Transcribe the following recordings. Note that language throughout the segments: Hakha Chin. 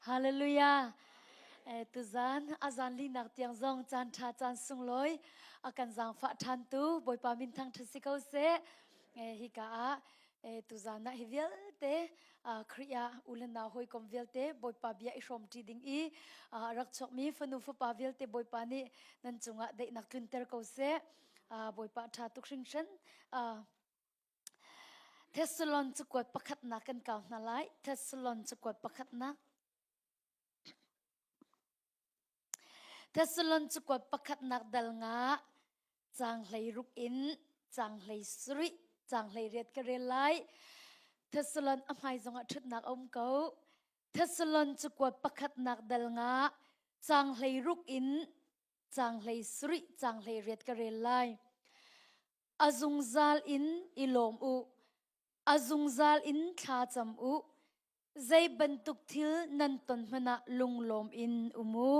Hallelujah. Eh, tuzan azan linak tiang zong caan ṭha caan sunglawi a kan zaangfah ṭhan tu Bawipa min thang ṭha si ko seh. Eh, hika ah eh, tuzan ah hi vialte Khrih ah u le nau hawikom vialte Bawipa bia i hrawm ṭi ding i rak chuakmi fanu fapa vialte Bawipa nih nan cungah daihnak tlunter ko seh. Bawipa ṭha tuk hringhran. Thessalon cakuat pakhatnak kan kau hna lai. Thessalon cakuat pakhatnak. Thessalon cakuat pakhatnak dal nga cang hlei ruk in cang hlei sarih cang hlei riat ka rel lai. Thessalon a hmai zongah ṭhutnak a um ko. Thessalon cakuat pakhatnak dal nga cang hlei ruk in cang hlei sarih cang hlei riat ka rel lai. A zungzal in i lawm u. A zungzal in thla cam u. Zei bantuk thil nan ton hmanh ah lunglawm in um u.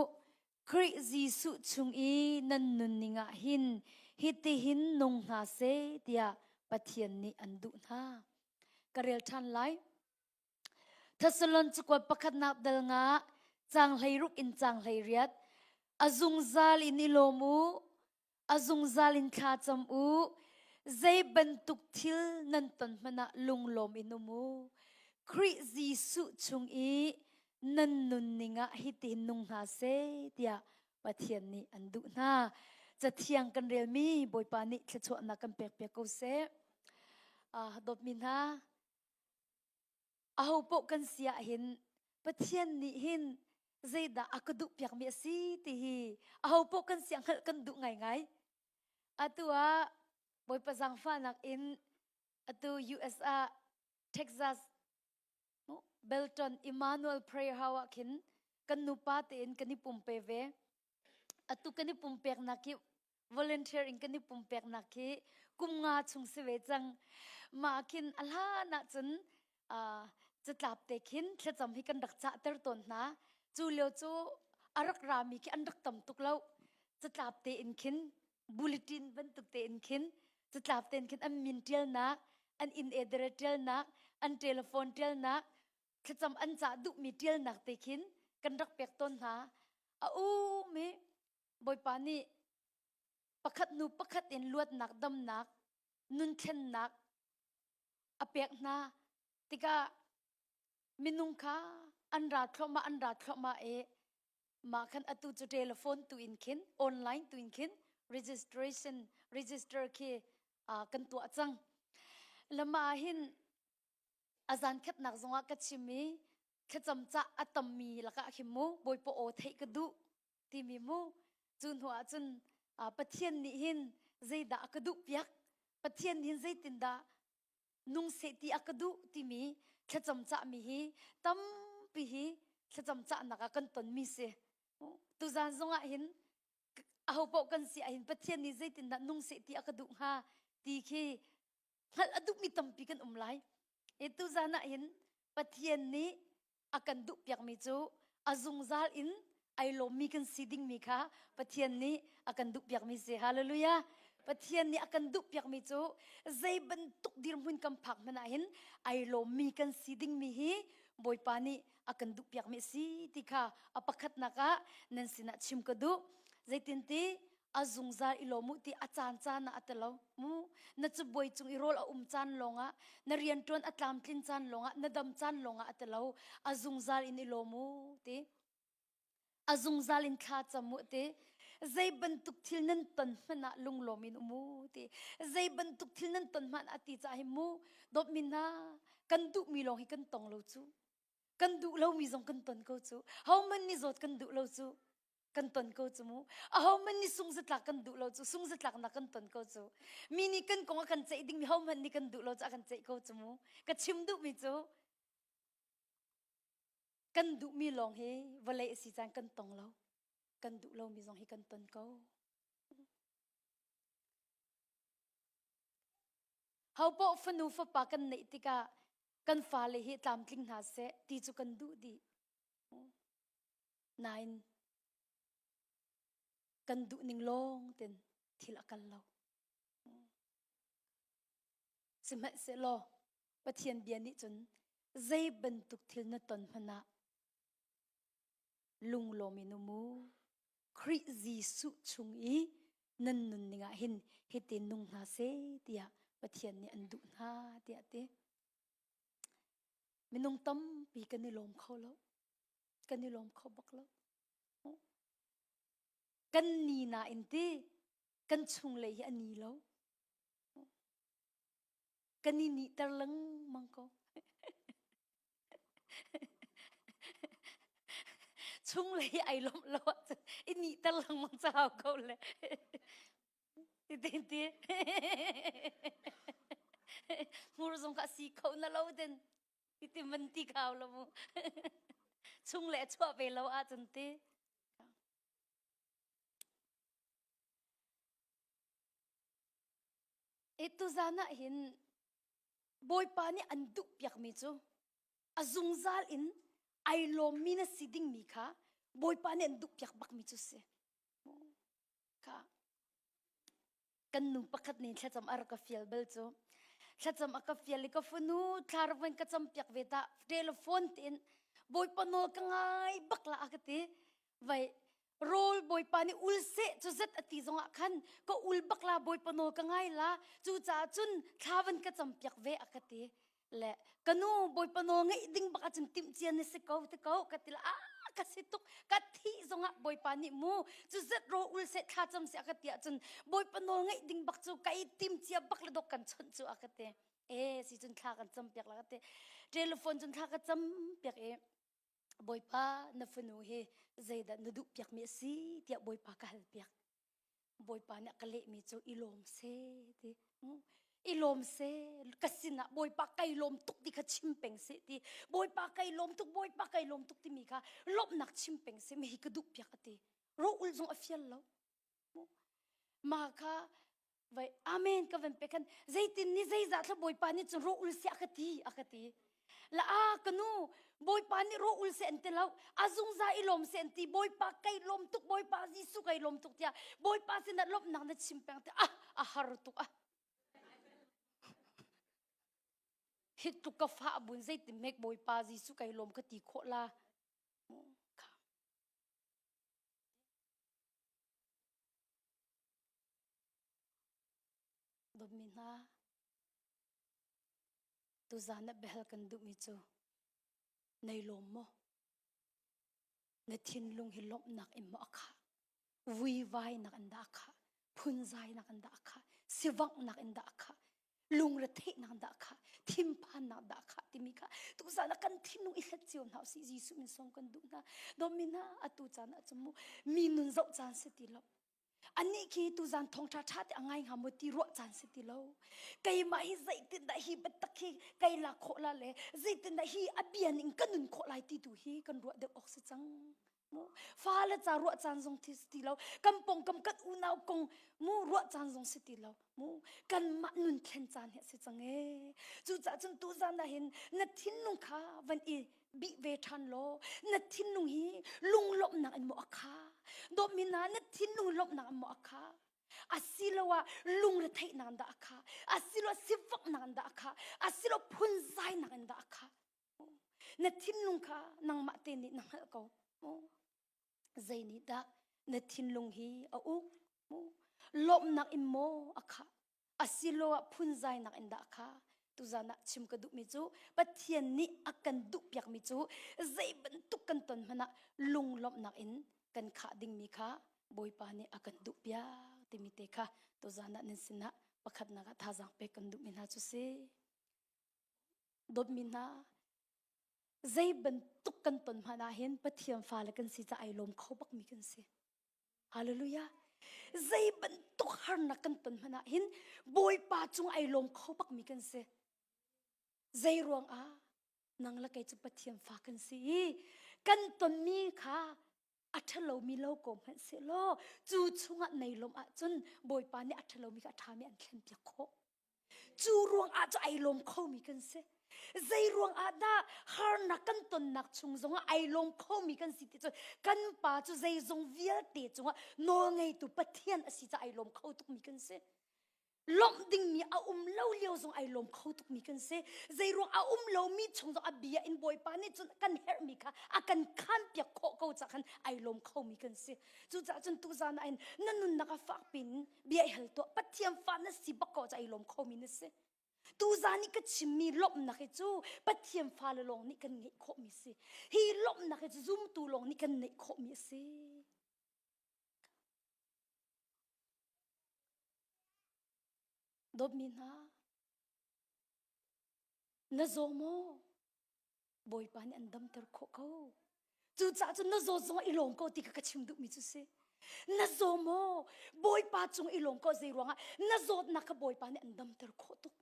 Khrih Jesuh chung i nan nunning ah hin hitihin nung hna seh tiah Pathian nih an duh hna. Ka rel ṭhan lai. Thessalon cakuat pakhatnak dal nga caang 16 in caang 18 A zungzal in i lawm u. A zungzal in thla cam u. Zei bantuk thil nan ton hmanh ah lunglawm in um u. Khrih Jesuh chung i nan nunning ah hitihin nung hna seh tiah Pathian nih an duh hna. Cathiang kan relmi Bawipa nih thluachuahnak kan pekpiak ko seh. Uh, dawtmi hna, aho paoh kan si ah hin Pathian nih hin zeidah a ka duhpiakmi a si ti hi aho paoh kan si ah hngalh kan duh ngaingai. Atu ah Bawipa zaangfahnak in atu US ah Texas Belton Emmanuel Prayer House ah khin kan nupa tein kan i pumpe ve. Atu kan i pumpeknak hi volunteer in kan i pumpeknak hi kum nga chung si ve cang. Mah khin a hlan ah cun catlap te khin thlacam hi kan rak cahter tawn hna. Cu lio cu a rak rami khi an rak tam tuk lo. Catlap te in khin bulletin bantuk te in khin catlap te in khin an min ṭialnak, an inn address ṭialnak, an telephone ṭialnak, thlacam an cah duhmi ṭialnak te khin kan rak pek tawn hna. A um i Bawipa nih pakhat hnu pakhat in luatnak, damnak, nunthlennak a pek hna tikah minung kha an ra thluahmah an ra thluahmah i mah khan atu cu telephone tu in khin online tu in khin registration register khi uh, kan tuah cang lama hin a zan khatnak zongah ka chim i thlacam ca a tammi lakah khin mu bawipa aw theih ka duh timi mu cu hnu ah cun Pathian nih hin zeidah a ka duh piak Pathian nih hin zeitindah nung seh ti a ka duh timi thlacam cahmi hi tampi hi thlacam cahnak ah kan tonmi si tuzan zongah hin aho paoh kan si ah hin Pathian nih zeitindah nung seh ti a ka duh hnga ti khi hngalh a duhmi tampi kan um lai e tuzan ah hin Pathian nih a kan duhpiakmi cu a zungzal in ai lawmmi kan si dingmi kha Pathian nih a kan duhpiakmi si. Hallelujah. Pathian nih a kan duhpiakmi cu zei bantuk dirhmun kan phak hmanh ah hin ai lawmmi kan si dingmi hi Bawipa nih a kan duhpiakmi a si ti kha a pakhatnak ah nan sinah chim ka duh. Zeitinti a zungzal i lawm u ti a caan caan ah a ti lo mu na cabuai cung i rawl a um caan lawngah na rianṭuan a tlamtlin caan lawngah na dam caan lawngah a ti lo a zungzal in i lawm u ti a zungzal in thla cam u ti zei bantuk thil nan ton hmanh ah lunglawm in um u ti zei bantuk thil nan ton hmanh ah ti ca hi mu dawtmi hna kan duhmi lawng hi kan tong lo cu kan duh lomi zong kan ton ko cu hohmanh nih zawt kan duh lo cu kan ton ko cu mu ahohmanh nih sungzatlak kan duh lo cu sungzatlaknak kan ton ko cu mi nih kan kong a kan ceih dingmi hohmanh nih kan duh lo cu a kan ceih ko cu mu ka chim duhmi cu kan duhmi lawng hi vawlei a si caan kan tong lo kan duh lomi zong hi kan ton ko Hopoh fanu fapa kan neih tikah kan fale hi tlamtling hna seh ti cu kan duh dih. Nain kan duh ning lawng ten thil a kal lo. Sihmanhsehlaw Pathian bia nih cun zei bantuk thil na ton hmanh ah. Lunglawm in um u. Khrih Jesuh chung i nan nunning ah hin hitin nung hna seh tiah Pathian nih an duh hna tiah a ti. Minung tampi kan i lawm kho lo. Kan i lawm kho bak lo. Kan ni nain ti kan chunglei hi a ni lo. Kan i nihter lengmang ko. Chunglei ai lawmh lo ahcun i nihter lengmang ca hau ko le. Tin ti. Hmur zong kha si kho na lo den. Ti man ti khau lo mu. Chung le chuah ve lo ahcun ti. E tuzan ah hin Bawipa nih an duh piakmi cu a zungzal in ai lawmmi na si dingmi kha Bawipa nih an duh piak bakmi cu si. Kha kan nu pakhat nih thlacam a rak ka fial bal cu thlacam a ka fial i ka fanu thla rak van ka cam piak ve ta telephone tein Bawipa nawl ka ngai bak la a ka ti vai rawl bawipa nih ul seh cu zet a ti zongah khan ka ul bak la bawipa nawl ka ngai la cu caah cun thla van ka cam piak ve a ka ti le ka nu bawipa nawl ngeih ding bak ahcun timh cia na si ko ti ko ka ti la a ka si tuk ka thih zongah bawipa nih mu cu zet rawl ul seh thla cam seh a ka ti ahcun bawipa nawl ngeih ding bak cu ka i tim cia bak le dok kan chawnh cu a ka ti e si cun thla kan cam piak la ka ti telephone cun thla ka cam piak i Bawipa na fanu hi zeidah na duh piakmi a si tiah Bawipa ka hal piak. Bawipa nih a ka lehmi cu i lawm seh ti. I lawm seh ka sinah Bawipa kai lawm tuk ti kha chim peng seh ti. Bawipa kai lawm tuk Bawipa kai lawm tuk timi kha lawmhnak chim peng seh mi hi ka duh piak a ti. Ro ul zong a fial lo. Mah kha vai amen ka van pe khan zeitin ni zeizah thla bawipa nih cun ro ul se a ka ti a ka ti la a ka nu bawipa nih ro ul se an ti lo a zungza i lawm se an ti bawipa kai lawm tuk bawipa Jesuh kai lawm tuk tiah bawipa sinah lawmhnak na chim peng ti ah a har tuk ah hi tluk ka fa bun zeitin mek bawipa Jesuh kai lawm ka ti khawh la kha Dawtmi hna, tuzan ah biahal kan duhmi cu nei lawm maw? Na thinlung hi lawmhnak in maw a khah? Vuivainak in dah a khah? Phunzainak in dah a khah? Sivanghnak in dah a khah? Lungretheihnak dah a khah? Thinphannak dah a khah timi kha tuzan ah kan thinlung i hlet cio hna usih Jesuh min sawm kan duh hna. Dawtmi hna, atu caan ah cun mu mi nun zoh caan si ti lo. Anih khi tuzan thawngṭha ṭha te a ngai hnga maw ti ruah caan si ti lo. Keimah hi zeitindah hi biatak hi kai lak khawh la le zeitindah hi a bia ning ka nun khawh lai ti tu hi kan ruah deuh awk si cang. Mu fale ca ruah caan zong thi si ti lo. Kan pawngkam kan unau kong mu ruah caan zong si ti lo. Mu kanmah nun thlen caan hi a si cang ee. Cucaah cun tuzan ah hin na thinlung kha van i bih ve ṭhan law na thinlung hi lunglawmhnak in maw a kha dawtmi hna na thinlung lawmhnak in maw a kha asiloah lungretheihnak in dah a kha asiloah sifaknak in dah a kha asiloah phunzainak in dah a kha na thinlung kha nangmah te nih na hngalh ko zei nih dah na thinlung hi a uk lawmhnak in maw a khah asiloah phunzainak in dah kha tuzan ah chim ka duhmi cu Pathian nih a kan duhpiakmi cu zei bantuk kan ton hmanh ah lunglawmhnak in kan khah dingmi kha Bawipa nih a kan duhpiak timi te kha tuzan ah nan sinah pakhatnak ah thazaang pek kan duhmi hna cu si. Dawtmi hna zei bantuk kan ton hmanh ah hin Pathian fale kan si ca ai lawm kho bakmi kan si. Hallelujah. Zei bantuk harnak kan ton hmanh ah hin Bawipa cung ai lawm kho bakmi kan si. Zei ruang ah nang le kei cu Pathian fa kan si i kan tonmi kha a ṭhalomi lo ko hmanh seh law cu chungah nei lawm ahcun Bawipa nih a ṭhalomi kha a ṭhami an thlenpiak khawh. Cu ruang ah cu ai lawm khomi kan si. Zei ruang ah dah harnak kan tonnak chung zongah ai lawm khomi kan si ti cu kan pa cu zeizong vialte cungah nawlngeitu Pathian a si caah ai lawm kho tukmi kan si. Lawmh dingmi a um lo lio zong ai lawm kho tukmi kan si. Zeiruang a um lomi chung zong a bia in Bawipa nih cun kan herhmi kha a kan khanpiak khawh ko cah khan ai lawm khomi kan si. Cucaah cun tuzan ah hin na nunnak a fak pin bia i hal tuah. Pathian fa na si bak ko cah ai lawm khomi na si. Tuzan i ka chimmi lawmhnak hi cu Pathian fale lawng nih kan ngeih khawhmi si. Hi lawmhnak hi cu zumtu lawng nih kan neih khawhmi a si. Dawtmi hna, na zaw maw? Bawipa nih an damter khawh ko. Cucaah cun na zawt zong i lawm ko ti kha ka chim duhmi cu si. Na zaw maw? Bawipa cung i lawm ko zei ruangah na zawtnak kha Bawipa nih an damter khawh tuk.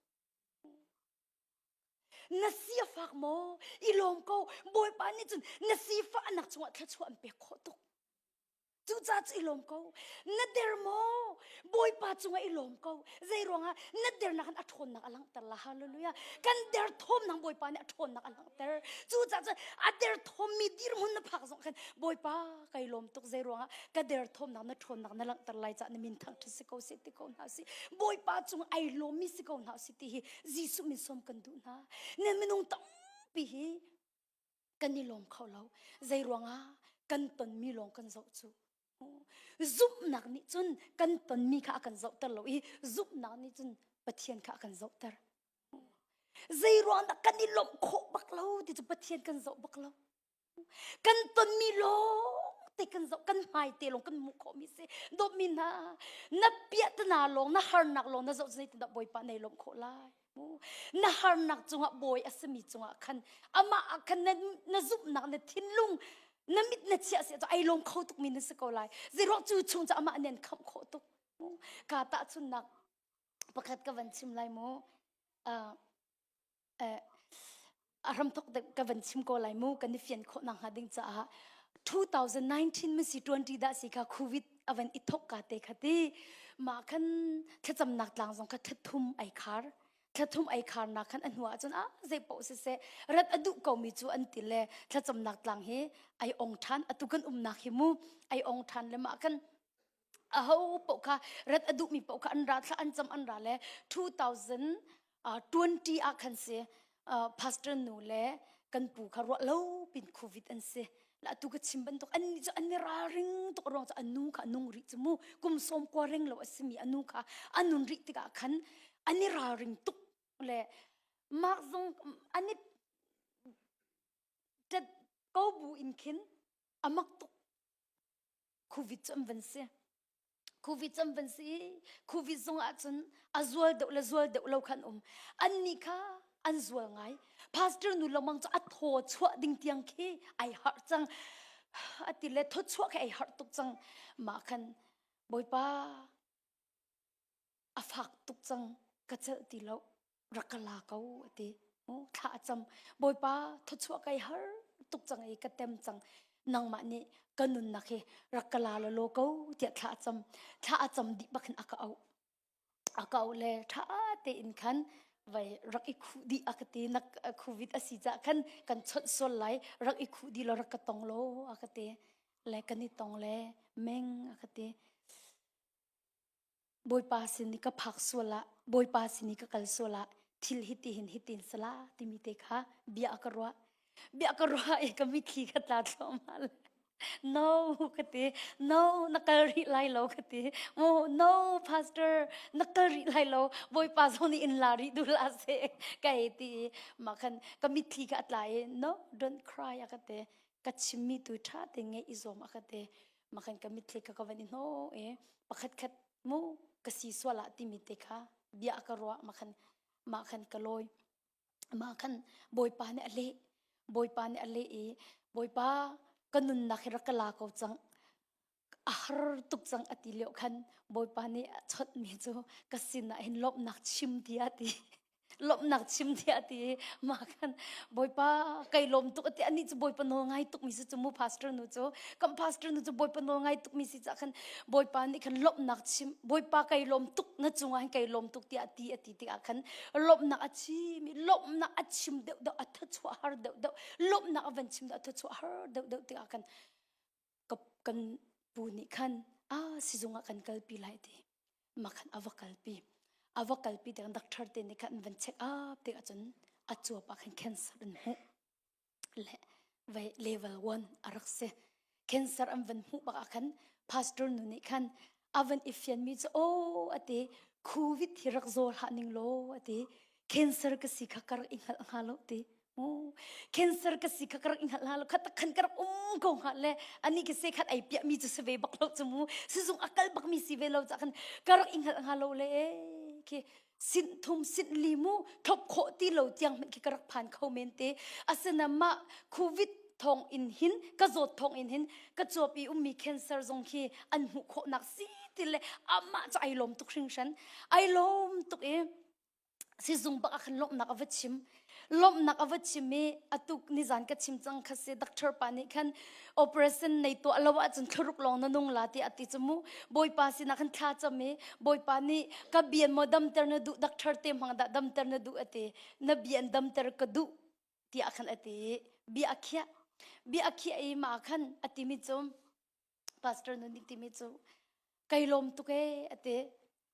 Na si a fak maw? I lawm ko. Bawipa nih cun na sifahnak chungah thluachuah an pek khawh tuk. Cucaah cu i lawm ko. Na der maw? Bawipa cungah i lawm ko. Zei ruangah na dernak in a ṭhawnnak a langhter la. Hallelujah. Kan derthawmnak Bawipa nih a ṭhawnnak a langhter. Cucaah cun a derthawmmi dirhmun na phak zong khan Bawipa kai lawm tuk zei ruangah ka derthawmnak na ṭhawnnak na langhter lai caah na min thangṭhat si ko seh ti ko hna si. Bawipa cung ai lawmmi si ko hna si ti hi Jesuh min sawm kan duh hna. Nan minung tampi hi kan i lawm kho lo zei ruangah kan tonmi lawng kan zoh cu zumhnak nih cun kan tonmi kha a kan zohter lo i zumhnak nih cun Pathian kha a kan zohter zei ruang dah kan i lawmh khawh bak lo ti cu Pathian kan zoh bak lo kan tonmi lawng te kan zoh kan hmai te lawng kan hmuh khawhmi si dawtmi hna na piahtana lawng na harnak lawng na zoh cu zeitindah Bawipa nei lawmh khawh lai Na harnak cungah bawi a simi cungah khan amah ah khan na, na zumhnak na thinlung na mit na chiah si cu ai lawm kho tukmi na si ko lai. Zeiruang cu chung cu amah nih an khamh khawh tuk. Ka tahchunnak pakhat ka van chim lai mu. Uh, uh, a hramthok ka van chim ko lai mu kan i fian khawh nak hnga ding caah 2019 masi 20 dah si kha covid avan i thok ka te kha ti ma khan thlacamnak tlang zong kha thla ai khar thla ai khar nak khan a hnu ah cun a zei poh si se rat a duh ko mi cu an ti le thlacamnak tlang hi ai ong than atu kan umnak hi mu ai ong than le ma khan aho paoh kha rat a duhmi paoh kha an ra thla an cam an ra le 2020 ah khan si pastor nu le kan pu kha ruah lo pin covid an si la tu ka chim bantuk an ni cu an ni ralring tuk ruang cu anu kha nung rih cu mu kum sawm kua reng lo a simi anu kha anun rih tikah khan an i ralring tuk le mak zong an i tet ko bu in khin amak tuk Covid cu an van si. Covid cu an van si i Covid zong ahcun a zual deuh le zual deuh lo khan um. Annih kha an zual ngai. Pastor nu lengmang cu a thaw chuah ding tiang khi ai harh cang. A ti le thaw chuah khi ai harh tuk cang. Mah khan Bawipa a fak tuk cang ka celh ti lo. Rak ka la ko a ti. Thla a cam. Bawipa thawchuah kai har tuk cang i ka tem cang. Nangmah nih ka nunnak hi rak ka la law ko tiah thla a cam. Thla a cam dih bak hin a ka auh. A ka auh le ṭha tein khan vai rak i khuh dih a ka ti. Na covid a si cah khan kan chawnh sual lai. Rak i khuh dih law rak ka tong law a ka ti. Le kan i tong le meng a ka ti. Bawipa sin i ka phak sual ah Bawipa sin i ka kal sual ah thil hiti hin hitin sala timi te kha bia ka ruah bia ka ruah i ka mitthli ka tla thluahmah le no ka ti no na kal rih lai lo ka ti mo no pastor na kal rih lai lo Bawipa zong nih in la rih duh la se ka hei ti i mah khan ka mitthli kha a tla i no don't cry a ka ti ka chimmi tu ṭha te ngeih i zuam a ka ti makhan ka mitthli kha ka van i hnawh i pakhat khat mu ka si sual ah timi te kha bia ka ruah makhan mah khan ka lawi mah khan bawipa nih a leh bawipa nih a leh i bawipa ka nunnak hi rak ka la ko cang a har tuk cang a ti lio khan bawipa nih a chawnh mi cu ka sinah hin lawmhnak chim tiah ti lawmhnak chim tiah ti i mah khan bawipa kai lawm tuk ati anih cu bawipa nawl ngai tuk mi si cu mu pastor nu cu kan pastor nu cu bawipa nawl ngai tuk mi si cah khan bawipa nih khan lawmhnak chim bawipa kai lawm tuk na cungah hin kai lawm tuk tiah ti ati tikah khan lawmhnak a chim i lawmhnak a chim deuh deuh a thachuah har deuh deuh lawmhnak a van chim deuh a thachuah har deuh deuh tikah khan kan pu nih khan a sizung ah kan kalpi lai ti makhan a va kalpi. A va kalpi tikah doctor te nih khan an van check up tikah cun a cuap ah khan cancer an hmuh. Le vei level 1 a rak si. Cancer an van hmuh bak ah khan pastor nu nih khan a van i fianmi cu aw a ti covid hi rak zaw hlah ning law a ti cancer ka si kha ka rak i hngalh hnga lo ti cancer ka si kha ka rak i hngalh hnga lo kha tak khan ka rak um ko hnga le ani ka se khat ai piah mi cu si ve bak lo cu mu sizung a kal bak mi si ve lo ca khan ka rak i hngalh hnga lo le khi sin thum sin li mu thlop khawh ti lo tiang hmanh khi ka rak phan kho men te asina mah covid thong in hin ka zawt thong in hin ka cuap i ummi cancer zong khi an hmuh khawhnak si ti le amah cu ai lawm tuk hringhran ai lawm tuk i sizung bak ah khan lawmhnak a va chim lawmhnak a va chim i atuk nizan ka chim cang kha si doctor pa nih khan operation nei tuah lo ahcun thlaruk lawng na nung la tiah a ti cu mu bawipa sinah khan thla cam i bawipa nih ka bian maw damter na duh doctor te hmang dah damter na duh a ti na bian damter ka duh tiah khan a ti bia a khiah bia a khiah i mah khan a timi cu pastor nu nih timi cu kai lawm tuk ee a ti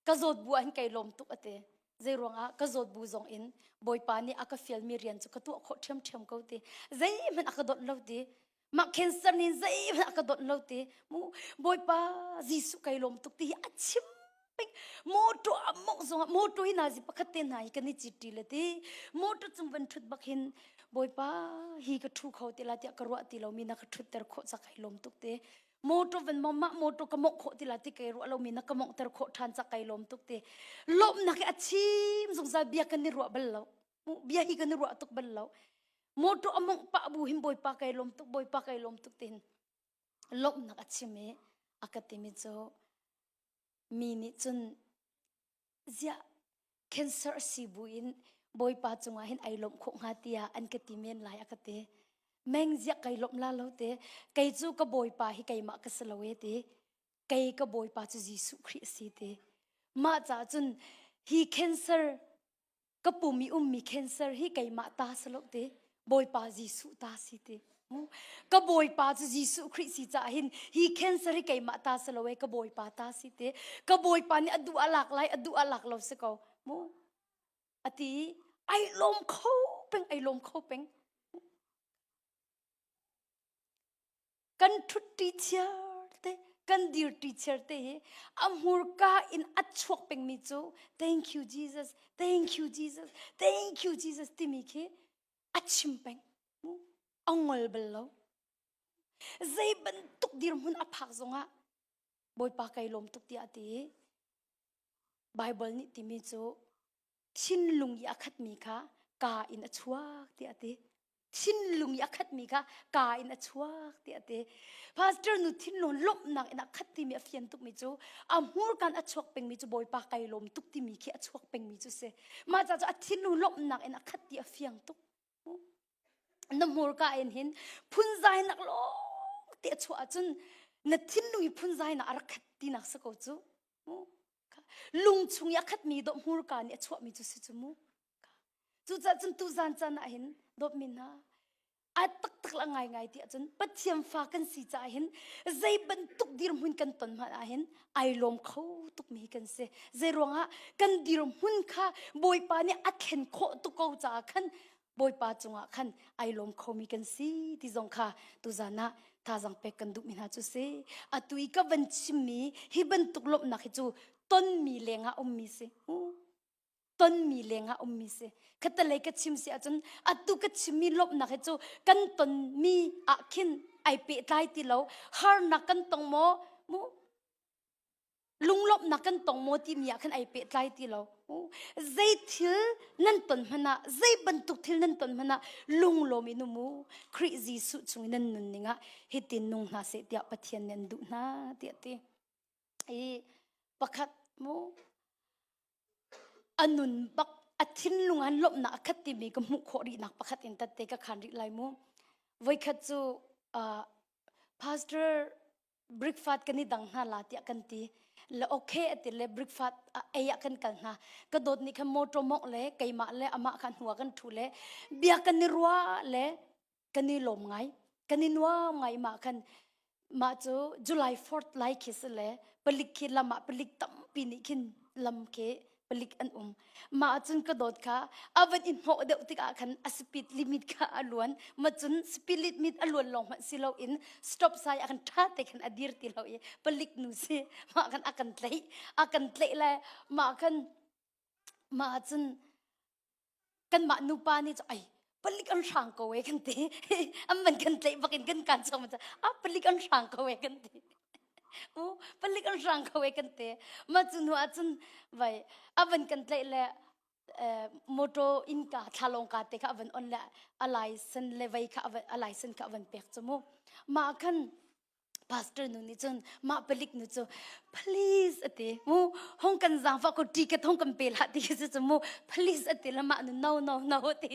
ka zawt bu ah hin kai lawm tuk a ti zei ruangah ka zawt bu zong in bawipa nih a ka fialmi rian cu ka tuah khawh ṭhiamṭhiam ko ti zeihmanh a ka donh lo ti mah cancer nih zeihmanh a ka donh lo ti mu bawipa Jesuh kai lawm tuk ti hi a chim peng motor a mongh zongah motor hi nazi pakhat te hna hi kan i cit ṭi le ti motor cung van ṭhut bak hin bawipa hi ka ṭhu kho ti la tiah ka ruah ti lomi na ka ṭhutter khawh ca kai lawm tuk te motor van mong mah motor ka mongh khawh ti la ti kai ruah lomi na ka monghter khawh ṭhan ca kai lawm tuk te lawmhnak hi a chim zungzal bia kan i ruah bal lo bia hi kan i ruah tuk bal lo motor a mongh pah bu hin bawipa kai lawm tuk bawipa kai lawm tuk tin lawmhnak a chim i a ka timi cu Mi nih cun ziah cancer a si buin Bawipa cungah hin ai lawmh khawh hnga tiah an ka ti men lai a ka ti. Meng ziah kai lawmh la lo te. Kei cu ka Bawipa hi keimah ka si lo e ti. Kei ka Bawipa cu Jesuh Khrih a si ti. Mah caah cun hi cancer ka pum i ummi cancer hi keimah ta si lo ti bawipa Jesuh ta si ti ka bawipa cu Jesuh Khrih si caah hin hi cancer hi keimah ta si lo e ka bawipa ta si ti ka bawipa nih a duh a lak lai a duh a lak lo si ko mu ati ai lawm kho peng ai lawm kho peng Kan ṭhutṭi chiar te, kan dirṭi chiar te hi a hmurka in a chuak pengmi cu thank you Jesus, thank you Jesus, thank you Jesus timi khi a chim peng. A ngol bal lo. Zei bantuk dirhmun a phak zongah Bawipa kai lawm tuk tiah a ti i Bible nih timi cu thinlung i a khatmi kha kaa in a chuak tiah a ti. Thinlung i a khatmi kha kaa in a chuak tiah a ti. Pastor nu thinlung lawmhnak in a khat timi a fian tukmi cu a hmurkan a chuak pengmi cu Bawipa kai lawm tuk timi khi a chuak pengmi cu si. Mah ca cu a thinlung lawmhnak in a khat ti a fiang tuk. Na hmurka in hin phunzainak lawng te a chuah ahcun na thinlung i phunzainak a rak khat tinak si ko cu. Lung chung i a khatmi dawh hmurka nih a chuahmi cu si cu mu. Cucaah cun tuzan caan ah hin dawtmi hna a taktak la ngaingai ti ahcun Pathian fa kan si caah hin zei bantuk dirhmun kan ton hmanh ah hin ai lawm kho tukmi kan si. Zei ruangah kan dirhmun kha Bawipa nih a thlen khawh tuk ko caah khan Bawipa cungah khan ai lawm khomi kan si ti zong kha tuzan ah thazaang pek kan duhmi hna cu si. Atu i ka van chimmi hi bantuk lawmhnak hi cu tonmi lengah ummi si. Tonmi lengah ummi si. Khatalei ka chim si ahcun atu ka chimmi lawmhnak hi cu kan tonmi ah khin ai pehtlai ti lo. Harnak kan tong maw? Mu lunglawmhnak kan tong maw timi ah khan ai pehtlai ti lo zei thil nan ton hmanh ah zei bantuk thil nan ton hmanh ah lunglawm in um u Khrih Jesuh chung in nan nunning ah hitin nung hna seh tiah Pathian nih an duh hna tiah ti i pakhat mu a nun bak a thinlung an lawmhnak a khat timi ka hmuh khawh rihnak pakhat in tatte ka khan rih lai mu voikhat cu uh, pastor breakfast kan i dang hna la tiah kan ti le okay ati le breakfast ei ah kan kal hna ka dawt nih khan motor mongh le keimah le amah kha hnu ah kan thu le bia kan i ruah le kan i lawm ngai kan i nuam ngai mah khan mah cu July 4th lai khi si le palik khi lam ah palik tampi nih khin lam khi. Palik an um. Mah ahcun ka dawt kha a van i hnawh deuh tikah khan a speed limit kha a luan. Ma cun speed limit a luan lawng hmanh si loin stop sign ah khan ṭha te khan a dir ti lo i palik nu si mah khan a kan tlaih. A kan tlaih le mah khan mah ahcun kanmah nupa nih cu ai palik an hrang ko e kan ti an van kan tlaih bak in kan kan chom a palik an hrang ko e kan ti u palik an hrang ko e kan ti ma cu hnu ah cun vai a van kan tlaih le motor in ka thlalong ka te kha a van on le a license le vei kha a license kha a van pek chu mu ma khan Pastor nu nih cun mah palik nu cu please ati mu hong kan zaangfah ko ticket hong kan pe hlah ti khi cu mu please ati la mah nu no no no ati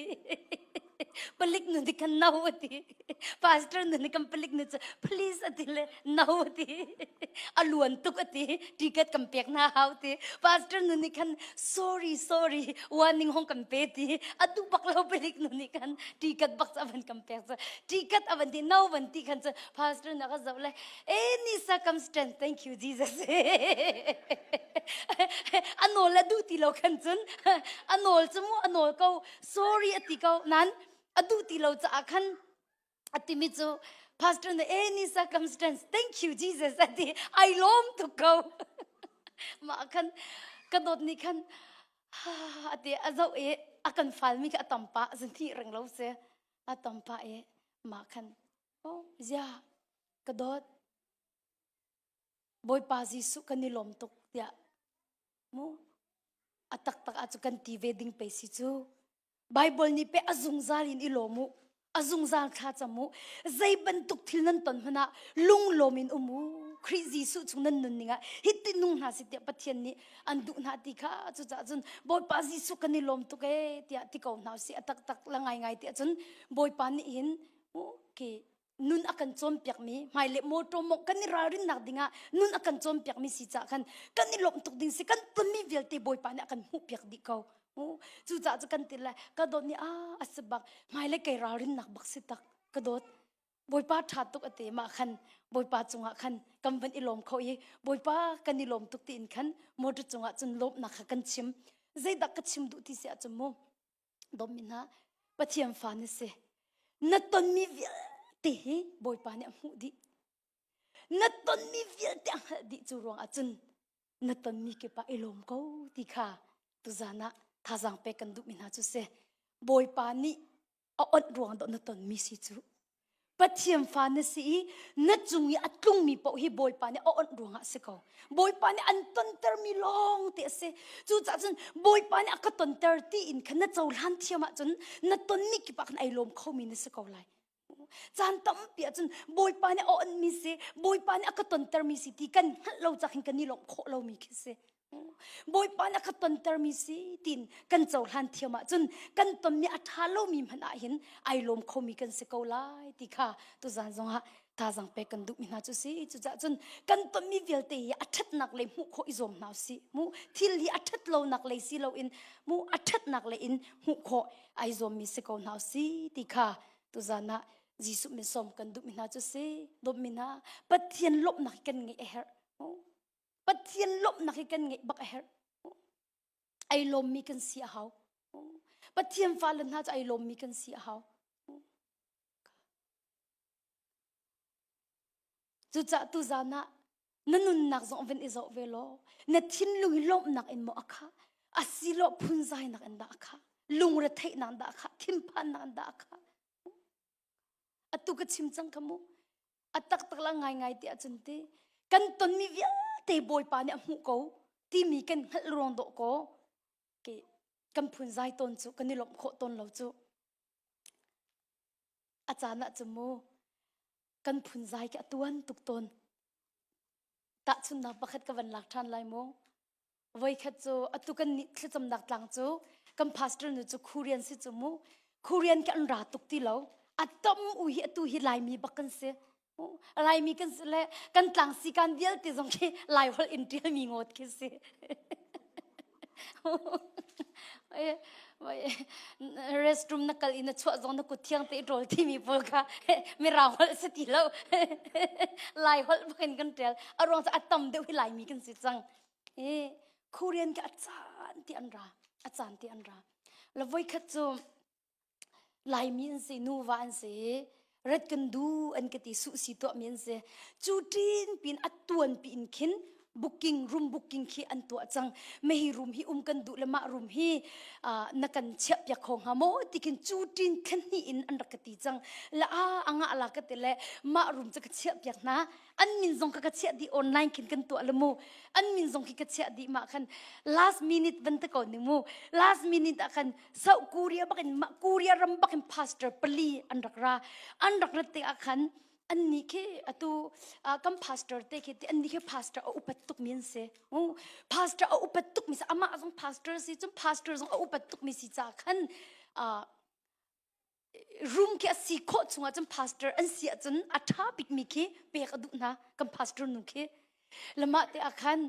palik nu nih khan no ati pastor nu nih kan palik nu cu please ati le no ati a luan tuk ati ticket kan pek na hau ti pastor nu nih khan sorry sorry warning hong kan pe ti atu bak lo palik nu nih khan ticket bak avan kan pek cu ticket avan ti no van ti khan cu Pastor na ka zoh le any circumstance thank you Jesus a nawl a duh ti lo khan cun a nawl cu mu a nawl ko sorry a ti ko nan a duh ti lo caah khan a timi cu pastor na any circumstance thank you Jesus a ti ai lawm tuk ko mah khan ka dawt nih khan a ti a zoh i a kan falmi kha a tam pah zan thi reng lo si a tam pah i mah khan Oh, zia, ka dawt. Bawipa Jesuh kan i lawm tuk tiah mu a taktak ah cu kan ti ve ding pe si cu. Bible nih pe a zungzal in i lawm u. A zungzal thla cam u. Zei bantuk thil nan ton hmanh ah lunglawm in um u. Khrih Jesuh chung nan nun ning ah hi nung hna si tiah Pathian nih an duh hna ti kha cucaah cun Bawipa Jesuh kan i lawm tuk ee tiah ti ko hna usih a taktak la ngaingai tiah cun Bawipa nih hin Okay. Nun a kan cawnpiakmi hmailei motor mawngh kan i ralrinnak dingah nun a kan cawnpiakmi si caah khan kan i lawmh tuk ding si kan tonmi vialte Bawipa nih a kan hmuhpiak dih ko. Cucaah cu kan ti le ka dawt nih a a si bak hmailei kei ralrinnak bak si tak ka dawt Bawipa ṭha tuk a ti mah khan Bawipa cungah khan kan van i lawm kho i Bawipa kan i lawm tuk tiin khan motor cungah cun lawmhnak kha kan chim zeidah ka chim duh ti si ahcun mu Dawtmi hna, Pathian fa na si. Na tonmi vialte hi Bawipa nih a hmuh dih. Na tonmi vialte a hngalh dih cu ruang ahcun na tonmi kip ah i lawm ko ti kha tuzan ah thazaang pek kan duhmi hna cu si. Bawipa nih a onh ruang dawh na tonmi si cu. Pathian fa na si i na cung i a tlungmi paoh hi Bawipa nih a onh ruangah a si ko. Bawipa nih an tontermi lawng te a si. Cucaah cun Bawipa nih a ka tonter ti in khan na cohlan thiam ahcun na tonmi kip ah khan ai lawm khomi na si ko lai. Caan tampi ahcun Bawipa nih a onhmi si, Bawipa nih a ka tontermi si ti kan hngalh lo cak hin kan i lawmh khawh lomi khi si. Bawipa nih a ka tontermi si tiin kan cohlan thiam ahcun kan tonmi a ṭha lomi hmanh ah hin ai lawm khomi kan si ko lai ti kha tuzan zongah thazaang pek kan duhmi hna cu si cucaah cun kan tonmi vialte hi a ṭhatnak lei hmuh khawh i zuam hna usih mu thil hi a ṭhat lonak lei si loin mu a ṭhatnak lei in hmuh khawh ai zuammi si ko hna usih ti kha tuzan ah Jesuh min sawm kan duhmi hna cu si dawtmi hna Pathian lawmhnak hi kan ngeih a herh Pathian lawmhnak hi kan ngeih bak a herh. Ai lawmmi kan si a hau. Pathian fale hna cu ai lawmmi kan si a hau. Cucaah tuzan ah na nunnak zong van i zoh ve law na thinlung hi lawmhnak in maw a khah asilo phunzainak in dah a khah lungretheihnak dah a khah thinphannak in dah a khah Atu ka chim cang kha mu. A taktak la ngaingai ti ahcun ti kan tonmi vialte Bawipa nih a hmuh ko timi kan hngalh ruang dawh kaw ke kan phunzai tawn cu kan i lawmh khawh tawn lo cu. A caan ah cu mu kan phunzai khi a tuan tuk tawn. Tahchunhnak pakhat ka van lak ṭhan lai mu. Voikhat cu atu kan nih thlacamnak tlang cu kan pastor nu cu Korean si cu mu. Korean khi an ra tuk ti lo. A tam u hi atu hi Laimi bak kan si. Laimi kan si le kan tlang sikan vialte zong khi Lai holh in ṭialmi ngawt khi si. Restroom na kal i na chuah zong na kut thiang te i ṭawl timi pawl kha mirang holh si ti lo. Lai holh bak in kan ṭial. A ruang cu a tam deuh hi Laimi kan si cang. Korean ke a caan ti an ra a caan ti an ra la voikhat cu Laimi an si nuva an si rat kan du an ka ti su si tuah mi an si cu ṭin pin a tuan piin khin booking room booking khi an tuah cang mehi room hi um kan duh le mah room hi na kan chiah piak kho hnga maw ti khin cu ṭin thlen hnih in an rak ka ti cang la a anga la ka ti le mah room cu ka chiah piak hna an min zong ka ka chiah dih online khin kan tuah le mu an min zong khi ka chiah dih mah khan last minute van te ko ni mu last minute ah khan South Korea bakin Korea ram bakin pastor pali an rak ra an rak rat te ah khan an nih khi atu kan pastor te khi an nih khi pastor a upat tuk mi an si pastor a upat tuk mi si amah zong pastor si cun pastor zong a upat tuk mi si ca khan room khi a si khawh chungah cun pastor an si ahcun a ṭha bikmi khi pek a duh hna kan pastor nu khi lamah te ah khan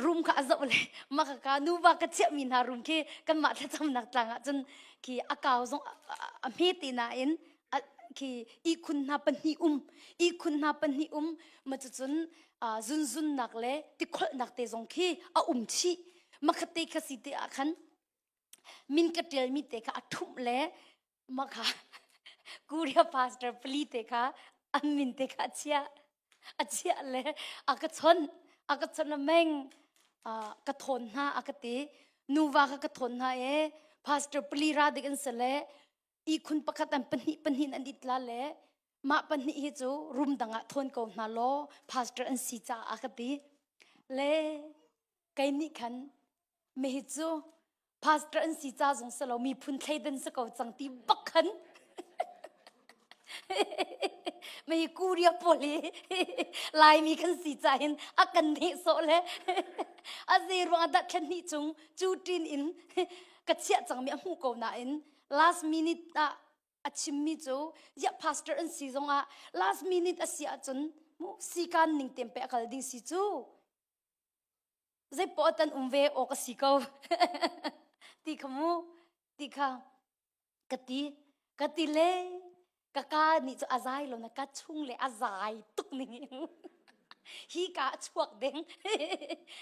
room kha a zoh le mah ka ka nuva ka chiahmi hna room khi kanmah thlacamnak tlang ah cun khi a kau zong a hme te nain khi ihkhun hna pahnih um ihkhun hna pahnih um ma cucun zunzunnak le tikholhnak te zong khi a um chih makhat te kha si te ah khan min ka ṭialmi te kha a ṭhumh le mah kha Korea pastor pali te kha an min te kha a chiah a chiah le a ka chawnh a ka chawnh le meng ka thawn hna a ka ti nuva kha ka thawn hna e pastor pali ra dik an si le ihkhun pakhat an pahnih pahnih an it la le mah pahnih hi cu room dang ah thawn ko hna law pastor an si caah a ka ti le kei nih khan Mihi cu pastor an si ca zong si lo miphun thleidan si ko cang ti bak khan mei Korea pawl hi Laimi kan si ca hin a kan neh sawh le a zei ruang ah dah thlen hnih chung cu ṭin in ka chiah cangmi a hmuh ko nain last minute ah a chimmi cu ya pastor an si zongah last minute a si ahcun mu sikan ning tem pe a kal ding si cu zeipoah tan um ve awk a si ko ti kha mu ti kha ka ti ka ti le ka ka nih cu a zai lo na ka chung le a zai tuk ning hi ka a chuak ding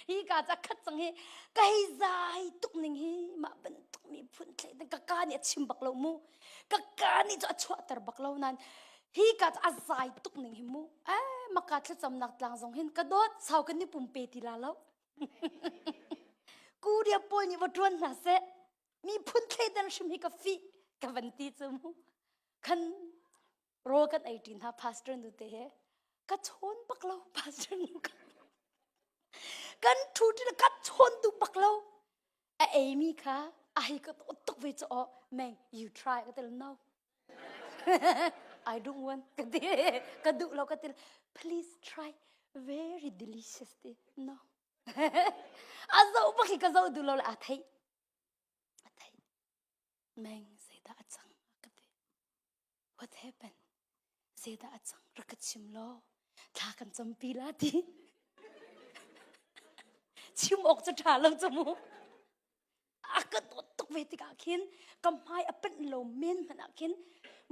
hi ka ca khat cang hi ka hei zai tuk ning hi mah bantuk mi phun thle ka ka nih a chim bak lo mu ka ka nih cu a chuahter bak lo nan hi ka cu a zai tuk ning hi mu eh maka thlacamnak tlang zong hin ka dawt sau kan ni pumpe ti la lo Korea pawl nih va tuan hna seh miphun thleidan hrim hi ka fi ka van ti cu mu khan rawl kan ei ṭi hna pastor nu te he ka chawn bak lo pastor nu ka kan ṭhu ṭi ka chawn duh bak lo a ei mi kha a hei ka tuk ve cho meng you try ka tel no I don't want ka ti ka duh lo ka ti please try very delicious ti no a zoh bak hi ka zoh duh lo le a theih a theih meng zeidah a cang ka ti What happened? Zeidah a cang? Rak ka chim law. Thla kan campi la ti. Chim awk cu ṭha lo cu mu. A ka dawt tuk ve tikah khin ka hmai a panh lo men hmanh ah khin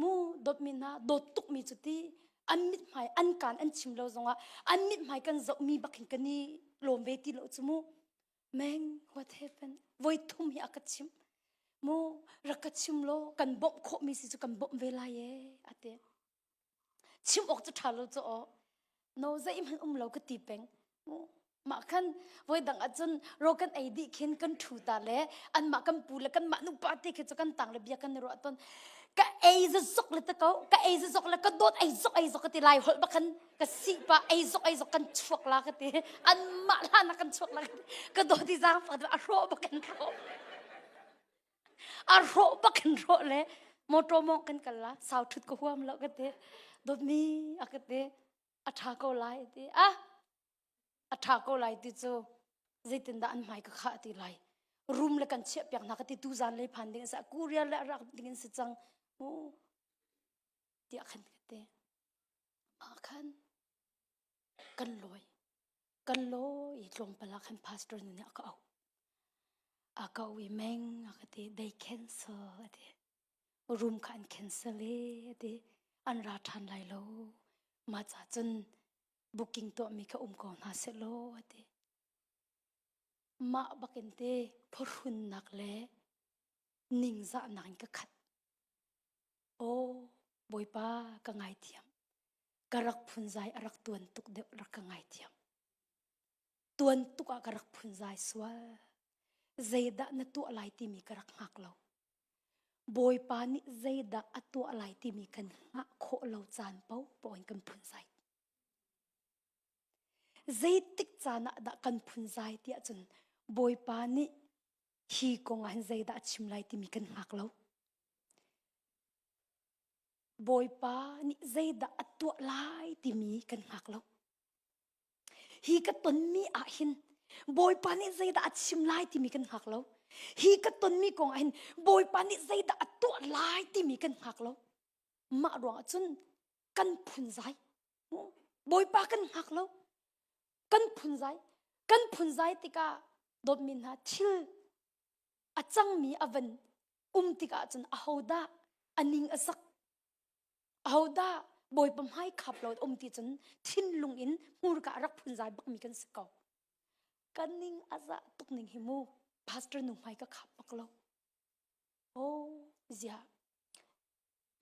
mu dawtmi hna dawt tukmi cu ti an mithmai an kaan an chim lo zongah an mithmai kan zohmi bak hin kan i lawm ve ti lo cu mu. Meng, what happened? Voi thum hi a ka chimh. Mu, rak ka chim law kan bawmh khawhmi si cu kan bawmh ve lai e, a ti. Chim awk cu ṭha lo cu aw. No, zeihmanh um lo ka ti peng. Mu, mah khan voi dang ahcun ro kan ei dih khin kan ṭhu ta le anmah kan pu le kanmah nupa te khi cu kan tang le bia kan i ruah tawn. Ka ei zazok le ta ko, ka ei zazok le ka dawt ei zok ei zok ka ti lai holh bak khan ka si pa ei zok ei zok kan chuak la ka ti an mah hlan ah kan chuak la ka ti ka dawt i zaang fak a hrawh bak kan hrawh a hrawh bak kan hrawh le motor mong kan kal la sau thut ka huam lo ka ti dawtmi a ka ti a tha ko lai ti a a tha ko lai ti cu zeitindah an hmai ka khah ti lai room le kan chiah piak hna ka ti tu zan lei phan ding sa korea le rak ding in si cang mu tiah khan ka ti Ah khan kan lawi. Kan lawi i tlawmpal ah khan pastor nu nih a ka auh. A ka auh i meng a ka ti they cancel a ti. Room kha an cancel e a ti. An ra ṭhan lai lo. Mah ca cun booking tuahmi kha um ko hna seh law a ti. Mah bakin te phuhrunnak le ningzahnak in ka khat. Aw Bawipa ka ngaithiam. Ka rak phunzai a rak tuan tuk deuh rak ka ngaithiam. Tuan tuk ah ka rak phunzai sual. Zeidah na tuah lai timi ka rak hngak lo. Bawipa nih zeidah a tuah lai timi kan hngah khawh lo caan paohpaoh in kan phunzai. Zeitik caan ah dah kan phunzai tiah cun Bawipa nih hi kong ah hin zeidah a chim lai timi kan hngak lo. Bawipa nih zeidah a tuah lai timi kan hngak lo. Hi ka tonmi ah hin Bawipa nih zeidah a chim lai timi kan hngak lo. Hi ka tonmi kong ah hin Bawipa nih zeidah a tuah lai timi kan hngak lo. Mah ruangah cun kan phunzai. Bawipa kan hngak lo. Kan phunzai. Kan phunzai tikah dawtmi hna thil a cangmi a van um tikah cun ahodah a ning a sak ahodah bawipa hmai khap lo um ti cun thinlung in hmurka a rak phunzai bakmi kan si ko kan ning a zah tuk ning hi mu pastor nu hmai ka khap bak lo oh zia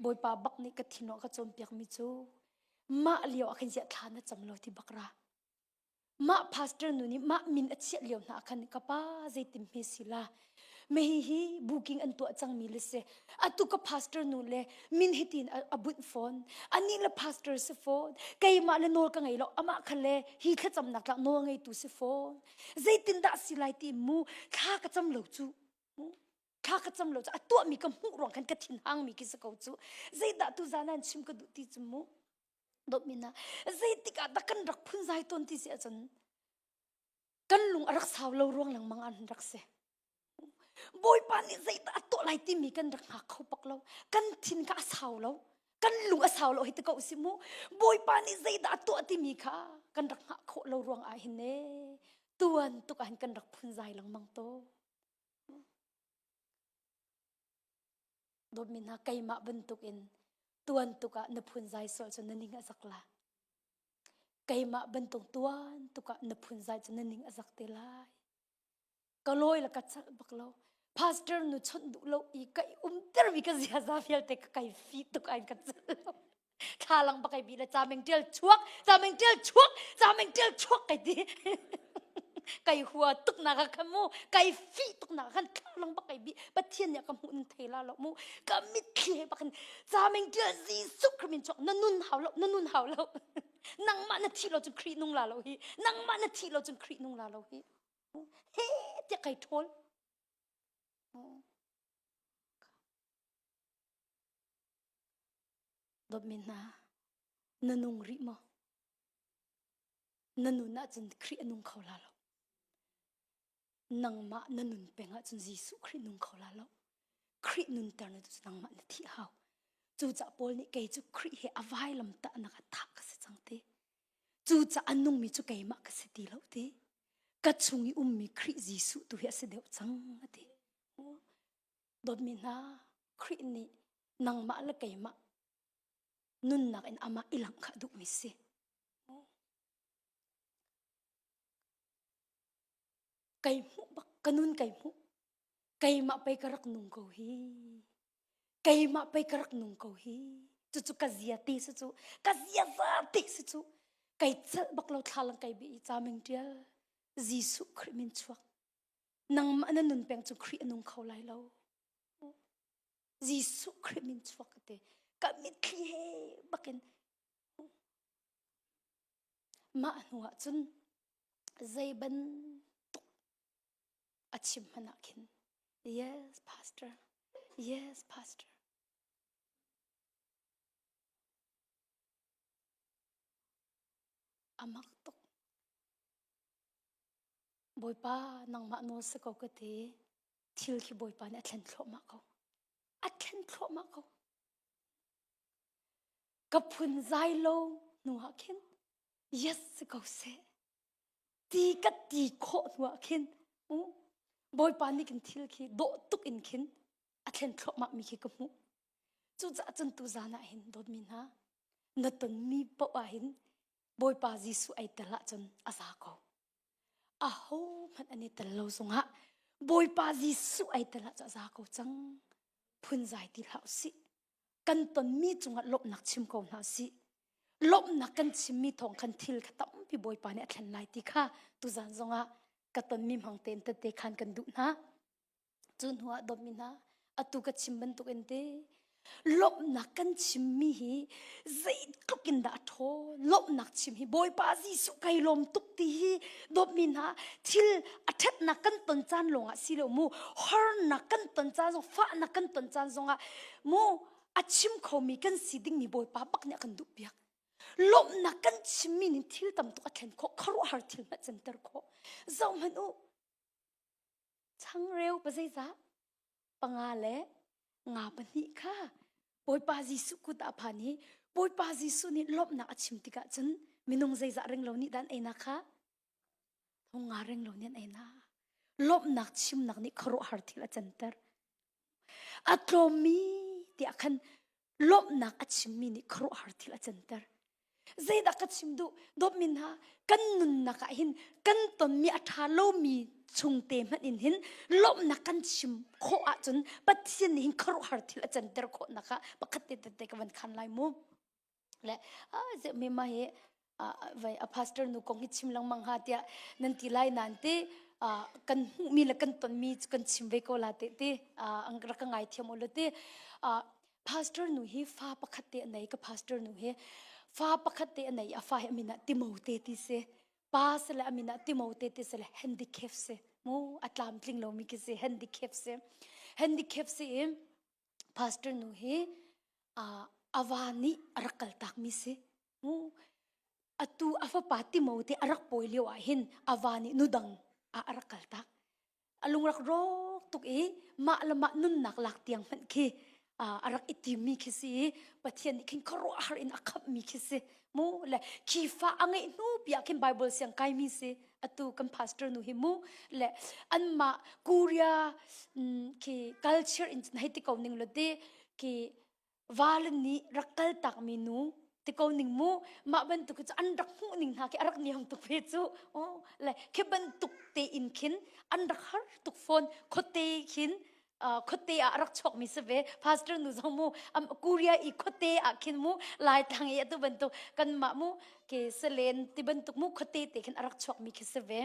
bawipa bak nih ka thinawh ka cawnpiakmi cu mah lio ah khin ziah thla na cam lo ti bak ra Mah pastor nu nih mah min a chiah lio hna khan ka pa zeitin hme si la me hi hi booking an tuah cangmi le si atu ka pastor nu le min hi tin a bunh fawn ani le pastor si fawn keimah le nawl ka ngei lo amah kha le hi thlacamnak tlak nawl ngeitu si fawn zeitin dah si lai ti mu thla ka cam lo cu thla ka cam lo cu a tuahmi ka hmuh ruang khan ka thin hangmi khi si ko cu zeidah tu zan an chim ka duh ti cu mu dawtmi hna zeitik ah dah kan rak phunzai tawn ti si ahcun kan lung a rak sau lo ruang lengmang an rak si bawipa nih zeidah a tuah lai timi kan rak hngak kho pak lo kan thin kha a sau lo kan lung a sau lo hi te ko si mu bawipa nih zeidah a tuah timi kha kan rak hngah khawh lo ruang ah hin ne tuan tuk ah hin kan rak phunzai lengmang to Dawtmi hna keimah bantukin tuan tuk ah na phunzai sual cu na ning a zak la. Keimah bantuk tuan tuk ah na phunzai cu na ning a zak te lai. Ka lawi le ka chalh bak lo. Pastor nu chawnh duh lo i ka i umtermi ka ziaza vialte ka kai fi tuk ain ka celh lo. Thlalang bak ai bi le cameng tial chuak cameng tial chuak cameng tial chuak kai ti kai hua tuk na ka khan mu kai fi tuk na khan thlalang bak ai bi pathian nih ka hmuh nan thei la lo mu ka mitthli he bakin cameng tial Jesuh Khrih min chuak na nun hau lo na nun hau lo nangmah na thi lo cun Khrih nung la lo hi nangmah na thi lo cun Khrih nung la lo hi he tiah kai ṭhawl Dawtmi hna, na nung rih maw? Na nun ahcun Khrih a nung kho la lo. Nangmah na nun peng ahcun Jesuh Khrih nung kho la lo. Khrih nunter na cu nangmah na thih hau. Cucaah Paul nih kei cu Khrih he a vailam tahnak ah thah ka si cang ti. Cucaah a nungmi cu keimah ka si ti lo ti. Ka chung i ummi Khrih Jesuh tu hi a si deuh cang a ti. Dawtmi hna, Khrih nih nangmah le keimah nunnak in amah i langh kha a duhmi si. Kai hmuh bak, ka nun kai hmuh. Keimah pei ka rak nung ko hi. Keimah pei ka rak nung ko hi. Cucu ka zia te si cu, ka zia za te si cu. Kai celh bak lo thlalang kai bi i caming tial. Jesuh Khrih min chuak. Nangmah na nun peng cu Khrih a nung kho lai lo. Jesuh Khrih min chuak ka ti. Ka mitthli he bakin mah hnu ah cun zei bantuk a chim hmanh ah khin yes pastor yes pastor a mak tuk Bawipa nangmah nawl si ko ka ti. Thil khi Bawipa nih a thlen thluahmah ko. A thlen thluahmah ko. Ka phun zai lo hnu ah khin yes si ko seh. Ti ka ti khawh hnu ah khin u Bawipa nih kin thil khi dawh tuk in khin a thlen thluahmah mi khi ka hmuh. Cucaah cun tu zan ah hin dawtmi hna na tonmi paoh ah hin Bawipa Jesuh ai tel ahcun a za ko. Aho hmanh an i tel lo zongah Bawipa Jesuh ai tel ah za ko cang. Phunzai ti hlah usih. Kan tonmi cungah lawmhnak chim ko hna usih. Lawmhnak kan chimmi thawng khan thil kha tampi Bawipa nih a thlen lai ti kha tuzan zongah ka tonmi hmang tein tette khan kan duh hna. Cu hnu ah dawtmi hna, atu ka chim bantuk in te lawmhnak kan chimmi hi zeitluk in dah a ṭhaw lawmhnak chim hi Bawipa Jesuh kai lawm tuk ti hi dawtmi hna thil a ṭhatnak kan ton caan lawngah si lo mu harnak kan ton caan zong fahnak kan ton caan zongah mu a chim khomi kan si dingmi Bawipa bak nih a kan duh piak lawmhnak kan chimmi nih thil tam tuk a thlen khawh khuaruahhar thil hmanh canter khawh zoh hmanh u Changreu pa zeizah? Panga le nga pahnih kha Bawipa Jesuh kut ah phan i Bawipa Jesuh nih lawmhnak a chim tikah cun minung zeizah ring lo nih dan einak kha thong nga ring lo nih an einak. Lawmhnak chimnak nih khuaruahhar thil a canter. A tlawmmi tiah khan lawmhnak a chimmi nih khuaruahhar thil a canter. Zeidah ka chim duh? Dawtmi hna, kan nunnak ah hin kan tonmi a ṭha lomi chungte hmanh in hin lawmhnak kan chim khawh ahcun Pathian nih hin khuaruahhar thil a canter khawhnak ah pakhat te tete ka van khan lai mu. Le ah mi ma hi vai a pastor nu kong hi chim lengmang ha tiah nan ti lai nan ti kan hmuhmi le kan tonmi kan chim ve ko la te ti ang rak ka ngai thiam ulu ti pastor nu hi fa pakhat te a nei ka pastor nu hi fa pakhat te a nei a fa hi amin ah Timote ti si pa se le amin ah Timote ti se le handicap si mu a tlamtling lomi ki si handicap si handicap si i pastor nu hi a va nih a rak kaltak mi si mu atu a fapa Timote a rak pawi lio ah hin a va nih nu dang ah a rak kaltak a lung rak rawk tuk i mah le mah nunnak lak tiang hmanh khi a rak i timmi khi si i Pathian nih khin khuaruahhar in a khamhmi khi si mu le khi fa a ngeih hnu pi ah khin Bible siang kaimi si atu kan pastor nu hi mu le anmah Korea khi culture in hei ti ko ning lo ti khi vale nih rak kal takmi nu ti ko ning mu mah bantuk cu an rak hmuh ning hna khi a rak niam tuk ve cu oh le khi bantuk te in khin an rak har tuk fawn khuate khin khuate ah rak chuak mi si ve pastor nu zong mu am Korea i khuate ah khin mu lai tlang i atu bantuk kan mah mu ke selen ti bantuk mu khuate te khin a rak chuak mi khi si ve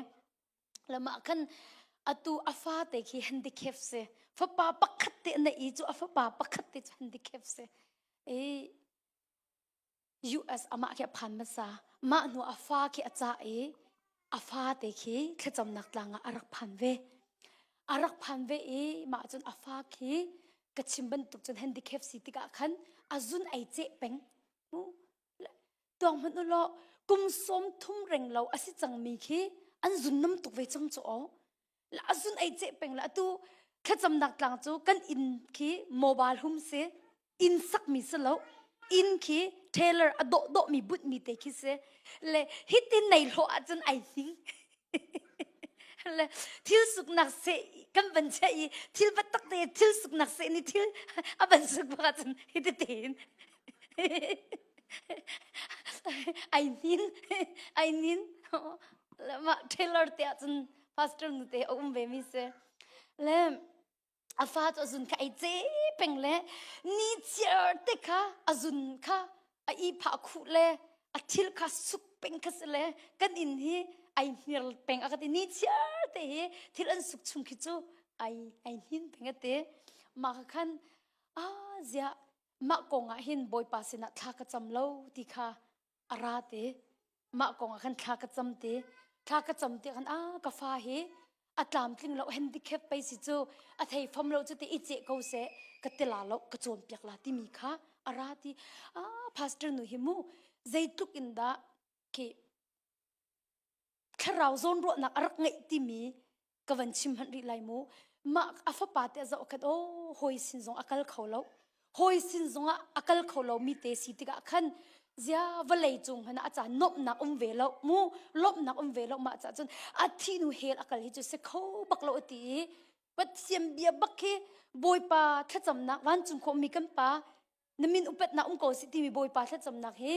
lama khan atu a fa te khi handicap si fapa pakhat te na i cu a fapa pakhat te cu handicap si e US amah khi a phan hmasa. Mah hnu a fa khi a cah i a fa te khi thlacamnak tlang ah a rak phan ve. A rak phan ve i mah cun a fa khi ka chim bantuk cun handicap si tikah khan a zun ei ceh peng. Tuang hmanh u law kum sawm thum reng lo a si cangmi khi an zun nam tuk ve cang cu aw. La a zun ei ceh peng la atu thlacamnak tlang cu kan inn khi mobile hum si inn sakmi si lo inn khi tailor a dawh dawhmi butmi te khi si le hitin nei hlawh ahcun ai hning le thil suknak seh kan van chiah i thil va tak te thil suknak seh ni thil a van suk bak ahcun hiti tein ai hnin ai nin le mah tailor te ahcun pastor nu te a um ve mi si le a fa cu a zun kha ei ce peng le ni chiar te kha a zun kha a i phah khuh le a thil kha suk peng kha si le kan inn hi ai hnir peng a ka ti ni chiar te hi thil an suk chung khi cu ai ai hnin peng a ti mah kha khan a ziah mah kong ah hin bawipa sinah thla ka cam lo ti kha a ra te mah kong ah khan thla ka cam te thla ka cam te khan a ka fa hi a tlamtling lo handicap pei si cu a thei fam lo cu te i ceh ko seh ka ti la lo ka cawn piak la timi kha a ra ti a pastor nu hi mu zeitluk in dah khi thlarau zawnruahnak a rak ngeih timi ka van chim hmanh rih lai mu mah a fapa te a zoh khat oh hawi sin zong a kal kho lo hawi sin zong ah a kal kho lo mi te si tikah khan zia vawlei cung hmanh ah a ca nuamhnak um ve lo mu lawmhnak um ve lo mah ca cun a thi nu hel a kal hi cu si kho bak lo a ti i Pathian bia bak khi Bawipa thlacamnak vancung khawhmi kan pa na min upatnak um ko si timi Bawipa thlacamnak hi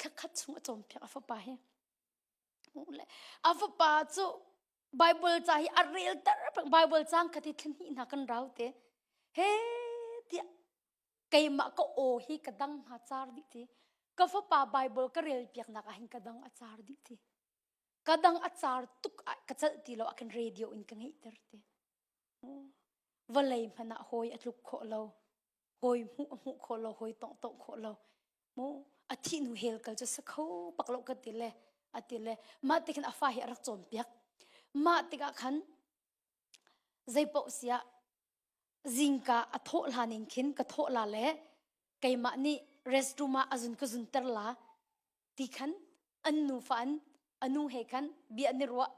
thlakhat chung a cawnpiak a fapa hi a fapa cu. Bible ca hi a rel ter peng Bible cang khat hi thlen hnih hna kan rau te. He tiah keimah ka aw hi ka dang hna car dih ti. Ka fapa Bible ka rel piak nak ah hin ka dang a car dih ti. Ka dang a car tuk ah ka calh ti lo ah khin radio in ka ngeihter ti. Vawlei hmanh ah hawi a tluk khawh lo. Hawi hmuh a hmuh khawh lo, hawi tongh tongh khawh lo. Mu a thih hnu hel kal cu si kho pak lo ka ti le a ti le mah ti khin a fa hi a rak cawnpiak. Mah tikah khan zeipaoh siah zingka a thawh hlan in khin ka thawh la le keimah nih restroom ah a zun ka zunter la ti khan an nufa an a nu he khan bia an i ruah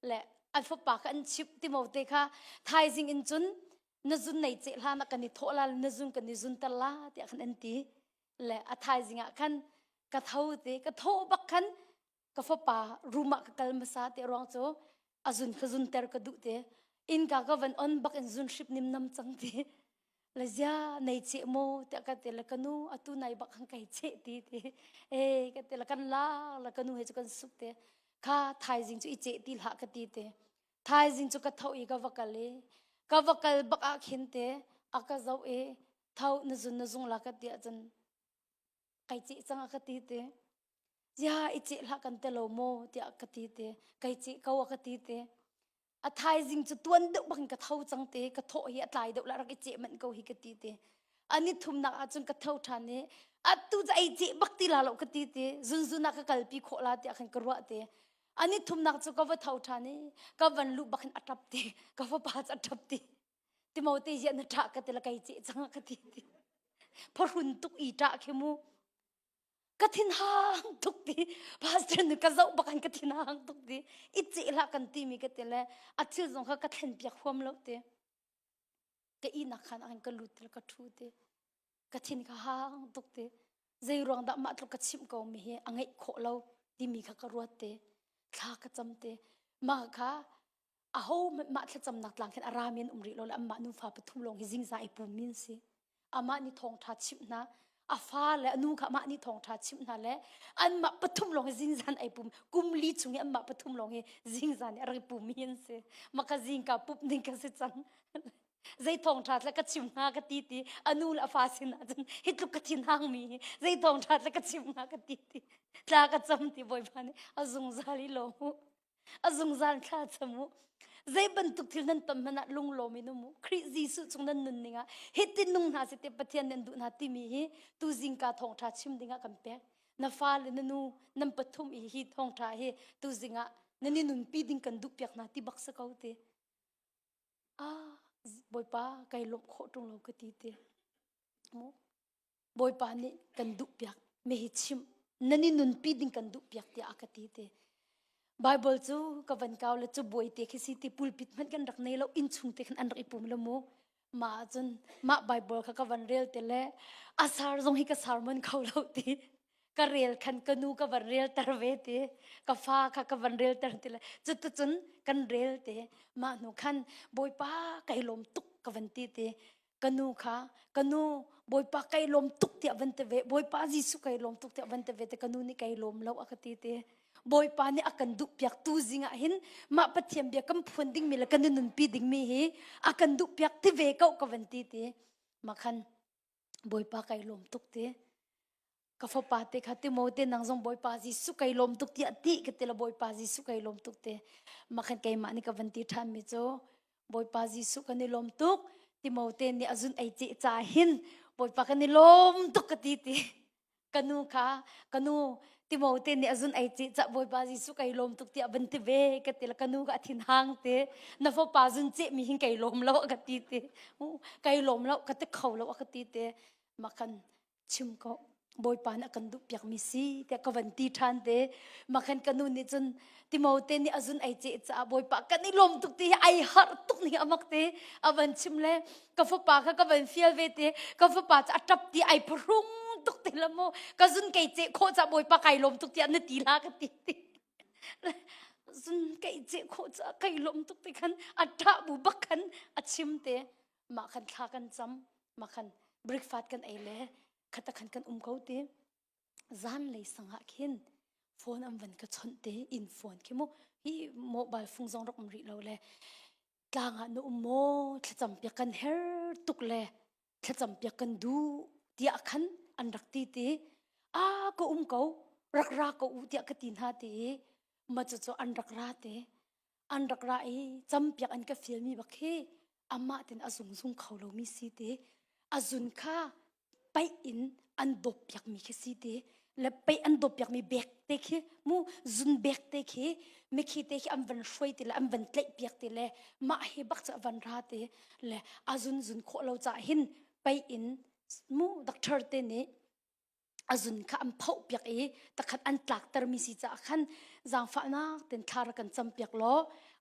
le an fapa kha an chimh Timote kha thaizing in cun na zun nei ceh hlan ah kan i thawh la na zun kan i zunter la tiah khan an ti le a thaizing ah khan ka tho te ka thawh bak khan ka fapa room ah ka kal hmasa te ruang cu a zun ka zunter ka duh te innka ka van on bak in zun hrip nim nam cang ti le zia nei cheh maw tiah ka ti le ka nu atu nai bak han kai cheh ti ti e ka ti le kan la le ka nu he cu kan sup te kha thaizing cu i cheh ti hlah ka ti te thaizing cu ka tho i ka va kal i ka va kal bak ah khin te a ka zoh i tho na zun na zung la ka ti ahcun kai ceh cang a ka ti te zia i ceh hlah kan te lo maw tiah ka ti te kai ceh ko a ka ti te a thaizing cu tuan deuh bak in ka tho cang te ka thawh hi a tlai deuh la rak i ceh manh ko hi ka ti te ani thumnak ahcun ka tho ṭhan i atu cu ei ceh bak ti la lo ka ti te zunzun ah ka kalpi khawh la tiah khan ka ruah te ani thumnak cu ka va tho ṭhan i ka van luh bak in a ṭap ti ka fapa cu a ṭap ti Timote ziah na ṭah ka ti la kai ceh cang ka ti ti phahrun tuk i ṭah khi mu ka thin hang tuk ti pastor nih ka zoh bak in ka thin hang tuk ti i ceh hlah kan ti mi ka ti le a thil zong kha ka thlen piak huam lo ti ka ihnak khan ah ka lut ti ka ṭhu ti ka thin kha hang tuk ti zei ruang dah mah tluk ka chimh ko mi hi a ngeih khawh lo timi kha ka ruat te thla ka cam te mah kha aho mah thlacamnak tlang khin a rami an um rih lo le anmah nufa pathum lawng hi zingza i pum min si amah nih thawngṭha chimh hna a fa le a nu kha amah nih thawngṭha chimh hna le anmah pathum lawng hi zingzan ai pum kum li chung i anmah pathum lawng hi zingzan i a rak i pum mi an si maka zingka pup ning ka si cang zei thawngṭha tla ka chim hnga ka ti ti a nu le a fa sin ahcun hi tluk ka thin hang mi hi zei thawngṭha tla ka chim hnga ka ti ti tla ka cam ti bawipa nih a zungzal i lawm u a zungzal thla cam u zei bantuk thil nan ton hmanh ah lunglawm in um u Khrih Jesuh chung nan nun ning ah hitin nung hna seh tiah Pathian nih an duh hna timi hi tu zingka thawngṭha chim ding ah kan pek na fa le na nu nan pathum i hi thawngṭha hi tu zing ah nan i nunpi ding kan duh piak hna ti bak si ko ti ah Bawipa kai lawmh khawh ṭung lo ka ti ti mu Bawipa nih kan duhpiak mi hi chimh nan i nunpi ding kan duhpiak tiah a ka ti te Bible cu ka van kau le cu buai te khi si ti pulpit hmanh kan rak nei lo inn chung te khan an rak i pum lo mu mah cun mah Bible kha ka van rel te le a sar zong hi ka sar mon kho lo ti ka rel khan ka nu ka van rel ter ve ti ka fa kha ka van rel ter ti le cuticun kan rel te mah hnu khan Bawipa kai lawm tuk ka van ti te ka nu kha ka nu bawipa kai lawm tuk tiah van ti ve bawipa Jesuh kai lawm tuk tiah van ti ve te ka nu nih kai lawm lo a ka ti te bawipa nih a kan duh piak tu zing ah hin mah pathian bia kan phuan dingmi le kan nunpi dingmi hi a kan duh piak ti ve ko ka van ti ti ma khan bawipa kai lawm tuk ti ka fapa te kha Timote nang zong Bawipa Jesuh kai lawm tuk tiah ti ka ti la Bawipa Jesuh kai lawm tuk te makhan keimah nih ka van ti ṭhan mi cu Bawipa Jesuh kan i lawm tuk Timote nih a zun ei ceh ca hin Bawipa kan i lawm tuk ka ti ti ka nu kha ka nu Timote nih a zun ei ceh ca Bawipa Jesuh kai lawm tuk tiah van ti ve ka ti la ka nu ka a thin hang te na fapa zun ceh mi hin kai lawm lo ka ti te kai lawm lo ka ti kho lo ka ti te makhan chim ko Bawipa nih a kan duh piakmi si tiah ka van ti ṭhan te makhan ka nu nih cun Timote nih a zun ei ceh caah Bawipa kan i lawm tuk ti hi ai harh tuk ning amak te a van chim le ka fapa kha ka van fial ve te ka fapa cu a ṭap ti ai phrung tuk te la mu ka zun kei ceh khawh caah Bawipa kai lawm tuk tiah na ti la ka ti ti zun kei ceh khawh caah kai lawm tuk ti khan a ṭah bu bak khan a chim te mah khan thla kan cam mah khan breakfast kan ei le khata khan kan um ko ti zan lei sang ah khin Phone an van ka chawnh te inn phone khi mu hi mobile phone zong rak um rih lo le tlang ah na um maw thlacam piak kan her tuk le thlacam piak kan duh tiah khan an rak ti ti a ka um ko rak ra ko u tiah ka ti hna ti i ma cu cu an rak ra te an rak ra i campiak an ka fialmi bak hi amah tin a zungzung kho lomi si ti a zun kha paih in an dawp piakmi khi si ti le paih an dawp piakmi bek te khi mu zun bek te khi mikhi te khi an van hruai ti le an van tlaih piak ti le mah hi bak cu a van ra ti le a zun zun khawh lo caah hin paih in mu doctor te nih a zun kha an phoh piak i takhat an tlaktermi si caah khan zaangfahnak ten thla rak kan cam piak law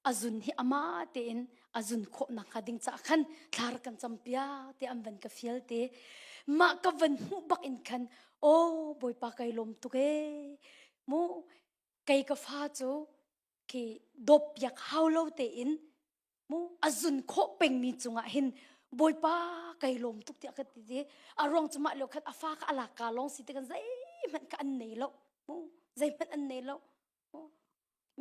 a zun hi ama tein a zun khawh nakhnga ding caah khan thla rak kan cam piak ti an van ka fial te mah ka van hmuh bak in khan aw bawipa kai lawm tuk e mu kei ka fa cu khi dawp piak hau lo tein mu a zun khawh pengmi cungah hin bawipa kai lawm tuk tiah ka ti ti a ruang cu mah lio khan a fa kha a lak ka lawng si te kan zeihmanh kha an nei lo mu zeihmanh an nei lo mu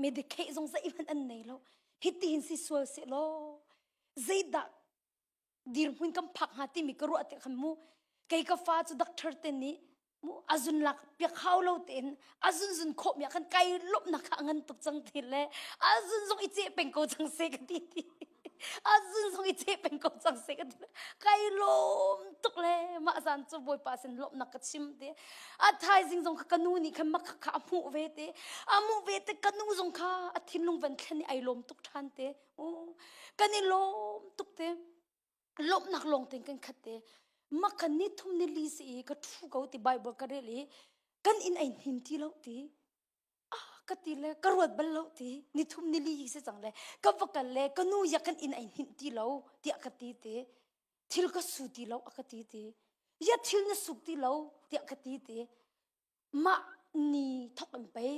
medicate zong zeihmanh an nei lo hiti hin si sual se law zeidah dirhmun kan phak hnga timi ka ruah tik khan mu kei ka fa cu doctor te nih mu azun lak piak hau lo tein azun zun khawh mi ah khan kai lawmhnak kha a ngan tuk cang ti le azun zong i ceh peng ko cang se ka ti ti azun zong i ceh peng ko cang se ka ti kai lawm tuk le mah zan cu bawipa sin lawmhnak ka chim te a thaizing zong kha ka nu nih khan mak kha a hmuh ve te a hmuh ve te ka nu zong kha a thinlung van thlen i ai lawm tuk ṭhan te kan i lawm tuk te lawmhnak lawng tein kan khat te makhan ni thum ni li si i ka ṭhu ko ti Bible ka rel i kan inn ai hnin ti lo ti ah ka ti le ka ruat bal lo ti ni thum ni li si cang le ka va kal le ka nu ya kan inn ai hnin ti lo tiah ka ti te thil ka su ti lo a ka ti ti ya thil na suk ti lo tiah ka ti te mah ni thok in pei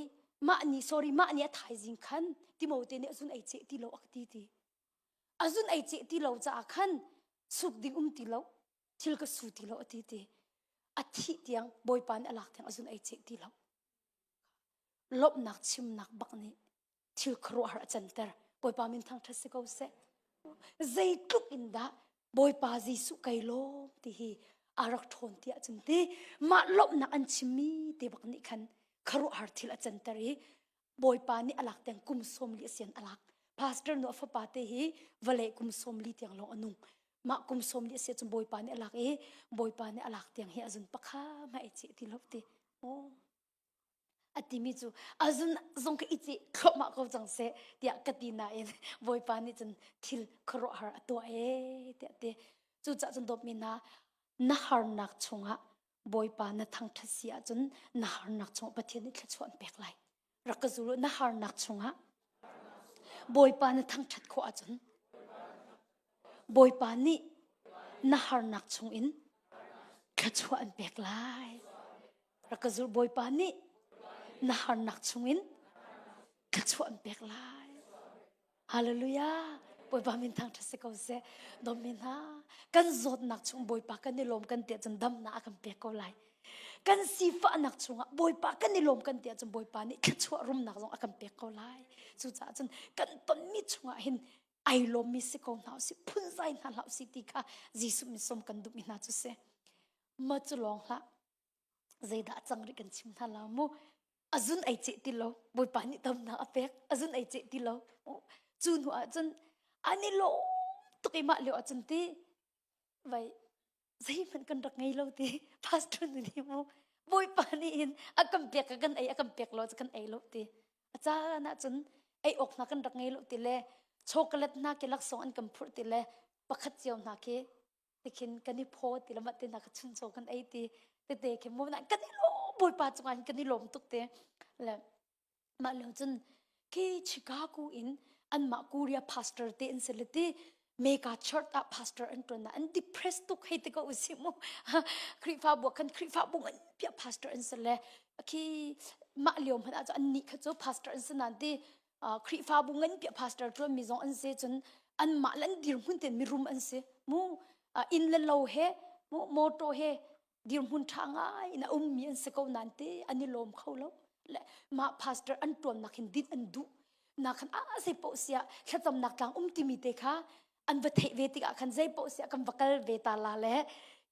mah ni sorry mah ni a thaizing khan Timote nih azun ei ceh ti lo a ka ti ti azun ei ceh ti lo caah khan suk ding um ti lo thil ka su ti lo a ti ti a thih tiang bawipa nih a lak tiang azun ei ceh ti lo lawmhnak chimnak bak nih thil khuaruahhar a canter bawipa min thangṭhat si ko seh zeitluk in dah bawipa Jesuh kai lawm ti hi a rak ṭhawn ti ahcun ti mah lawmhnak an chimmi te bak nih khan khuaruahhar thil a canter i bawipa nih a lak tiang kum 40 a sian a lak pastor nu a fapa te hi vawlei kum 40 tiang lawng a nung mah kum 40 a si ahcun bawipa nih a lak i bawipa nih a lak tiang hi a zun pakha ma ei cheh ti lo ti a timi cu azun zong ka ici thluahmah ko cang seh tiah ka ti nain bawipa nih cun thil khuaruahhar a tuah ee tiah ti cucaah cun dawtmi hna na harnak chungah bawipa na thangṭhat si ahcun na harnak chungah Pathian nih thluachuah an pek lai rak ka zul na harnak chungah bawipa na thangṭhat khawh ahcun Bawipa nih na harnak chungin thluachuah an pek lai rak ka zul bawipa nih na harnak chungin thluachuah an pek lai hallelujah bawipa min thangṭhat si ko seh dawmi hna kan zawtnak chung bawipa kan i lawm kan ti ahcun damnak a kan pek ko lai kan sifahnak chungah bawipa kan i lawm kan ti ahcun bawipa nih thluachuah rumnak zong a kan pek ko lai cucaah cun kan tonmi chungah hin ai lawmmi si ko hna usih phunzai hna hlah usih ti kha Jesuh min sawm kan duhmi hna cu si ma cu lawng hlah zeidah cang rih kan chim hna la mu azun ei ceh ti lo bawipa nih damnak a pek azun ei ceh ti lo cu hnu ah cun an i lawm tuk i mah lio ah cun ti vai zeihmanh kan rak ngei lo ti pastor nu nih mu bawipa nih hin a kan pek ka kan ei a kan pek lo cu kan ei lo ti a caan ah cun ei awk hna kan rak ngei lo ti le chocolate hna ke laksawng an kan phurh ti le pakhat cio hna khi tikhin kan i phaw ti le mah te hna kha chunchaw kan ei ti tete khi mu kan i lawm bawipa cungah hin kan i lawm tuk te le mah lio cun khi Chicago in anmah Korea pastor te an si le ti mega church ah pastor an tuan an depressed tuk hei te ko usi mu Khrihfabu kan Khrihfabu ngan pia pastor an si le khi mah lio hmanh ah cu an nih kha cu pastor an si nan ti Khrihfabu ngan pia pastor tuan mi zong an si cun anmah le an dirhmun ten mirum an si mu inn le lo he mu motor he dirhmun ṭha ngai in a ummi an si ko nain te an i lawm kho lo. Le mah pastor an ṭuannak hin din an duh. Na khan a zei paoh siah thlacamnak tlang um timi te kha an va theih ve tikah khan zei paoh siah kan va kal ve ta la le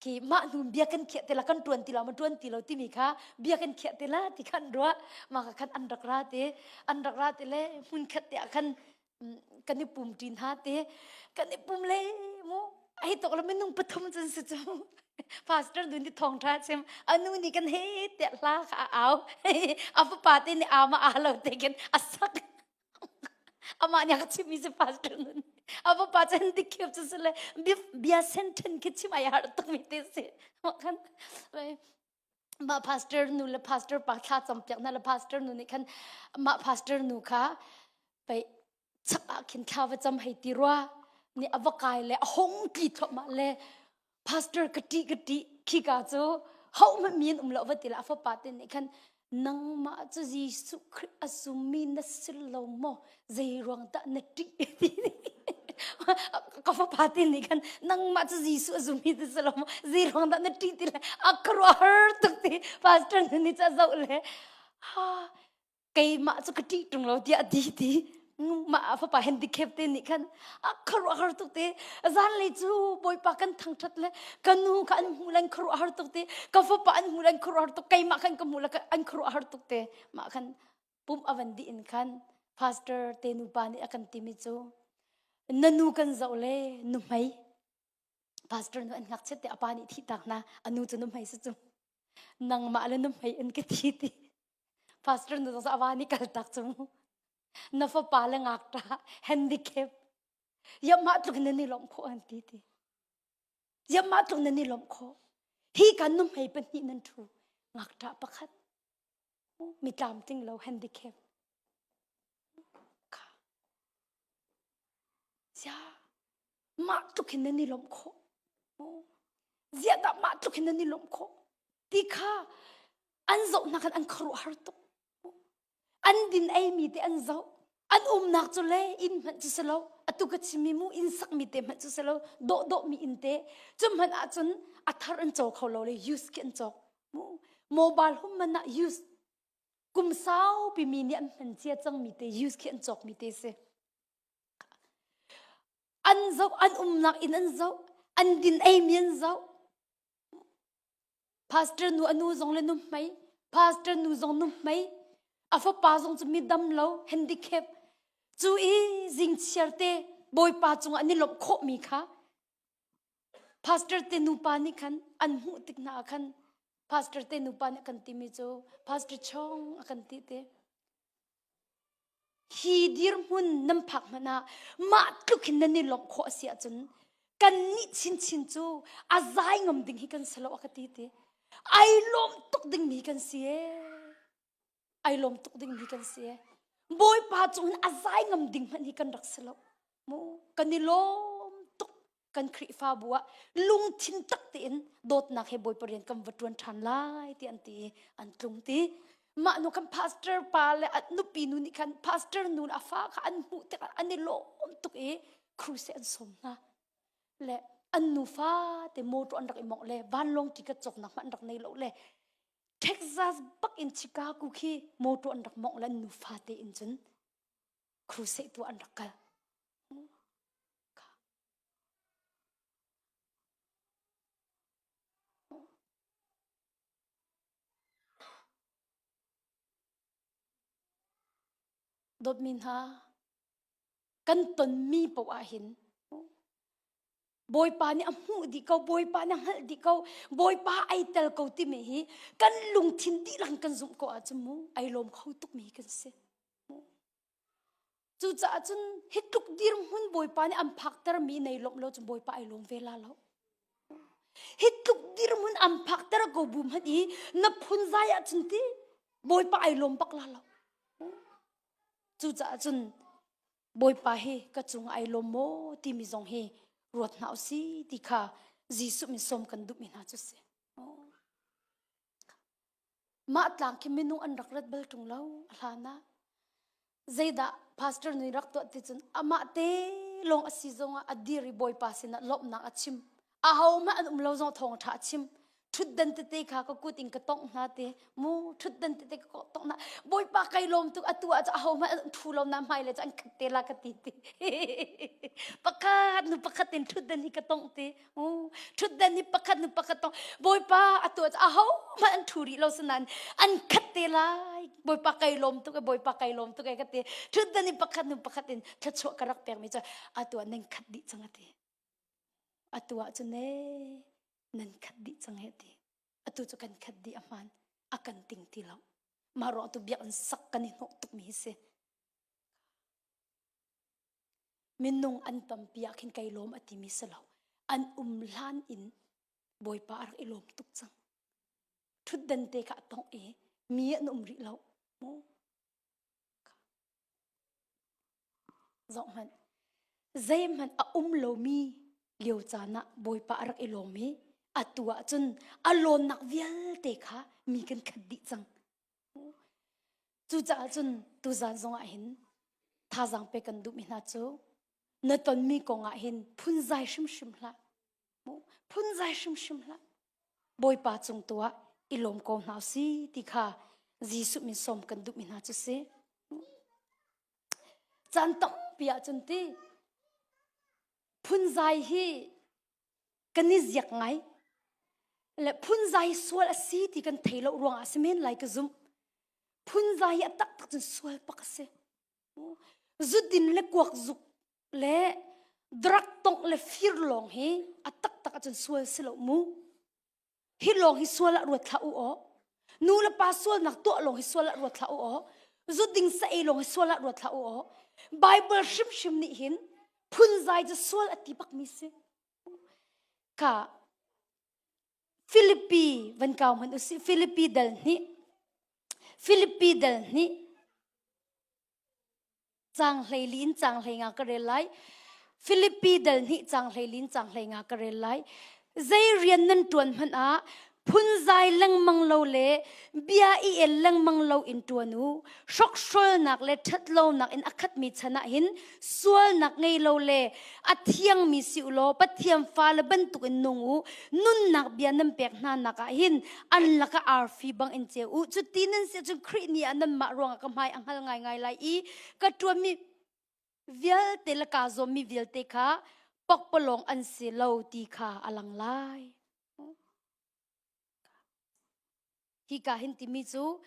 khi mah hnu bia kan khiah te la kan ṭuan ti lo ma ṭuan ti lo timi kha bia kan khiah te la ti khan ruah mah ka khan an rak ra te an rak ra te le hmun khat te ah khan kan i pum ṭi hna te kan i pum le mu ai tok le minung pathum cun si cu pastor nu nih thawngṭha chim anu nih kan he tiah hla kha a au a fapa te nih ama a lo te khin a sak amah nih a ka chimmi si pastor nu nih a fapa cu handicap cu si le bia sentence khi chim ai har tukmi te si khan mah pastor nu le pastor pa thla campiak hna le pastor nu nih khan mah pastor nu kha pei chak ah khin thla va cam hei ti rua nih a va kai le a hong tli thluahmah le pastor ka ṭih ka ṭih khika cu ho hmanh mi an um lo va ti le a fapa te nih khan nangmah cu Jesuh Khrih a zummi na si lo maw zei ruang dah na ṭih ti ka fapa te nih khan nangmah cu Jesuh a zummi na si lo maw zei ruang dah na ṭih ti le a khuaruahhar tuk ti pastor nu nih ca zoh le ha keimah cu ka ṭih ṭung lo tiah a ti ti mah a fapa handicap te nih khan a khuaruahhar tuk te zanlei cu bawipa kan thangṭhat le ka nu kha an hmuh le an khuaruahhar tuk te ka fapa an hmuh le an khuaruahhar tuk keimah khan ka hmuh le an khuaruahhar tuk te mah khan pumh a van dih in khan pastor te nupa nih a kan timi cu na nu kan zoh le nuhmei pastor nu an ngakchiat te a pa nih thih tak na a nu cu nuhmei si cu nangmah le nuhmei in ka thi ti pastor nu zong a va nih kal tak cu mu na fapa le ngakṭa handicap yamah tluk nan i lawmh khawh an ti ti yamah tluk nan i lawmh khawh hi kan nuhmei pahnih nan ṭhu ngakṭah pakhat mi tlamtling lo handicap kha sia mah tluk hin nan i lawmh khawh ziah dah mah tluk hin nan i lawmh khawh ti kha an zoh hna khan an khuaruahhar tuk an din eimi te an zoh an umnak cu le inn hmanh cu si lo atu ka chimmi mu inn sakmi te hmanh cu si lo dawh dawhmi inn te cu hmanh ahcun a thar an caw kho lo le use khi an cawk mu mobile hum man ah use kum saupi mi nih an hman cia cangmi te use khi an cawkmi te si an zoh an umnak inn an zoh an din eimi an zoh Pastor nu a nu zong le nuhmei, pastor nu zong nuhmei, a fapa zong cu mi dam lo, handicap. Cu i zingchiar te Bawipa cungah an i lawmh khawhmi kha pastor te nupa nih khan an hmuh tik hna ah khan pastor te nupa nih a kan timi cu pastor Chong a kan ti te. Hi dirhmun nan phak hmanh ah mah tluk hin nan i lawmh khawh a si ahcun kannih chinchin cu a zai ngam ding hi kan si lo a ka ti ti. Ai lawm tuk dingmi kan si ee. Ai lawm tuk dingmi kan si ee. Bawipa cung hin a zai ngam ding hmanh hi kan rak si lo. Mu kan i lawm tuk. Kan Khrihfabu ah lungthin tak tein dawtnak he Bawipa rian kan va ṭuan ṭhan lai ti an ti i an tlung ti. Mah nu khan pastor pa le a nupi nu nih khan pastor nu le a fa kha an hmuh tikah an i lawm tuk i crusade an sawm hna. Le an nufa te motor an rak i mawngh le vanlawng ticket cawknak hmanh an rak nei lo le Texas bak in Chicago khi motor an rak mawngh le an nufa te in cun crusade tu an rak kal. Dawtmi hna, kan tonmi paoh ah hin Bawipa nih a hmuh dih ko, Bawipa nih a hngalh dih ko, Bawipa ai tel ko timi hi kan lungthin dihlak in kan zumh ko ahcun mu ai lawm kho tukmi kan si. Cucaah cun hi tluk dirhmun Bawipa nih an phaktermi nei lawmh lo cun Bawipa ai lawm ve la lo. Hi tluk dirhmun an phakter ko bu hmanh i na phunzai ahcun ti Bawipa ai lawm bak la lo. Cucaah cun Bawipa hi ka cung ai lawm maw timi zong hi ruat hna usih ti kha Jesuh min sawm kan duhmi hna cu si. Mah tlang khi minung an rak rat bal ṭung lo a hlan ah. Zeidah pastor nih rak tuah ti cun amah te lawng a si zongah a dir i Bawipa sinah lawmhnak a chim. Ahohmanh an um lo zong thawngṭha a chim. Ṭhutdan tete kha ka kut in ka tongh hna te mu ṭhutdan tete ka tongh hna Bawipa kai lawm tuk atu ah cu aho hmanh an ṭhu lo na hmai le cu an khat te la ka ti ti pakhat nu pakhat in ṭhutdan hi ka tongh ti mu ṭhutdan hi pakhat nu pakhat tongh Bawipa atu ah cu aho hmanh an ṭhu rih lo sinain an khat te lai Bawipa kai lawm tuk e Bawipa kai lawm tuk e ka ti ṭhutdan hi pakhat nu pakhat in thluachuah ka rak pekmi cu atu ah nan khat dih cang a ti atu ah cun ee nan khat dih cang he ti atu cu kan khat dih a hmaan a kan ting ti lo mah ruang tu biakinn sak kan i hnawh tukmi hi si minung an tampi ah khin kai lawm a timi si lo an um hlan in bawipa a rak i lawm tuk cang thutdan te kha a tongh i mi an um rih lo mu Zohhmanh, zeihmanh a um lomi lio caan ah Bawipa a rak i lawm i atu ah cun a lawnnak vialte kha mi kan khat dih cang. Cucaah cun tuzan zongah hin thazaang pe kan duhmi hna cu na tonmi kong ah hin phunzai hrimhrim hlah. Phunzai hrimhrim hlah. Bawipa cung tu ah i lawm ko hna si ti kha Jesuh min sawm kan duhmi hna cu si. Caan tampi ah cun ti phunzai hi kan i ziak ngai le phunzai sual a si ti kan thei lo ruangah si men lai ka zumh. Phunzai hi a taktak cun sual pak a si. Zudin le kuak zuk le drug tongh le fir lawng hi a taktak ahcun sual si lo mu hi lawng hi sual ah ruat hlah u aw nu le pa sualnak tuah lawng hi sual ah ruat hlah u aw zu ding sa ei lawng hi sual ah ruat hlah u aw Bible hrimhrim nih hin phunzai cu sual a ti bak mi si ka Philippi van kau hmanh usih Philippi dal hnih Philippi dal hnih Caang 14 in caang 15 ka rel lai. Filipi dal hnih caang 14 in caang 15 ka rel lai. Zei rian nan ṭuan hmanh ah phunzai lengmang lo le bia i el lengmang lo in ṭuan u. Hrokhrolnak le ṭhatlonak in a khatmi chan ah hin sualnak ngei lo le a thiangmi si u law Pathian fale bantuk in nung u. Nunnak bia nan pek hna nak ah hin an lakah arfi bang in ceu u. Cuti nan si ahcun Khrih ni ah nanmah ruangah ka hmai a hngal ngaingai lai i ka ṭuanmi vialte le kaa zuammi vialte kha pakpalawng an si lo ti kha a lang lai. Hika hin timi cu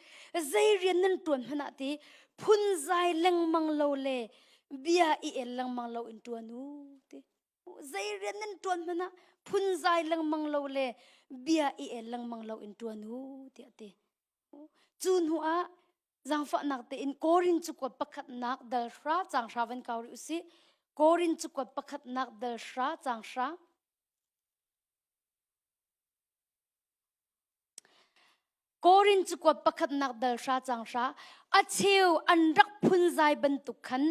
zei rian nan ṭuan hmanh ah ti phunzai lengmang lo le bia i el lengmang lo in ṭuan u ti. Zei rian nan ṭuan hmanh ah phunzai lengmang lo le bia i el lengmang lo in ṭuan u tiah ti. Cu hnu ah zaangfahnak tein Korin cakuat pakhatnak dal hra caang hra van kau rih usih. Korin cakuat pakhatnak dal hra caang hra. Korin cakuat pakhatnak dal hra caang hra a cheu an rak phunzai bantuk khan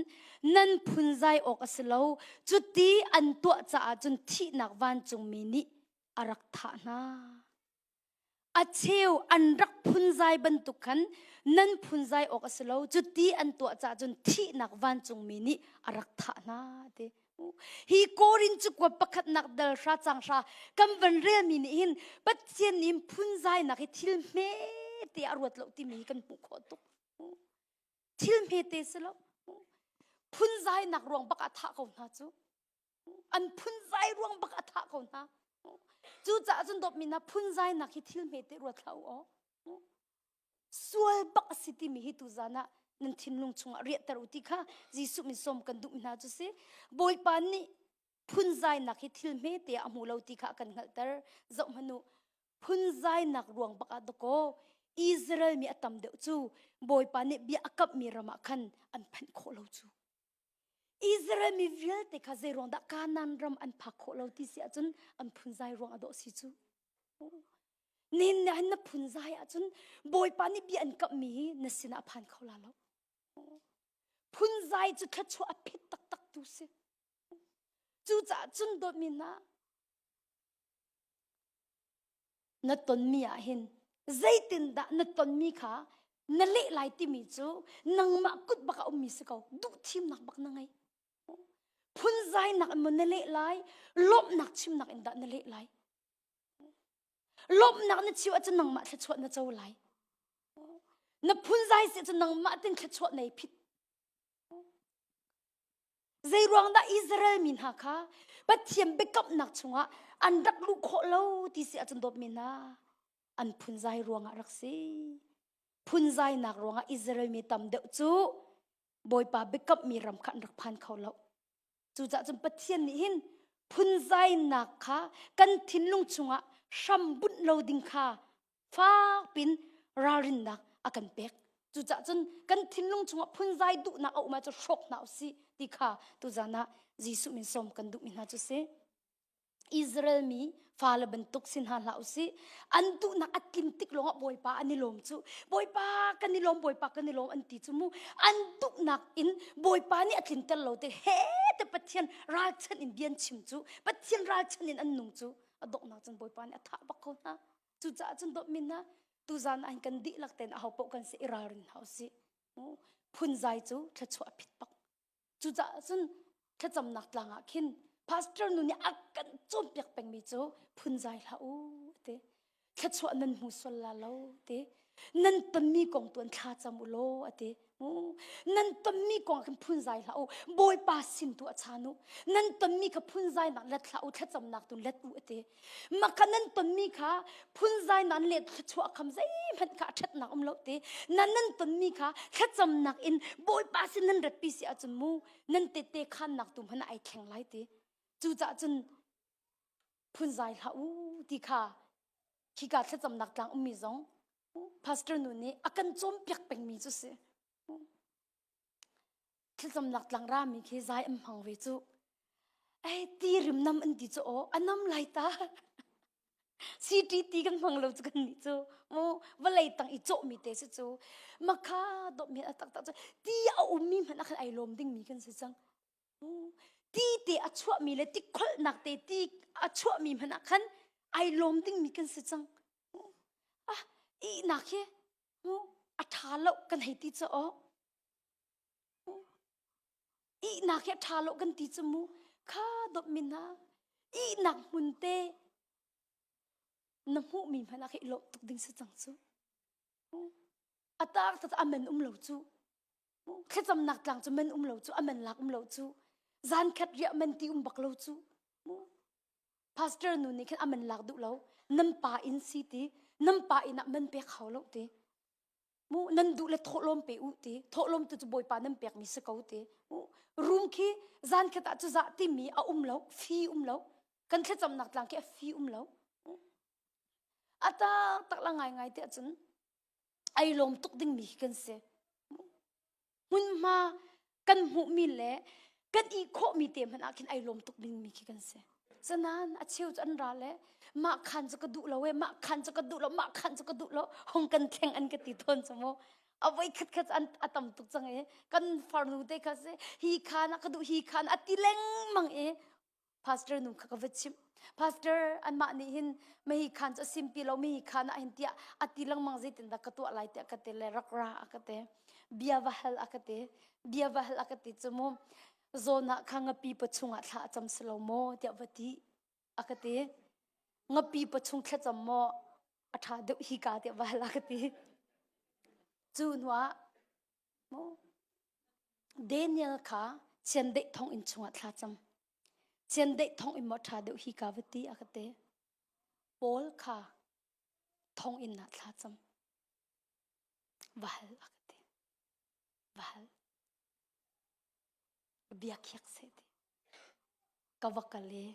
nan phunzai awk a si lo cuti an tuah caah cun thihnak vancungmi nih a rak thah hna. A cheu an rak phunzai bantuk khan nan phunzai awk a si lo cuti an tuah caah cun thihnak vancungmi nih a rak thah hna ti. Hi Korin cakuat pakhatnak dal hra cang hra kan van relmi nih hin Pathian nih phunzainak hi thil hme te a ruat lo timi hi kan hmuh khawh tuk. Thil hme te si lo. Phunzainak ruang bak ah thah ko hna cu. An phunzai ruang bak ah thah ko hna. Cucaah cun dawtmi hna phunzainak hi thil hme te ruat hlah u aw. Sual bak a si timi hi tuzan ah nan thinlung chungah riahter u ti kha Jesuh min sawm kan duhmi hna cu si. Bawipa nih phunzainak hi thil hmete ah a hmu lo ti kha a kan hngalhter. Zoh hmanh u, phunzainak ruang bak ah dakaw Israel mi a tam deuh cu Bawipa nih bia a kamhmi ram ah khan an phanh khawh lo cu. Israel mi vialte kha zei ruang dah Kanaan ram an phak khawh lo ti si ahcun an phunzai ruang a dawh si cu. Nihin ni ah na phunzai ahcun Bawipa nih bia an kamhmi hi na sinah a phan kho la lo. Phunzai cu thluachuah a phet taktak tu si. Cucaah cun dawtmi hna na tonmi ah hin zeitindah na tonmi kha na leh lai timi cu nangmah kut bak a ummi si ko duh thimnak bak na ngei phunzainak in maw na leh lai lawmhnak chimnak in dah na leh lai. Lawmhnak na chim ahcun nangmah thluachuah na co lai. Na phunzai si ahcun nangmah tin thluachuah nei phit. Zei ruang dah Israel mi hna kha Pathian biakamnak chungah an rak luh khawh lo ti si ahcun dawtmi hna an phunzai ruangah rak si. Phunzainak ruangah Israel mi tam deuh cu Bawipa biakammi ram kha an rak phan kho lo. Cucaah cun Pathian nih hin phunzainak kha kan thinlung chungah hram bunh lo ding kha fakpin ralrinnak a kan pek. Cucaah cun kan thinlung chungah phunzai duhnak a um ahcun hrawk hna usih ti kha tuzan ah Jesuh min sawm kan duhmi hna cu si. Israel mi fale bantuk si hna hlah usih. An duhnak a tlin tik lawngah Bawipa an i lawm cu. Bawipa kan i lawm, Bawipa kan i lawm an ti cu mu. An duhnak in Bawipa nih a tlinter lo te he te Pathian ralchanh in bia an chim cu. Pathian ralchanh in an nung cu. A donghnak cun Bawipa nih a thah bak ko hna. Cucaah cun dawtmi hna, tuzan ah hin kan dihlak tein aho paoh kan si i ralring hna usih. Phunzai cu thluachuah a phit bak. Cucaah cun thlacamnak tlang ah khin pastor nu nih a kan cawnpiak pengmi cu phunzai hlah u ti. Thluachuah nan hmu sual la lo ti. Nan tonmi kong tu an thla cam u law a ti. Nan tonmi kong ah khin phunzai hlah u. Bawipa sin tu a chan u. Nan tonmi kha phunzainak let hlah u, thlacamnak tu let u a ti. Maka nan tonmi kha phunzai nan le thluachuah kham zeihmanh kha a ṭhatnak um lo te. Nan nan tonmi kha thlacamnak in Bawipa sin nan ratpi si ahcun mu nan tette khannak tu hmanh ai thleng lai te. Cucaah cun phunzai hlah u ti kha khika thlacamnak tlang ummi zong pastor nu nih a kan cawnpiak pengmi cu si. Thlacamnak tlang rami khi zai an hmang ve cu. Ei ti rim nam an ti cu aw a nam lai ta. CTT kan hmang lo cu kan nih cu. Mu vawlei tang i cawhmi te si cu. Makha dawtmi a taktak cu ti a ummi hmanh ah khan ai lawm dingmi kan si cang. Ti te a chuahmi le ti kholhnak te ti a chuahmi hmanh ah khan ai lawm dingmi kan si cang. Ah ihnak hi mu a ṭha lo kan hei ti cu aw. Ihnak hi a ṭha lo kan ti cu mu. Kha dawtmi hna, ihnak hmun te na hmuhmi hmanh ah khi i lawmh tuk ding si cang cu. A tak tak a man um lo cu. Thlacamnak tlang cu man um lo cu, a man lak um lo cu. Zan khat riah man ti um bak lo cu. Pastor nu nih khin a man lak duh lo. Nan pa inn si ti, nan pa inn ah man pek hau lo ti. Mu nan duh le thawhlawm pe u ti thawhlawm tu cu bawipa nan pekmi si ko ti mu room khi zan khat ah cu zah timi a um lo fi um lo kan thlacamnak tlang khi a fi um lo a tak tak la ngai ngai te ahcun ai lawm tuk dingmi khi kan si hmunhma kan hmuhmi le kan i khawhmi te hmanh ah khin ai lawm tuk dingmi khi kan si. Sanan a cheu cu an ra le mah khan cu ka duh lo e mah khan cu ka duh lo mah khan cu ka duh lo hong kan thleng an ka ti tawn cu mu a voi khat khat an a tam tuk cang e kan farnu te kha si hi khan a ka duh hi khan a ti lengmang e pastor nu kha ka va chimh pastor anmah nih hin mahi khan cu a simpi lo mahi khan ah hin tiah a ti lengmang zeitin dah ka tuah lai tiah ka ti le rak ra a ka ti bia va hal a ka ti bia va hal a ka ti cu mu zawn ah kha ngapi pa chungah thla a cam si lo maw tiah va ti a ka ti ngapi pa chung thlacam maw a ṭha deuh hi ka tiah va hal a ka ti cu hnuah mu Daniel kha chiandeih thonginn chungah thla cam. Chiandeih thonginn maw ṭha deuh hi ka va ti a ka ti. Paul kha thonginn ah thla cam. Va hal a ka ti. Va hal. Bia khiak seh ti. Ka va kal i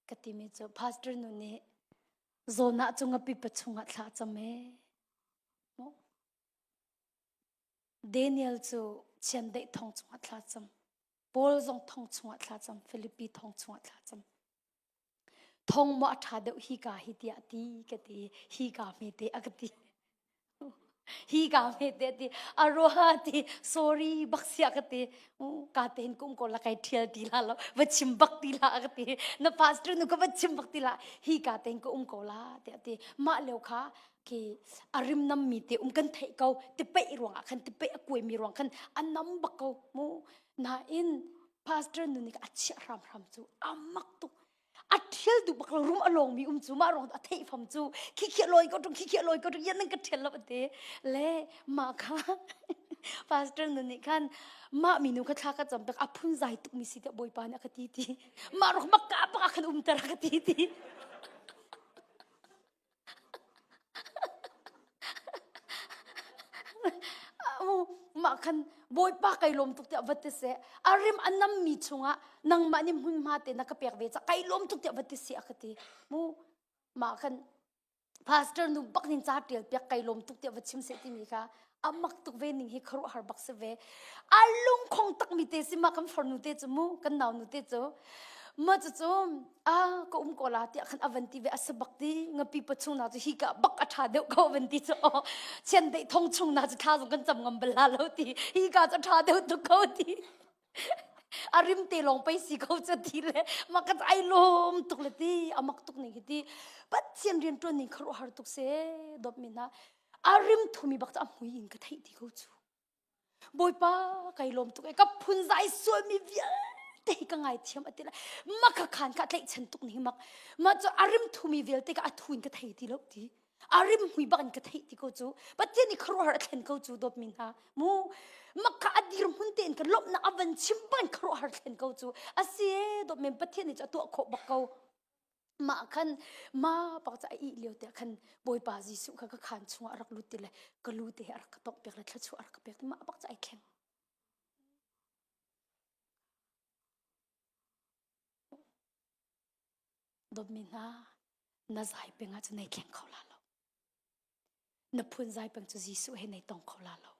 ka timi cu pastor nu nih zawn ah cu ngapi pa chungah thla cam ee. Daniel cu chiandeih thong chungah thla cam. Paul zong thong chungah thla cam. Filipi thong chungah thla cam. Thong maw a ṭha deuh hi ka hi tiah ti ka ti. Hi ka hme te a ka ti. Hi ka hme te ti. A rua ti. Sorry bak sia ka ti. Ka te hin kum ko la kai ṭhial ti la lo. Va chim bak ti la ka ti. Na pastor nu ka va chim bak ti la. Hi ka te hin ka um ko la tiah ti. Mah lio kha khi a rim nammi te um kan theih ko tipeih ruangah khan tipeih a kuaimi ruang khan a nam bak ko mu nain pastor nu nih a chiah hramhram cu a mak tuk. A ṭhial duh bak lo rum a lawngmi um cu mah ruang a theih fam cu khi khi lawi ko ṭung khi khi lawi ko ṭung yan nan ka ṭhial lo ate le mah kha pastor nu nih khan mah minu kha thla ka cam pek a phun zai tuk mi si tiah bawipa nih a ka ti ti mah ruang mak ka bak ah khan umter a ka ti ti Mah khan Bawipa kai lawm tuk tiah va ti seh. A rim a nammi chungah nangmah nih hmunhma te na ka pek ve cah kai lawm tuk tiah va ti seh a ka ti. Mu mah khan pastor nu bak nin ca tial piak kai lawm tuk tiah va chim seh timi kha a mak tuk ve ning hi khuaruahhar bak si ve. A lungkhong takmi te si ma kan farnu te cu mu kan nau nu te cu. Ma cu cu a ka um ko la tiah khan a van ti ve a si bak ti ngapi pachung na cu hi ka bak a tha deuh ko van ti cu o chian deih thong chung na cu thla zong kan cam ngam bal la lo ti hi ka cu tha deuh tuk ko ti a rim te lawng pei si ko cu ti le ma ka ai lom tuk le ti amak tuk ning hi ti pathian rian tuan ning kharuah har tuk se dop mi na a rim thumi bak cu a hmui in ka theih ti ko cu Bawipa kai lawm tuk e ka phunzai sualmi vialte hi ka ngaithiam a ti lai ma ka khan ka tlaihchan tuk ni mak ma cu a rim thumi vialte ka a thu in ka thei ti lo ti a rim hui bak in ka theih ti ko cu Pathian i khuaruahhar a thlen ko cu dawtmi hna mu mak ka a dir hmun tein ka lawmhnak a van chim bak in khuaruahhar thlen ko cu a si e dawtmi Pathian nih cu a tuah khawh bak ko mah khan ma pak ca ih lio te khan bawipa Jesuh kha ka khan chungah a rak lut ti le ka lu te he a rak ka tongh piak le thluachuah a rak ka pek mah bak ca ai thleng dawtmi hna na zai peng ah cun nei thleng kho la lo na phun zai peng cu Jesuh he nei tong kho la lo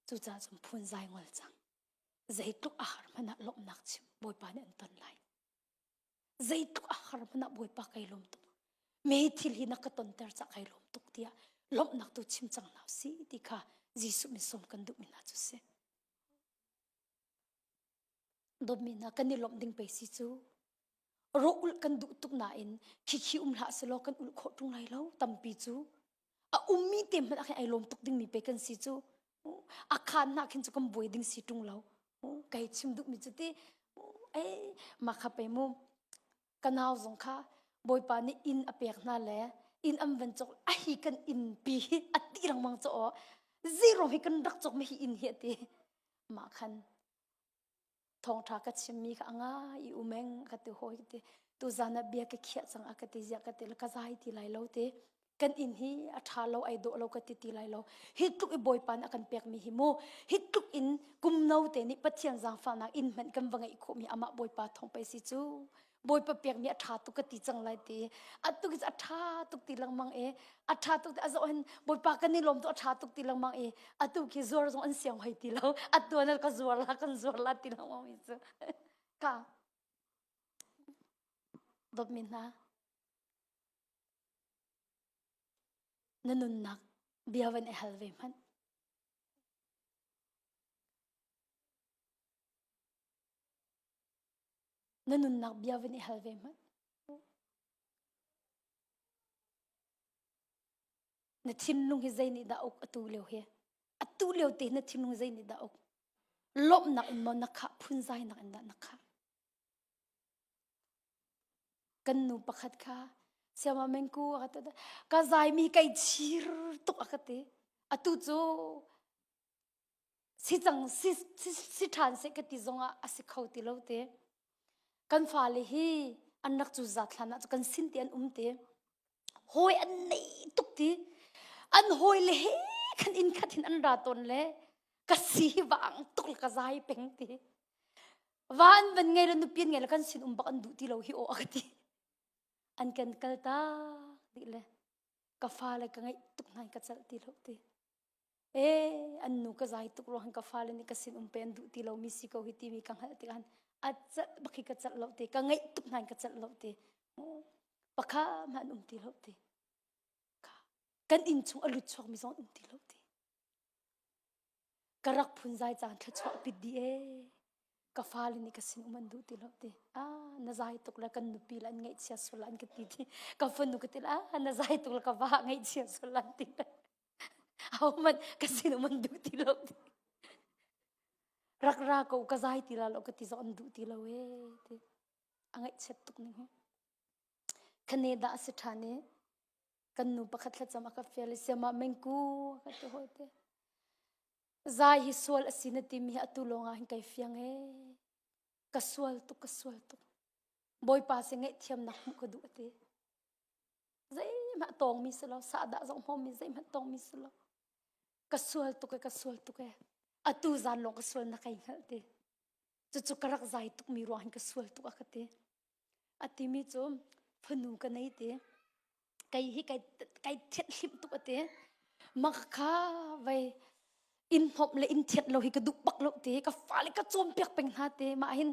cucaah cun phun zai ngol cang zeitluk a har hmanh ah lawmhnak chim bawipa nih an ton lai Zeitluk a har hmanh ah Bawipa kai lawm tuk. Me thil hi na ka tonter cah kai lawm tuk tiah lawmhnak tu chim cang hna si ti kha Jesuh min sawm kan duhmi hna cu si. Dawtmi hna kan i lawmh ding pei si cu rawh ulh kan duh tuk nain khikhi um hlah selaw kan ulh khawh ṭung lai lo tampi cu a ummi te hmanh ah khin ai lawm tuk dingmi pe kan si cu a khaan hna khin cu kan buai ding si ṭung lo kai chim duhmi cu ti ei mah kha pe mu ka nau zong kha bawipa nih inn a pek hna le inn an van cawk a hi kan inn pi hi a ti lengmang cu aw zero hi kan rak cawk mi hi inn hi a ti mah khan thawngṭha ka chimmi kha a ngai i umeng ka ti hawi ka ti tuzan ah bia ka khiah cang a ka ti ziah ka ti ka zai ti lai lo ti kan inn hi a ṭha lo ai dawh lo ka ti ti lai lo hi tluk i bawipa nih a kan pekmi hi mu hi tluk in kum no te nih Pathian zaangfahnak inn hmanh kan va ngeih khawhmi amah bawipa thawng pei si cu bawipa pekmi a ṭha tuk ka ti cang lai ti atu ki a ṭha tuk ti lengmang i a ṭha tuk ti a zoh hin bawipa kan i lawm tuk a ṭha tuk ti lengmang i atu khi zuar zong an siang hoi ti lo atu an ka zuar la kan zuar la ti lengmang mi cu ka dawtmi hna na nunnak bia van i hal ve hmanh Na nunnak bia van i hal ve hmanh. Na thinlung hi zei nih dah uk atu lio hi? Atu lio te na thinlung zei nih dah uk? Lawmhnak in maw na khah, phunzainak in dah na khah? Kan nu pakhat kha siama mengku a ka ti ka zaimi kai chir tuk a ka ti. Atu cu si cang si si ṭhan seh ka ti zongah a si kho ti lo te kan fale hi an rak cu zat hlan ah cu kan sin te an um te hawi an nei tuk ti an hawi le he khan inn khat hin an ra tawn le ka si hi vang tuk le ka zai peng ti va an van ngei le nupi an ngei le kan sin um bak an duh ti lo hi aw a ka ti an kan kal tak dih le ka fale ka ngaih tuk hna in ka celh ti lo ti E an nu ka zai tuk ruang ka fale nih ka sin um pe an duh ti lomi si ko hi timi ka hngalh tikah a celh bak hi ka celh lo ti ka ngaih tuk hna in ka celh lo ti pakha hmanh an um ti lo ti kan inn chung a lut chuakmi zong an um ti lo ti ka rak phunzai caan thluachuah pit dih ee ka fale nih ka sin um an duh ti lo ti ah na zai tuk le kan nupi le an ngaihchia sual an ka ti ti ka fanu ka ti le ah na zai tuk le ka va ngaihchia sual an ti le Ahohmanh ka sin um an duh ti lo. Rak ra ko ka zai ti la lo ka ti zong an duh ti lo ee ti. A ngaihchiat tuk ning hi. Canada a si ṭhan i kan nu pakhat thlacam a ka fial i siama mengku a ka ti hawi te. Zai hi sual a si na timi hi atu lawng ah hin kai fiang ee. Ka sual tuk ka sual tuk. Bawipa si ngaihthiamnak hmuh ka duh a ti. Zeihmanh tawngmi si lo, sahdah zong hmawmmi zeihmanh tawngmi si lo. Ka sual tuk e, ka sual tuk e. Atu zan lawng ka sual na kai hngalh ti. Cucu ka rak zai tukmi ruang hin ka sual tuk a ka ti. A timi cu fanu ka nei ti. Kei hi kai kai thianh hlimh tuk a ti. Mak kha vei inn hnawmh le inn thianh lo hi ka duh bak lo ti. Ka fale ka cawnpiak peng hna ti. Mah hin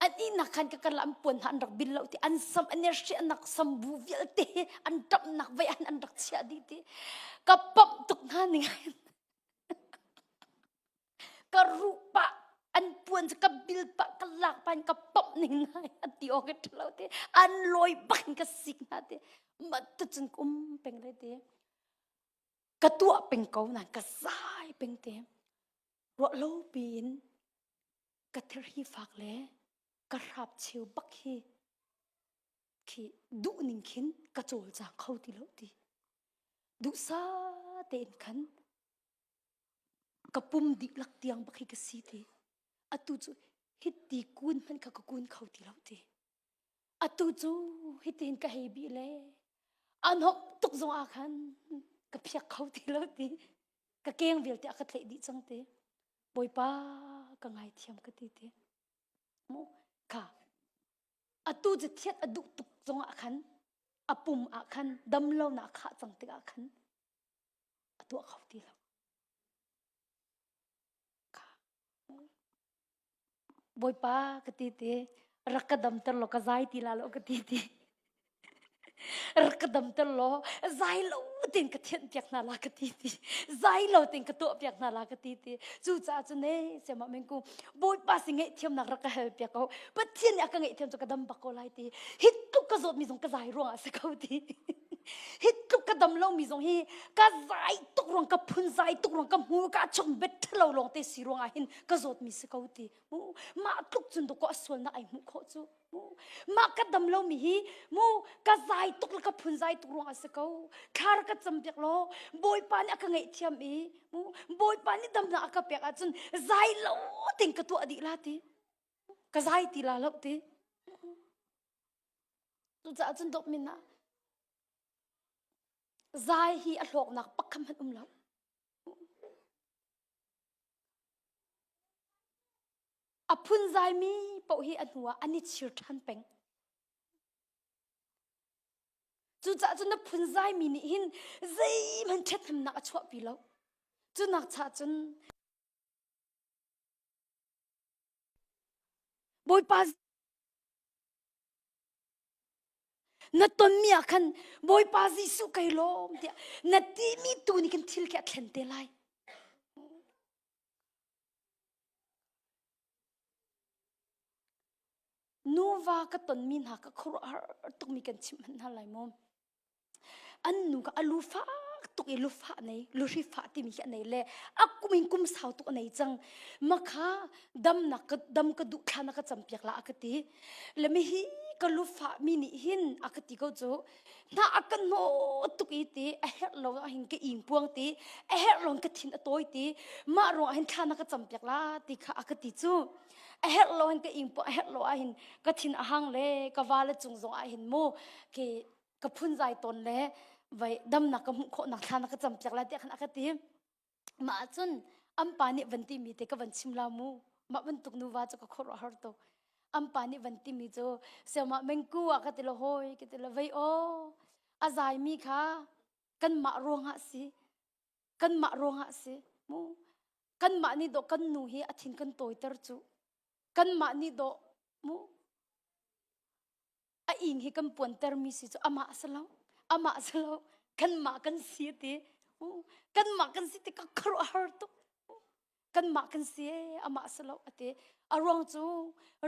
an ihnak khan ka kal an puan hna an rak bil lo ti. An sam an i hriahnak sambu vialte hi an ṭamhnak vei an an rak chiah dih ti. Ka pamh tuk hna ning Ka ruh pah an puan cu ka bil pah ka lak pah in ka pamh ning hna an ti awk ka ṭha lo ti an lawi bak in ka sik hna ti mah tucun ka um peng le ti ka tuah peng ko nain ka zai peng ti ruah lo piin ka thirhi fak le ka hrap cheu bak hi khi duh ning khin ka cawlcang kho ti lo ti duhsah tein khan Ka pum dihlak tiang bak hi ka si ti. Atu cu hiti kun hmanh kha ka kun kho ti lo ti. Atu cu hitihin ka hei bih le an hom tuk zong ah khan ka phiak kho ti lo ti. Ka keng vialte a ka tlaih dih cang ti. Bawipa ka ngaithiam ka ti ti. Mu kha atu cu thiat a duh tuk zong ah khan a pum ah khan dam lo nak khah cang tikah khan a tuah kho ti lo. Bawipa ka ti ti rak ka damter law ka zai ti la lo ka ti ti rak ka damter law zai lo tein ka thianh piak hna la ka ti ti zai lo tein ka tuah piak hna la ka ti ti cucaah cun ne siamah mengku Bawipa si ngaihthiamnak rak ka hal piak ko Pathian nih a ka ngaihthiam cu ka dam bak ko lai ti hi tluk ka zawtmi zong ka zai ruangah a si ko ti hi tluk ka dam lomi zong hi ka zai tuk ruang ka phun zai tuk ruang ka hmu ka chung bet ṭhalo lawng te si ruangah hin ka zawtmi si ko ti mah tluk cun dawkaw a sualnak ai hmuh khawh cu mah ka dam lomi hi mu ka zai tuk le ka phun zai tuk ruang a si ko thla rak ka cam piak law bawipa nih a ka ngaihthiam i mu bawipa nih damnak a ka pek ahcun zai lo ting ka tuah dih la ti ka zai ti la lo ti cucaah cun dawt min ah zai hi a hlawknak pakhat hmanh um lo A phunzaimi paoh hi a hnuah an i chir ṭhan peng. Cucaah cun na phunzaimi nih hin zeihmanh ṭhathnemnak a chuahpi lo. Cunak chah cun Bawipa na tonmi ah khan Bawipa Jesuh kai lawm tiah na timi tu nih khan thil khi a thlen te lai. Nuva ka tonmi hna ka khuaruahhar tukmi kan chimh hmanh hna lai maw? An nu kha a lu fak tuk i lufah nei, luhri fah timi khi a nei le a kum in kum sau tuk a nei cang. Makha damnak ka dam ka duh thla na ka campiak la a ka ti. Le mi hi ka lufah mi nih hin a ka ti ko cu hna a ka hnawh tuk i ti a herh lo ah hin ka ing puang ti a herh lo ka thin a tawi ti mah ruang ah hin thla na ka cam piak la ti kha a ka ti cu a herh lo hin ka ing puang a herh lo ah hin ka thin a hang le ka va le cung zong ah hin mu ke ka phun zai tawn le vai damnak ka hmuh khawh nak thla na ka cam piak la tiah khan a ka ti Mah ahcun an pa nih van timi te ka van chim la mu. Mah bantuk nuva cu ka khuaruah har tuk. An pa nih van timi cu siamah mengku ah ka ti lo hawi ka ti lo vei aw a zaimi kha kanmah ruangah si kanmah ruangah si mu kanmah nih dawh kan nu hi a thin kan tawiter cu kanmah nih dawh mu a ing hi kan puantermi si cu amah si lo amah si lo kanmah kan si ti kanmah kan si ti ka khuaruahhar tuk kanmah kan si e amah si lo ati a ruang cu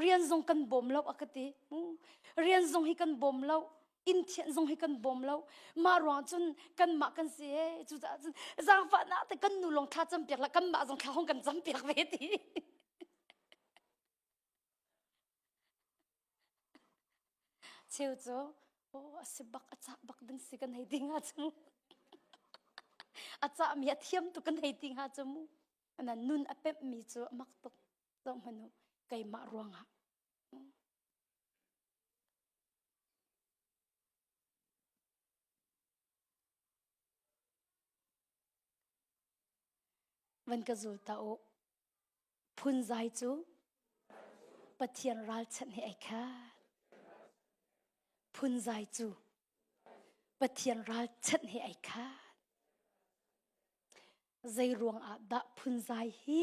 rian zong kan bawm lo a ka ti rian zong hi kan bawm lo inn thianh zong hi kan bawm lo mah ruang cun kanmah kan si e cucaah cun zaangfahnak te kan nu lawng thla cam piak la kanmah zong thla hong kan cam piak ve ti Cheu cu. Oh, a si bak a cah bak ding si kan hei ti hnga cu mu. A cahmi a thiam tuk kan hei ti hnga cu mu. Na nun a pemhmi cu a mak tuk. Zoh hmanh u, keimah ruangah. Van ka zul ta u. Phunzai cu Pathian ralchanh he ai khat. Phunzai cu Pathian ralchanh he ai khat. Zei ruang ah dah phunzai hi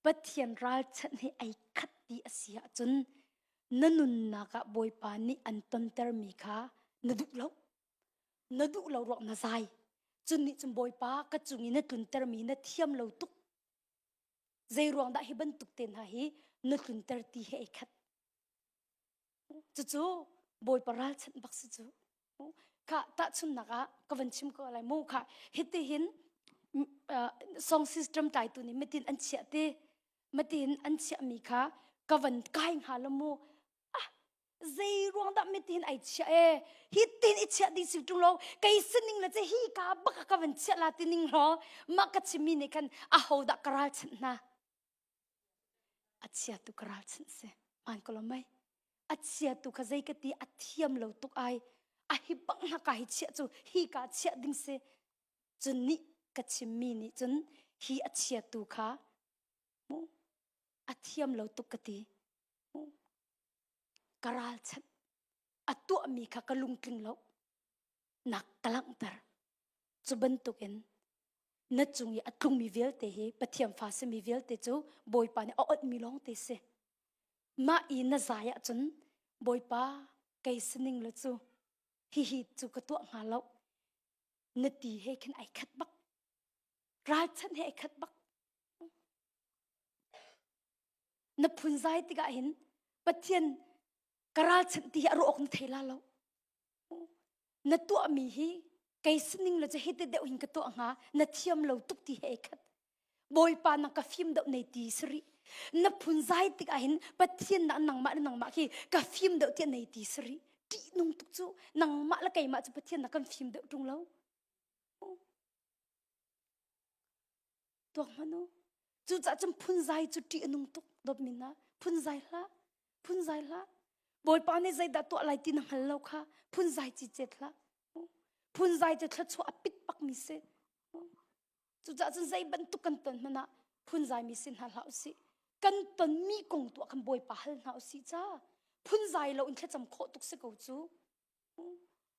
Pathian ralchanh he ai khat ti a si ahcun na nunnak ah Bawipa nih an tontermi kha na duh lo. Na duh lo ruang na zai. Cun nih cun Bawipa ka cung i na tluntermi na thiam lo tuk. Zei ruang dah hi bantuk te hna hi na tlunter ti he ai khat. Cucu Bawipa ralchanh bak si cu. Kha tahchunnak ah ka van chim ko lai mu kha hiti hin song system tlaitu nih mitin an chiah ti matin an chiahmi kha ka van kai hnga lo mu ah zei ruang dah mitin ai chiah e hi tin i chiah ding si tung lo kei sining le che hi ka bak ka van chiah la ti ning lo mah ka chimmi nih khan a ho dah ka ralchanh hna a chia tu ka ralchanh si man ko lo mei a chia tu kha zei ka ti a thiam lo tuk ai a hi bang na ka hi chiah cu hi ka chiah ding si cun nih ka chimmi nih cun hi a chia tu kha mu a thiam lo tuk ka ti mu ka ralchanh a tuahmi kha ka lungtling lo nak ka langhter cu bantukin na cung i a tlungmi vialte hi Pathian fa simi vialte cu Bawipa nih a onhmi lawng te si mah i na zai ahcun Bawipa kei sining le cu hihi cu ka tuah hnga lo na ti he khin ai khat bak ralchanh he ai khat bak na phunzai tikah hin Pathian ka ralchanh ti hi a ruah awk na thei la lo na tuahmi hi kei sining le cu hiti deuh hin ka tuah hnga na thiam lo tuk ti he khat bawipa na ka fim deuh nei ti sari na phunzai tikah hin pathian na nangmah le nangmah khi ka fim deuh tiah nei ti sari ṭih nung tuk cu nangmah le keimah cu pathian na kan fim deuh ṭung lo Tuak hmanh u. Cucaah cun phunzai cu ṭih a nung tuk dawtmi hna. Phunzai hlah. Phunzai hlah. Bawipa nih zeidah tuah lai ti na hngal lo kha phunzai cicet hlah. Phunzai cu thluachuah a pit bakmi si. Cucaah cun zei bantuk kan ton hmanh ah phunzai mi si hna hlah usih. Kan tonmi kong tuah khan Bawipa hal hna usih ca. Phunzai lo in thlacam khawh tuk si ko cu.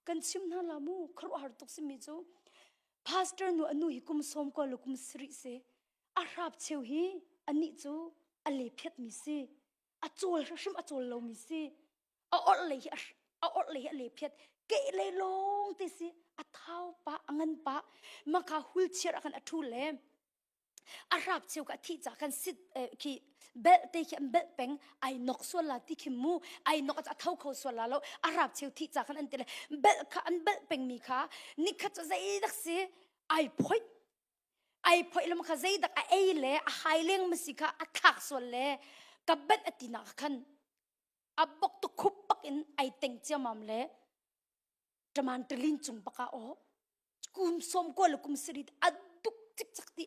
Kan chim hna la mu khuaruahhar tuk simi cu pastor nu anu hi kum sawm ko le kum sarih si a hrap cheu hi anih cu a le phiat mi si a cawl hrim a cawl lo mi si a orh lei hi a orh lei hi a le phiat ke lei lawng te si a thau pa a ngan pa maka wheelchair ah khan a thu le a hrap cheu ka thi cha kan sit khi bel te khi an bel peng ai nok sual la ti khi mu ai nok a tho kho sual la lo a hrap cheu thi cha kan an ti le bel kha an bel peng mi kha nikhat chu zei dak si ai phoi ai phoi lam kha zei dak a ei le a hai leng ma si kha a thlak sual le ka bet ati na khan a bok tu khup pak in ai teng chiamam le taman talin chung baka o kum som ko le kum sarit a duk cikcak ti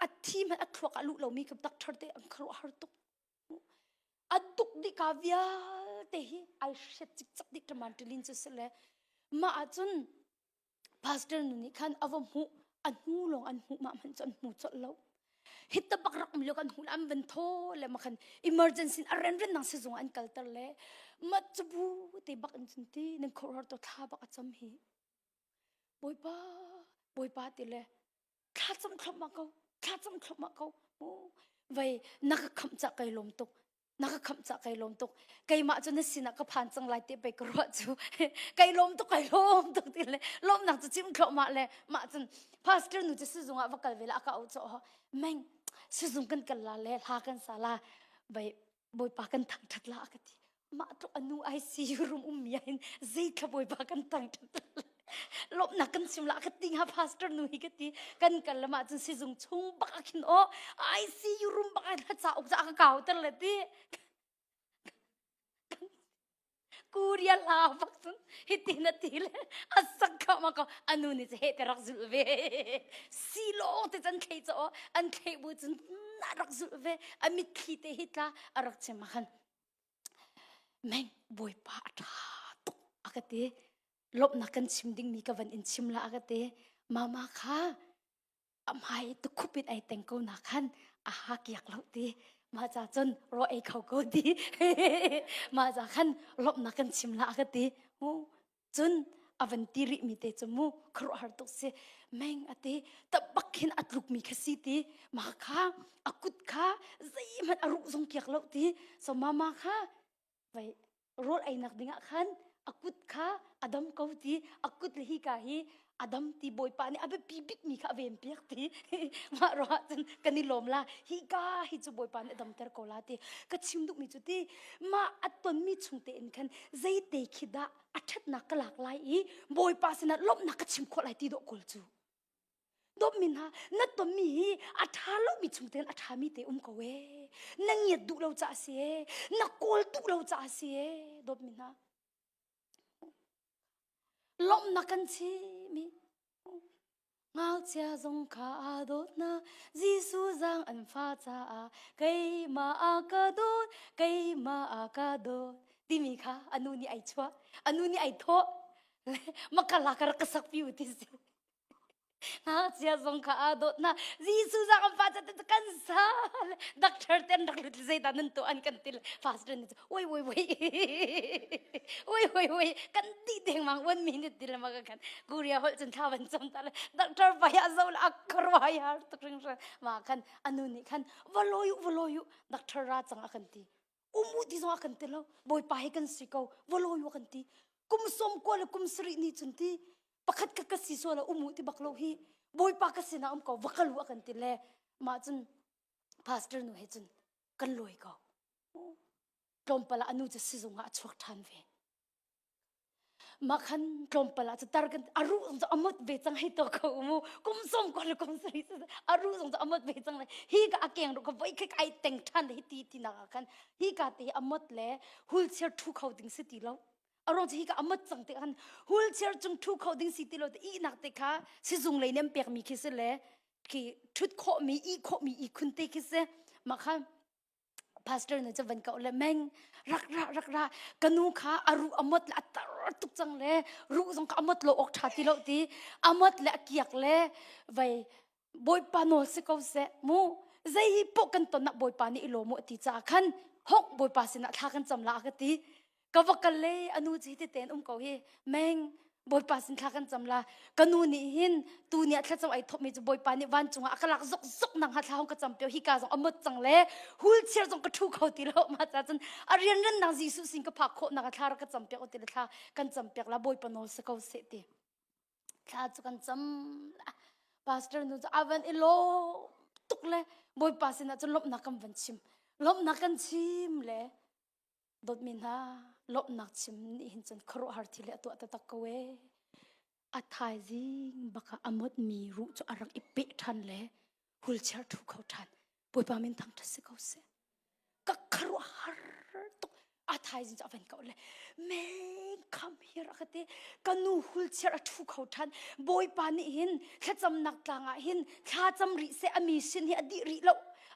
a thi hmanh a thluak a luh lomi ka doctor te an kharuah har tuk a duk dih ka vialte hi ai hriat cikcak dih taman tilin cu si le mah ahcun pastor nu nih khan a va hmuh a hnu lawng an hmuh mah hmanh cu an hmu colh lo hitta bak rak um lio kan hmuh an van tho le ma khan emergency a ren ren nang sizung an kalter le ma cubu te bak in cun ti nan khuaruahhar to thla bak a cam hi Bawipa, Bawipa ti le thlacam thluahmah ko, thlacam thluahmah ko. Vei na ka khamh cah kai lawm tuk. Na ka khamh cah kai lawm tuk. Keimah cu na sinah ka phan cang lai te pei ka ruah cu. kai lawm tuk, kai lawm tuk ti le lawmnak cu chim thluahmah le mah cun pastor nu cu sizung ah va kal ve la a ka auh cawh. Meng sizung kan kal la le hla kan sa la. Vei Bawipa kan thangṭhat la a ka ti. Mah tluk a nu ICU room ummi ah hin zeithla Bawipa kan thangṭhat la. Lawmhnak kan chim la ka ti hnga pastor nu hi ka ti. Kan kal lam ah cun sizung chung bak ah khin aw ICU room bak ah cauk ca ka kau ter le ti. Korea hla bak cun hitin a ti le a sak kha ma ko anu nih cu he te rak zulh ve si lawng te can thlei cho an thlei bu cun a rak zulh ve a mitthli te hi tla a rak chim khan meng bawipa a ṭha tuk a ka ti lawmhnak kan chim dingmi ka van in chim la a ka ti mama kha a hmai tukhup in ai teng ko na khan a ha kiak lo ti mah ca cun ro ei kho ko ti mah ca khan lawmhnak kan chim la ka ti mu cun a van ti rih mi te cu mu khuaruahhar tuk si meng a ti tabak khin a tluk mi kha si ti ma kha a kut kha zeihmanh a ruh zong kiak lo ti so mama kha vai rawl einak dingah khan a kut kha a dam ko ti a kut le hi ka hi a dam ti bawipa nih a biapi bikmi kha a ven piak ti mah ruah cun kan i lawm la hi ka hi cu bawipa nih a damter ko la ti ka chim duhmi cu ti mah a tonmi chung tein khan zeite khi dah a ṭhatnak ka lak lai i bawipa sinah lawmhnak ka chim khawh lai ti dawh kawl cu Dawtmi hna, na tonmi hi a ṭha lomi chung tein a ṭhami te um ko ee. Na ngiat duh lo caah si ee. Na kawl duh lo caah si ee. Dawtmi hna. Lawmhnak kan chim i ngakchia zong kha aa dawt hna. Jesuh zaang an fa caah keimah a ka dawt, keimah a ka dawt timi kha a nu nih ai chuah, a nu nih ai thawh. Makala ka rak ka sak pi u ti si. Ngakchia zong kha aa dawt hna. Jesuh zang an fa ca kan sa. Doctor te an rak lut zeidah nan tuah an kan ti le pastor nih oi oi oi oi oi oi kan dih dengmang one minute ti le ma ka kan Korea holh cun thla van cam ta le doctor pa ya zo le akkarwai har tuk hringhran ma khan anu nih khan va lawi u va lawi u doctor ra cang a kan ti um u ti zong a kan ti lo bawipa hi kan si ko va lawi u kan ti kum som kua le kum sarih ni cun ti pakhat ka ka si sual um u ti bak lo hi bawipa ka sinah um ko va kal u a kan ti le mah cun pastor nu he cun kan lawi ko tlawmpal ah anu cu sizung ah a chuak ṭhan ve mah khan tlawmpal ah cu tar kan a ruh zong cu a mot ve cang hei to ko mu kum som ko le kum sari a ruh zong cu a mot ve cang le hi ka a keng ru ka voi khe ai teng ṭhan le hi ti ti nak ah khan hi ka te hi a mot le wheelchair ṭhu kho ding si ti lo a ruang cu hi ka a mot cang te khan wheelchair cung ṭhu kho ding si ti lo te ihnak te kha sizung lei nem pekmi khi si le khi ṭhut khawhmi ih khawhmi ihkhun te khi si mah kha pastor nih cu van kau le meng rak ra rak ra ka nu kha a ruh a mot le a tar tuk cang le ruh zong kha a mot lo awk ṭha ti lo ti a mot le a kiak le vai Bawipa nawl si ko seh mu zei poh kan ton ah Bawipa nih i lawm u ti caah khan hok Bawipa sinah thla kan cam la ka ti ka va kal le anu cu hiti tein um ko hi meng Bawipa sin thla kan cam la ka nu nih hin tu ni ah thlacam ai thawk mi cu Bawipa nih vancung ah a ka lak zok zok nang ha thla hong ka cam pio hi ka zong a mot cang le wheelchair zong ka thu kho ti lo ma cha cun a rian ran nang Jesuh sin ka phak khawh nak thla ra ka cam piak ti le thla kan cam piak la Bawipa nawl si ko seh ti thla cu kan cam pastor nu cu a van i lawm tuk le bawipa sinah cun lawmhnak kan van chim lawmhnak kan chim le dawtmi hna lawmhnak chim nih hin cun khuaruahhar thil hi a tuah taktak ko ee a thaizing bak ah a motmi ruh cu a rak i peh ṭhan le wheelchair ṭhu kho ṭhan Bawipa min thangṭhat si ko seh. Ka khuaruahhar tuk. A thaizing cu a van ko le meng kham here a ka ti. Ka nu wheelchair a ṭhu kho ṭhan. Bawipa nih hin thlacamnak tlang ah hin thlacam rih seh a mi sin hi a dih rih lo.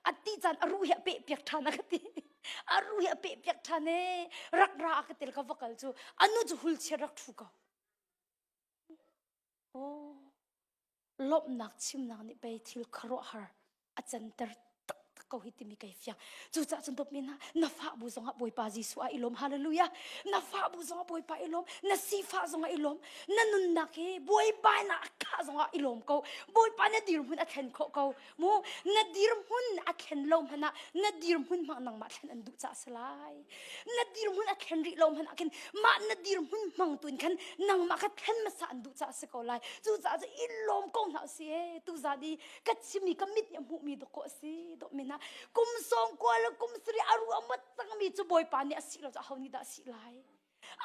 A ti caan a ruh hi a peh piak ṭhan a ka ti. A ruh hi a peh piak ṭhan ee. Rak ra a ka ti le ka va kal cu a nu cu wheelchair rak ṭhu ko. Oh. Lawmhnak chimnak nih pei thil khuaruahhar a canter taktak ko hi timi kai fiang. Cucaah cun dawtmi hna, na fah bu zongah Bawipa Jesuh ah i lawm. Hallelujah. Na fah bu zongah Bawipa i lawm. Na sifah zongah i lawm. Na nunnak hi buaibainak a khah zongah i lawm ko. Bawipa na dirhmun a thlen khawh ko. Mu na dirhmun a thlen lo hmanh ah na dirhmun hmang nangmah thlen an duh caah si lai. Na dirhmun a thlen rih lo hmanh ah khin mah na dirhmun hmang tu in khan nangmah kha thlen hmasa an duh caah si ko lai. Cucaah cu i lawm ko hna usih ee. Tuzan i ka chimmi ka mit nih a hmuhmi dawkaw a si. Dawtmi hna kum sawm kua le kum sarih a ruah mat cangmi cu Bawipa nih a si lo cu aho nih dah a si lai?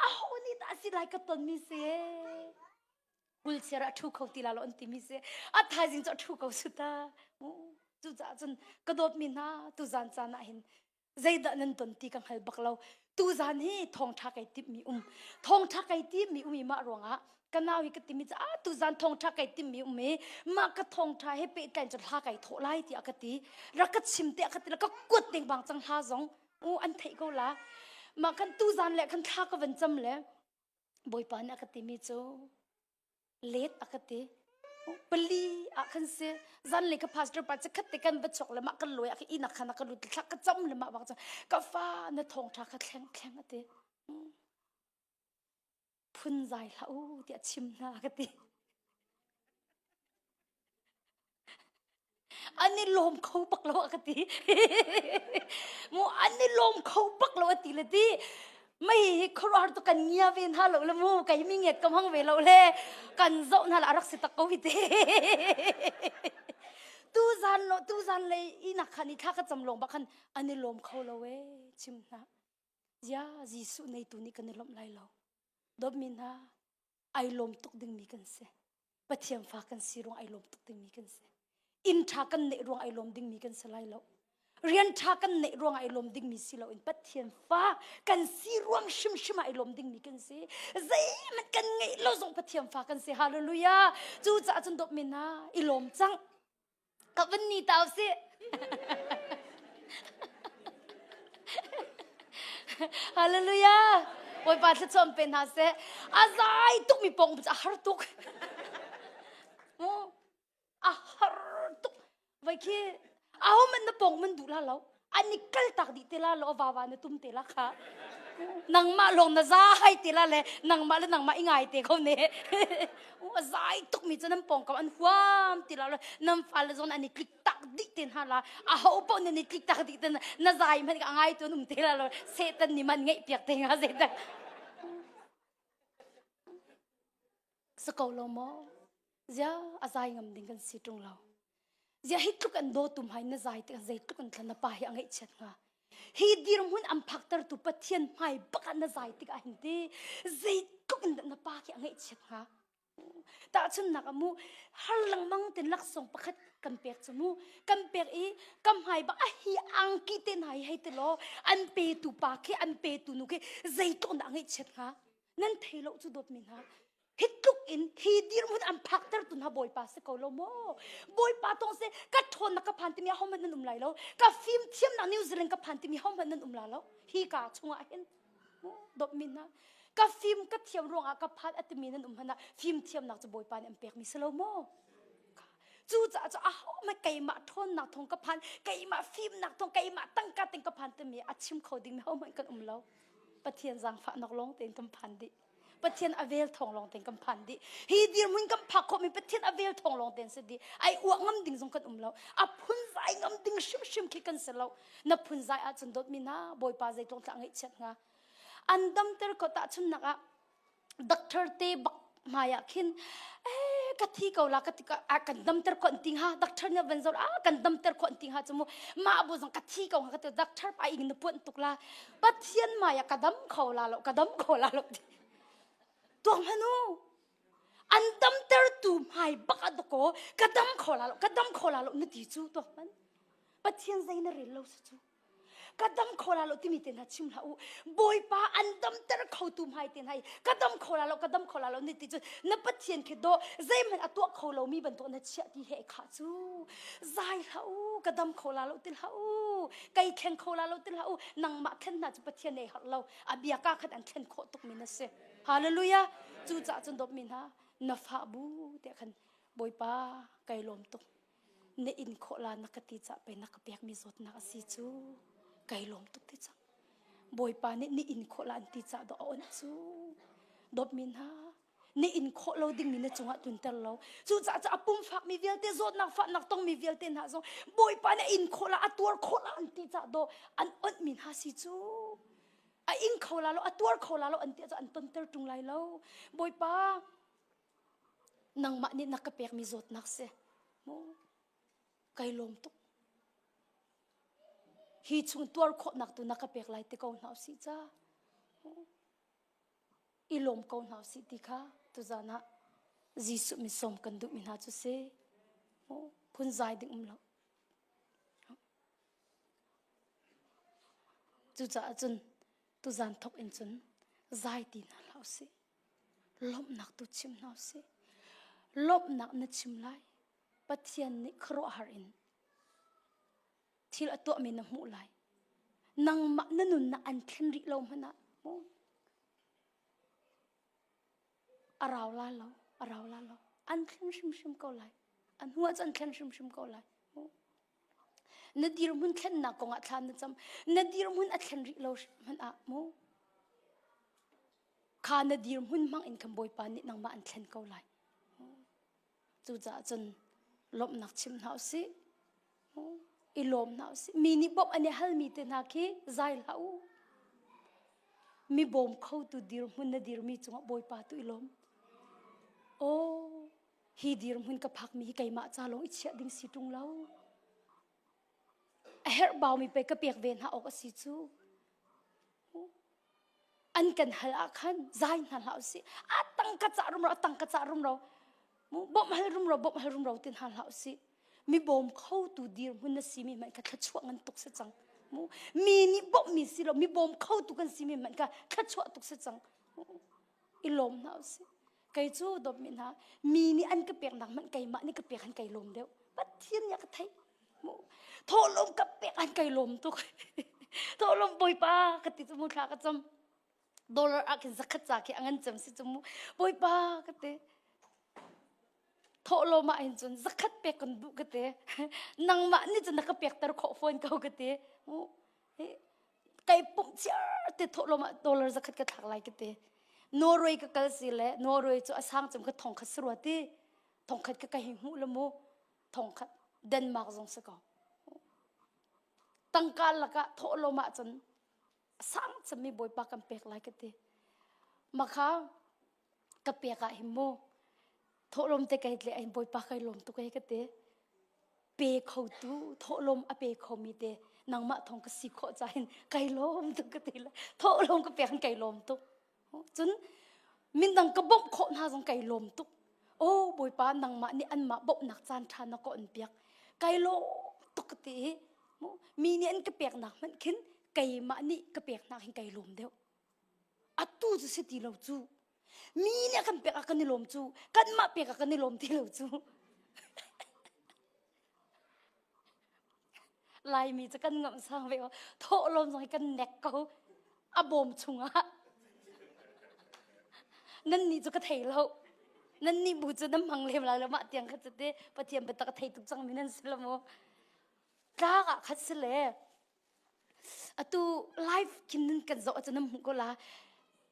Aho nih dah a si lai ka tonmi si ee. Wheelchair a ṭhu kho ti la lo an timi si a thaizing cu a ṭhu ko su ta cucaah cun ka dawtmi hna tuzan caan ah hin zeidah nan ton ti ka hngal bak lo. Tuzan hi thawngtha kai timhmi um. Thawngtha kai timmi um i mah ruangah ka nau hi ka timi cu ah tuzan thawngtha kai timmi um i mah ka thawngtha he pehtlain cu hla kai thawh lai tiah ka ti. Rak ka chim tiah ka ti ka kuat ding bang cang hla zong u an theih ko la. Mah kan tuzan le kan thla ka van cam le Bawipa nih a ka timi cu let a ka ti pali ah khan si zanlei ka pastor pa cu khat te kan va chok le mah kan lawi ah inn ah khan a ka lut thla ka cam le mah bak cu ka fa na thawng tha kha thleng thleng a ti phun zai hlah u tiah chim hna ka ti An i lawm kho bak lo a ka ti. Mu an i lawm kho bak lo a ti le ti. Mei hi khuaruahhar tu kan ngia ve hna lo le mu kei mi ngiat ka hmang ve lo le kan zoh hna la a rak si tak ko hi ti. Tu zan lo tu zan lei inak khan i thla ka cam lawng bak khan an i lawm kho lo e chim hna. Zia Jesuh nei tu nih kan i lawmh lai lo. Dawtmi hna ai lawm tuk dingmi kan si. Pathian fa kan si ruang ai lawm tuk dingmi kan si. Inn ṭha kan neih ruang ai lawm dingmi kan si lai lo. Rian ṭha kan neih ruang ai lawm dingmi si loin Pathian fa kan si ruang hrimhrim ah ai lawm dingmi kan si. Zeihmanh kan ngeih lo zong Pathian fa kan si. Hallelujah. Cucaah cun dawtmi hna i lawm cang. Ka van ni ta usih. Hallelujah. Bawipa thluachuah pe hna seh. A zai tuk mi pong a har tuk. Mu a har tuk. Vai khi aho man na pong man duh la lo. An i kal tak dih te la lo va va na tum te la kha. Nangmah lawng na zai te la le nangmah le nangmah i ngai te ko ne. A zai tuk mi cu nan pawng kam an huam ti la le nan fale zong an i tlik tak dih te hna la. A ho paoh nan i tlik tak dih te na zai hmanh ka ngai tu an um te la lo. Satan nih man ngeih piak te nga zeidah. Sa ko lo maw? Zia a zai ngam ding kan si ṭung lo. Zia hi tluk an dawtu hmai na zai tikah zeitluk an thlan na pa hi a ngaihchiat hnga. Hi dirhmun an phaktertu Pathian hmai bak ah na zai tikah hin ti zeitluk in dah na pa khi a ngaihchiat hnga. Tahchunhnak ah mu har lengmang ten laksawng pakhat kan pek cu mu kan pek i ka hmai bak a hi angki te hna hi hei ti law an petu pa khi an petu nu khi zeitluk in dah a ngaihchiat hnga. Nan thei lo cu dawtmi hna hi tluk in hi dirhmun an phakter tu hna bawipa si ko lo maw bawipa tong se ka ṭhawnnak ka phan timi ahohmanh nan um lai lo ka fim thiamnak New Zealand ka phan timi ahohmanh nan um la lo hi ka chungah hin dawtmi hna ka fim ka thiam ruangah ka phan atimi nan um hmanh ah fim thiamnak cu bawipa nih an pekmi si lo maw cucaah cu ahohmanh keimah ṭhawnnak thawng ka phan keimah fimnak thawng keimah tangka ting ka phan timi a chim kho ding ahohmanh kan um lo Pathian zaangfahnak lawng tein kan phan dih Pathian a vel thawng lawng tein kan phan dih. Hi dirhmun kan phak khawhmi Pathian a vel thawng lawng tein si dih. Ai uah ngam ding zong kan um lo. A phunzai ngam ding hrimhrim khi kan si lo. Na phunzai ahcun dawtmi hna Bawipa zeitlung thlah ngaihchiat hnga. An damter ko tahchunnak ah doctor te bak hmai ah khin eh ka thi ko la ka ti ka kan damter ko an ti hnga doctor nih van zor ah kan damter ko an ti hnga cu mu mah bu zong ka thi ko hnga ka ti doctor pa ing na puan tuk la Pathian hmai ah ka dam kho la lo ka dam kho la lo ti tuak hmanh u an damtertu hmai bak ah dakaw ka dam kho la lo ka dam kho la lo na ti cu tuak hmanh Pathian zei na rel lo si cu ka dam kho la lo timi te hna chim hlah u Bawipa an damter khotu hmai te hna i ka dam kho la lo ka dam kho la lo na ti cu na Pathian khi dawh zeihmanh a tuah kho lomi bantuk na chiah ti he khah cu zai hlah u ka dam kho la lo ti hlah u kei thleng kho la lo ti hlah u nangmah thlen hna cu Pathian ei harh lo a bia ka khat an thlen khawh tuk mi na si hallelujah cu caah cun dawtmi hna na fah bu te khan Bawipa kai lawm tuk na in khawh la na ka ti ca pe na ka pek mi zawtnak a si cu kai lawm tuk ti cang Bawipa nih ni in khawh la an ti ca do a on cu dawtmi hna na in khawh lo dingmi na cungah tlunter lo cucaah cu a pum fakmi vialte zawtnak fahnak tongmi vialte hna zong bawipa nih a in khawh la a tuar khawh la an ti cah dawh an onhmi hna si cu a ing kho la lo a tuar kho la lo an ti cu an tonter ṭung lai lo bawipa nangmah nih na ka pekmi zawtnak si mu kai lawm tuk hi chung tuar khawhnak tu na ka pek lai ti ko hna usih ca i lawm ko hna usih ti kha tuzan ah Jesuh min sawm kan duhmi hna cu si phunzai ding um lo cucaah cun. Tuzan thok in cun zai ti hna hlah usih. Lawmhnak tu chim hna usih. Lawmhnak na chim lai. Pathian nih khuaruahhar in thil a tuahmi na hmuh lai. Nangmah na nunnak an thlen rih lo hmanh ah mu a rau la lo, a rau la lo. An thlen hrimhrim ko lai. A hnu ah cun an thlen hrimhrim ko lai. Mu. Na dirhmun thlennak kongah thla na cam. Na dirhmun a thlen rih lo hmanh ah mu. Kha na dirhmun hmang in khan Bawipa nih nangmah an thlen ko lai. Cucaah cun lawmhnak chim hna usih. I lawm hna usih. Mi nih bawmh an i halmi te hna khi zai hlah u. Mi bawm khotu dirhmun na dirmi cungah Bawipa tu i lawm. Aw, hi dirhmun ka phakmi hi keimah ca lawng i chiah ding si ṭung lo. A herh baumi pei ka pek ve hna awk a si cu. An kan hal ah khan zai hna hlah usih. A tangka cah rumro, a tangka cah rumro. Bawmh hal rumro, bawmh hal rumro ti hna hlah usih. Mi bawm khotu dirhmun na simi hmanh kha thluachuah ngan tuk si cang. Mi nih bawmhmi si lo, mi bawm khotu kan simi hmanh kha thluachuah tuk si cang. I lawm hna usih. Kei cu dawtmi hna, mi nih an ka peknak hmanh keimah nih ka pek han kai lawm deuh. Pathian nih a ka theih. Thawhlawm ka pek an kai lawm tuk. Thawhlawm bawipa ka ti cu mu thla ka cam. Dollar ah khin zakhat ca khi a ngan cem si cu mu. Bawipa ka ti. Thawhlawm ah hin cun zakhat pek kan duh ka ti. Nangmah nih cun na ka pekter khawh fawn ko ka ti. Kai pumh chiar te thawhlawm ah dollar zakhat ka thlak lai ka ti. Norway ka kal si le Norway cu a sang cem ka thong khat si rua ti. Thong khat ka ka hi hmuh le mu. Thongkhat Denmark zong si ko. Tangka lakah thawhlawm ahcun sang cemmi Bawipa kan pek lai ka ti. Makha ka pek ah hin mu thawhlawm te kai tle ahin Bawipa kai lawm tuk ai ka ti. Pe khotu thawhlawm a pe khomi te nangmah thong ka si khawh cahin kai lawm tuk ka ti le thawhlawm ka pek hin kai lawm tuk. Cun mindang ka bawmh khawh hna zong kai lawm tuk. Aw Bawipa nangmah nih anmah bawmhnak caan ṭha na ka on piak. Kai lawm tuk ka ti i mi nih an ka peknak hmanh khin keimah nih ka peknak hin kai lawm deuh. Atu cu si ti lo cu. Mi nih a kan pek ah kan i lawm cu. Kanmah pek ah kan i lawm ti lo cu. Laimi cu kan ngamh sang ve thawhlawm zong hi kan nek ko a bawm chungah nan nih cu ka thei lo nan nih bu cu nan hmang lem lai lo mah tiang kha cu te Pathian biatak a thei tuk cangmi nan si lo mu tlak ah khat si le Atu live khin nan kan zoh ahcun nan hmuh ko la.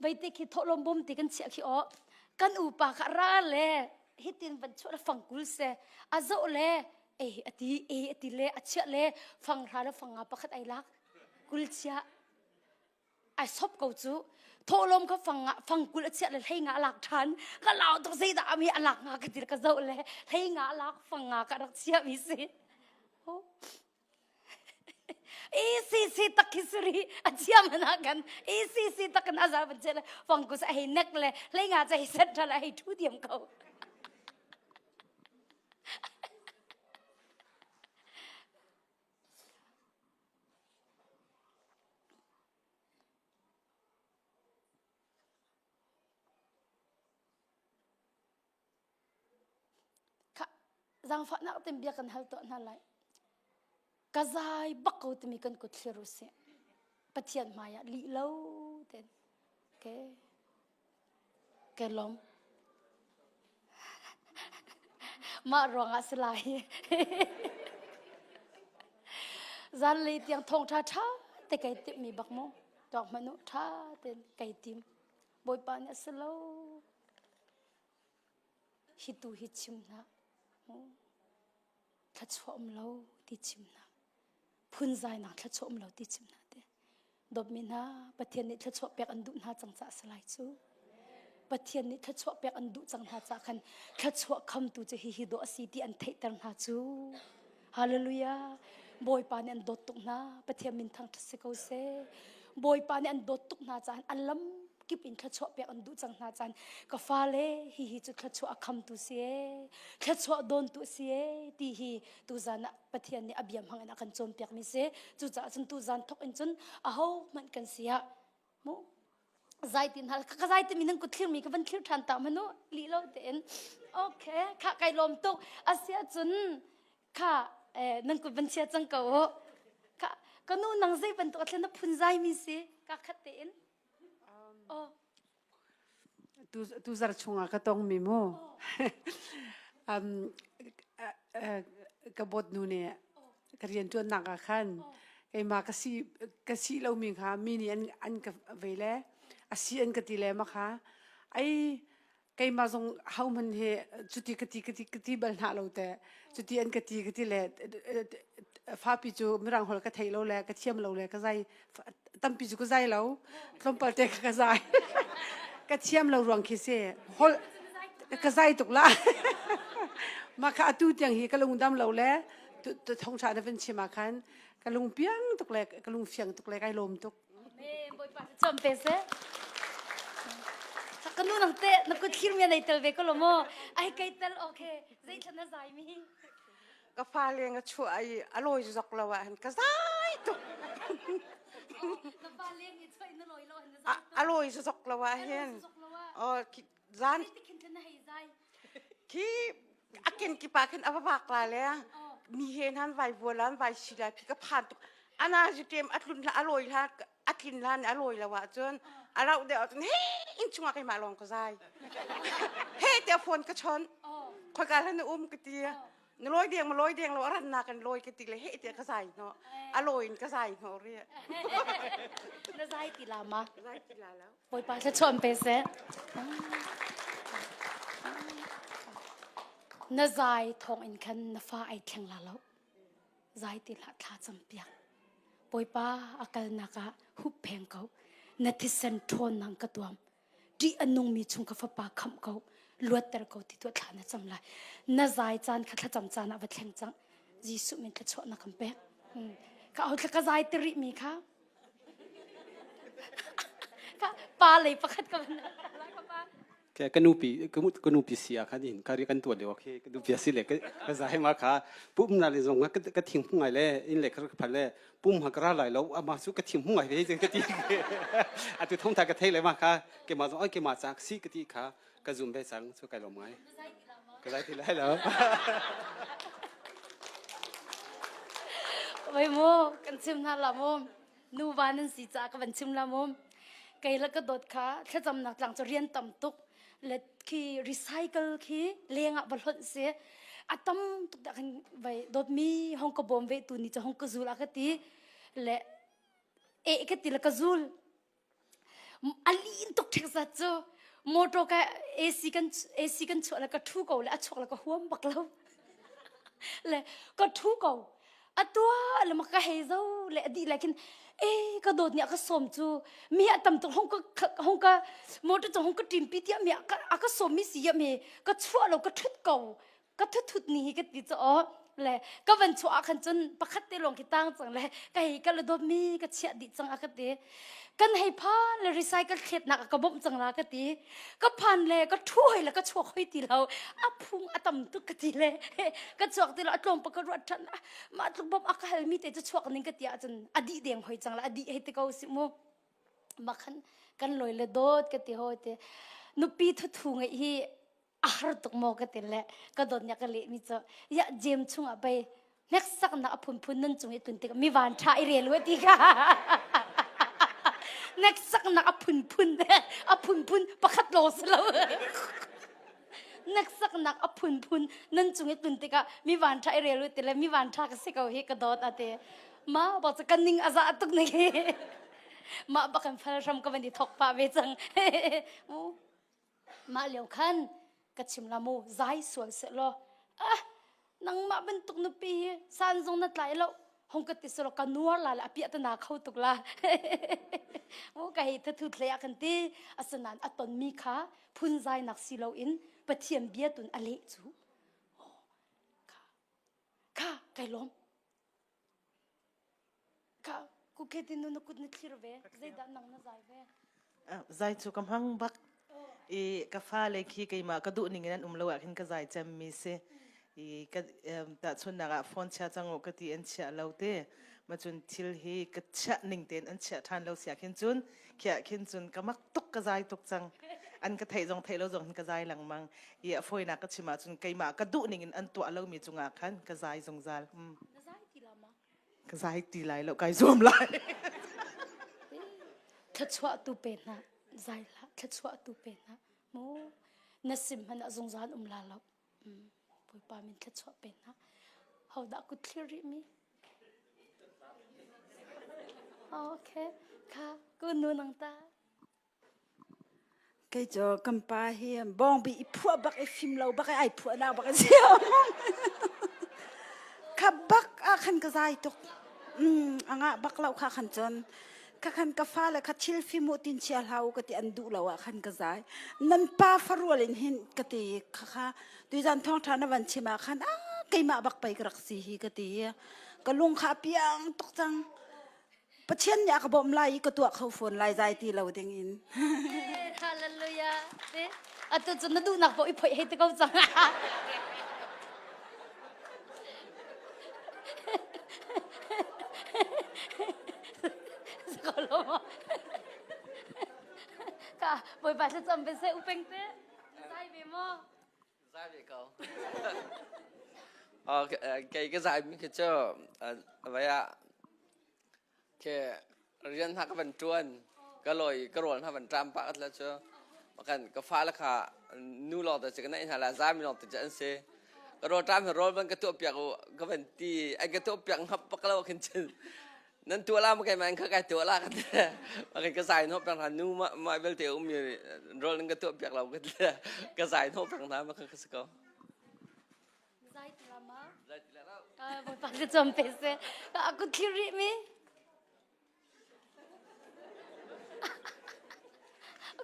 Veite khi thawhlawm bawm te kan chiah khi aw. Kan upa kha ra le hitin van chuah le fangkul se a zoh le e ati e ati le a chiah le fanghra le fanga pakhat ai lak kul chiah ai sop ko cu thawhlawm kha fang fangkul a chiah le hlei nga a lak ṭhan ka lau tuk zeidah ami a lak nga ka ti ka zoh le hlei nga a lak fang nga ka rak chiah mi si ECC tak khi suri a chiam na kan ECC tak na za ban che le fangkus a hei nek le hlei nga cha hei set tha le hei thu diam ko Zaangfahnak ten bia kan hal tuah hna lai. Ka zai bak ko timi kan kut thlir usih. Pathian hmai ah lih lo ten. Okay. Ke lom. Mah ruangah si lai. Zanlei tiang thawng ṭha ṭha te kai timh mi bak mu. Tuak hmanh u ṭha ten kai tim. Bawipa nih a si lo. Hi tu hi chim hna. Thluachuah um lo ti chim hna. Phunzainak thluachuah um lo ti chim hna te. Dawtmi hna, Pathian nih thluachuah pek an duh hna cang caah si lai cu. Pathian nih thluachuah pek an duh cang hna caah khan thluachuah khamtu cu hihi dawh a si ti an theihter hna cu. Hallelujah. Bawipa nih an dawt tuk hna. Pathian min thangṭhat si ko seh. Bawipa nih an dawt tuk hna caah a lam kip in thluachuah pek an duh cang hna caan ka fale hihi cu thluachuah a khamtu si ee thluachuah dawntu si ee ti hi tuzan ah Pathian nih a bia hmang in a kan cawnpiak mi si cucaah cun tuzan thok in cun aho hmanh kan si ah. Mu zai tin hal ka zai timi nan kut thlir mi ka van thlir than ta manu li lo tein okay kha kai lom tuk asia cun kha eh, nan kut van chia cang ko kha ka nu nang zei bantuk a thlen na phun zai mi si ka khat tein oh Tu tu zar chungah ka tong mi mu. Um, ka bot nu nih ka rian ṭuannak ah khan keimah ka si ka si lomi kha mi nih an an ka vei le a si an ka ti le ma kha ai keimah zong hohmanh he cuti ka ti ka ti ka ti bal hna lo te cuti an ka ti ka ti le fapi cu mirang holh ka thei lo le ka thiam lo le ka zai tampi cu ka zai lo tlawmpal te ka zai ka thiam lo ruang khi si holh ka zai tuk la mah kha atu tiang hi ka lung dam lo le thongtha na van chim ah khan ka lung piang tuk le ka lung fiang tuk le kai lawm tuk Bawipa cu pe seh. Ka nu nang te na kut thlir mi nei tel ve ko lo mo. Ai kai tel okay. Zei thlan na zai mi. Ka fa leng a chuah i a lawi zok lo ah hin ka zai tuk. Na fa leng i chuah in na lawi lo hin na zai tuk. A lawi zok lo ah hin. Oh zan. Tikhin thlan na hei zai. Khi a kenkip ah khin a va vak la le mi he nan vai vual an vai si lai khi ka phan tuk ana ji tem a tlun hla a lawi hla a tlin hla a lawi lo ah cun a rauh deuh ahcun he in chungah keimah lawng ka zai he tiah phone ka chon khoika hlan na um ka ti na lawi deng ma lawi deng lo a rannak kan lawi ka ti le he tiah ka zai hno a lawi in ka zai hno ri na zai ti la ma zai ti la lo Bawipa thluachuah in pe seh. Na zai thawng in khan na fa ai thleng la lo. Zai ti hlah thla cam piak. Bawipa a kalnak ah hup pheng ko. Na thisen ṭhawn nang ka tuam. Ṭih a nungmi chung ka fapa khamh ko. Luatter ko ti tuah thla na cam lai. Na zai caan kha thlacam caan ah va thleng cang. Jesuh min thluachuah na kan pek. Ka au thla ka zai ti rih mi kha pa lei pakhat ka van ka nupi ka nupi si ah khan in ka ri kan tuan lio khi ka nupi si le ka zai ma kha pum na le zong ka thing hung ngai le in le ka phan le pum ha ka ra lai lo ama su ka thing hung ngai ve ka ti atu thong tha ka thei le ma kha ke ma zong ke ma chak si ka ti kha ka zum ve cang chu kai lom ngai ka zai ti lai lo Oi mu kan chim hna la mu nuva nan si caah ka van chim la mu kei le ka dawt kha thlacamnak tlang cu rian tam tuk le khi recycle khi leng ah va hlonh si a tam tuk dah kan vai dawtmi hong ka bawm ve tu ni cu hong ka zul a ka ti le e ka ti le ka zul A lin tuk ṭhek zat cu motor ka AC kan AC kan chuah le ka ṭhu ko le a chuak le ka huam bak lo. Le ka ṭhu ko. A tua le ma ka hei zo le a dih lai khin e ka dawt nih a ka sawm cu mi a tam tuk hong ka hong ka motor cung hong ka ṭim pi tiah mi a ka sawm mi si ya mi ka chuah lo ka ṭhut ko ka thut ni hi ka ti cu aw le ka van chuah ah khan cun pakhat te lawng khi tang cang le ka hei ka le dawt mi ka chiah dih cang a ka ti kan hei phan le recycle thletnak a ka bawmh cang la ka ti ka phan le ka thu hoi le ka chuak hoi ti lo a phung a tam tuk ka ti le ka chuak ti lo a tlawm pa ka ruat than mah tluk bawmh a ka hal mi te cu chuak ning ka ti ahcun a dih deng hoi cang la a dih hei ti ko si mu ma khan kan loi le dawt ka ti hoi te nupi thuthu ngeih hi a har tuk maw ka ti le ka dawt nih ka leh mi cu ya jem chungah pei hneksaknak a phunphun nan cung i tun tik mi van tha i rel we ti kha hneksaknak a phunphun a phunphun pakhat lawng si lo hneksaknak a phunphun nan cung i tun tikah mi van tha i rel we ti le mi van tha ka si ko hi ka dawt ate ma bak cu kan ning a za tuk ning hi mah bak kan fal hram ka van i thok pah ve cang Mah lio khan ka chim la mu zai sual seh law ah nangmah bantuk nupi hi san zong na tlai lo hong ka ti selaw ka nuar la le a piah tana kho tuk la mu ka hei thathu thlei ah kan ti asinain a tonmi kha phunzainak si loin Pathian bia tun a leh cu kha kha kai lawm Ka kuke nu na kut na thlir ve. Zeidah nang na zai ve? Zai cu ka hmang bak. I ka fale khi keimah ka duh ning in an um lo ah khin ka zai cem mi si. I ka tahchunnak ah phone chia cang u ka ti an chia lo te. Ma cun thil hi ka chiah ning tein an chiah ṭhan lo sia khin cun khiah khin cun ka mak tuk ka zai tuk cang. An ka theih zong theih lo zong hin ka zai lengmang. I a fawinak ka chim ahcun keimah ka duh ning in an tuah lomi cungah khan ka zai zungzal. Mm. Na zai ti la ma? Ka zai ti lai lo, kai zuam lai. Thluachuah tu pe hna, zai hlah, thluachuah tu pe hna. Mu na sim hmanh ah zungzal um la lo. Bawipa min thluachuah pe hna. Hodah kut thlir rih mi? Okay. Kha ku nu nang ta. Kei cu kan pa hi bawngbi i phuah bak i fim lo bak i ai phuah nak bak a si. Kha bak ah khan ka zai tuk. Mm, a ngah bak lo kha khan cun kha khan ka fale kha thil fim u tin chia hlah u ka ti an duh lo ah khan ka zai. Nan pa farual in hin ka ti kha kha tuizan thawngṭha na van chim ah khan ah keimah bak pei ka rak si hi ka ti. Ka lung kha a piang tuk cang. Pathian nih a ka bawmh lai i ka tuah kho fawn lai zai ti lo ding in. Hallelujah. Atu cu na duhnak paoh i phoih hei ti ko cang. Ka Bawipa thlacam ve seh upeng te. Zai ve maw? Zai ve ko. Kei ka zai mi khi cu vai ah ke rian hna ka van ṭuan ka lawi ka rawl hna van ṭam pah ka cu kan ka fale kha nu lawng te cu ka neih hna la zami lawng te cu an si ka rawl ṭam hi rawl van ka tuah piak u ka van ti an ka tuah piak ngap bak lo khin cun nan tuah la ma keimah in kha kai tuah la ka ti ma ka zai hnawh peng hna nu ma ma vialte um mi rawl nan ka tuah piak lo ka ti ka zai hnawh peng hna ma kha ka si ko Zai ti la ma? Zai ti la lo. Bawipa ka cawm te se. Ka kut thlir rih mi.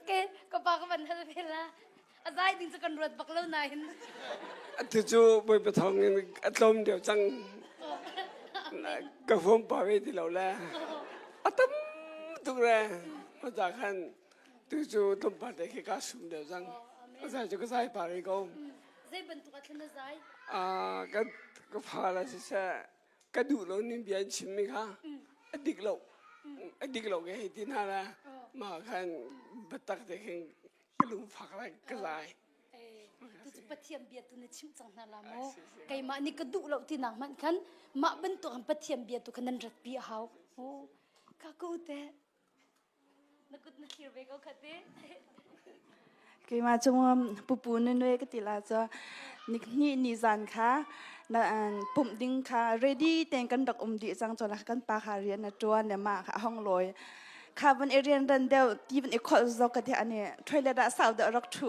Okay, ka pa ka van hal ve la. A zai ding cu kan ruat bak lo nain. Atu cu Bawipa thawng in a tlawm deuh cang. Ka huam pa ve ti lo le. A tam tuk re. Mata khan tu cu tlawmpal te khi ka sum deuh cang. A zai cu ka zai pa rih ko. Zei bantuk ah thlan na zai? Ah, ka ka fa la siseh ka duh lo ning bia an chimmi kha a dik lo. A dik lo ke hei ti hna la. Mah khan biatak te khin ka lungfak lai ka zai. Tucu Pathian bia tu na chimh cang hna la maw? Keimah nih ka duh lo ti nak hmanh khan mah bantuk han Pathian bia tu khan nan ratpi a hau. Oh, ka ku te. Na kut na thlir ve ko kha te. Keimah cu pupu na nue ka ti la cu ni ni zan kha na pumh ding kha ready ten kan rak um dih cang cun kan pa kha rian a ṭuan le mah kha a hong lawi kha van i rian ran deuh ti van i kholh zok ka ti ani toilet ah sau deuh rak ṭhu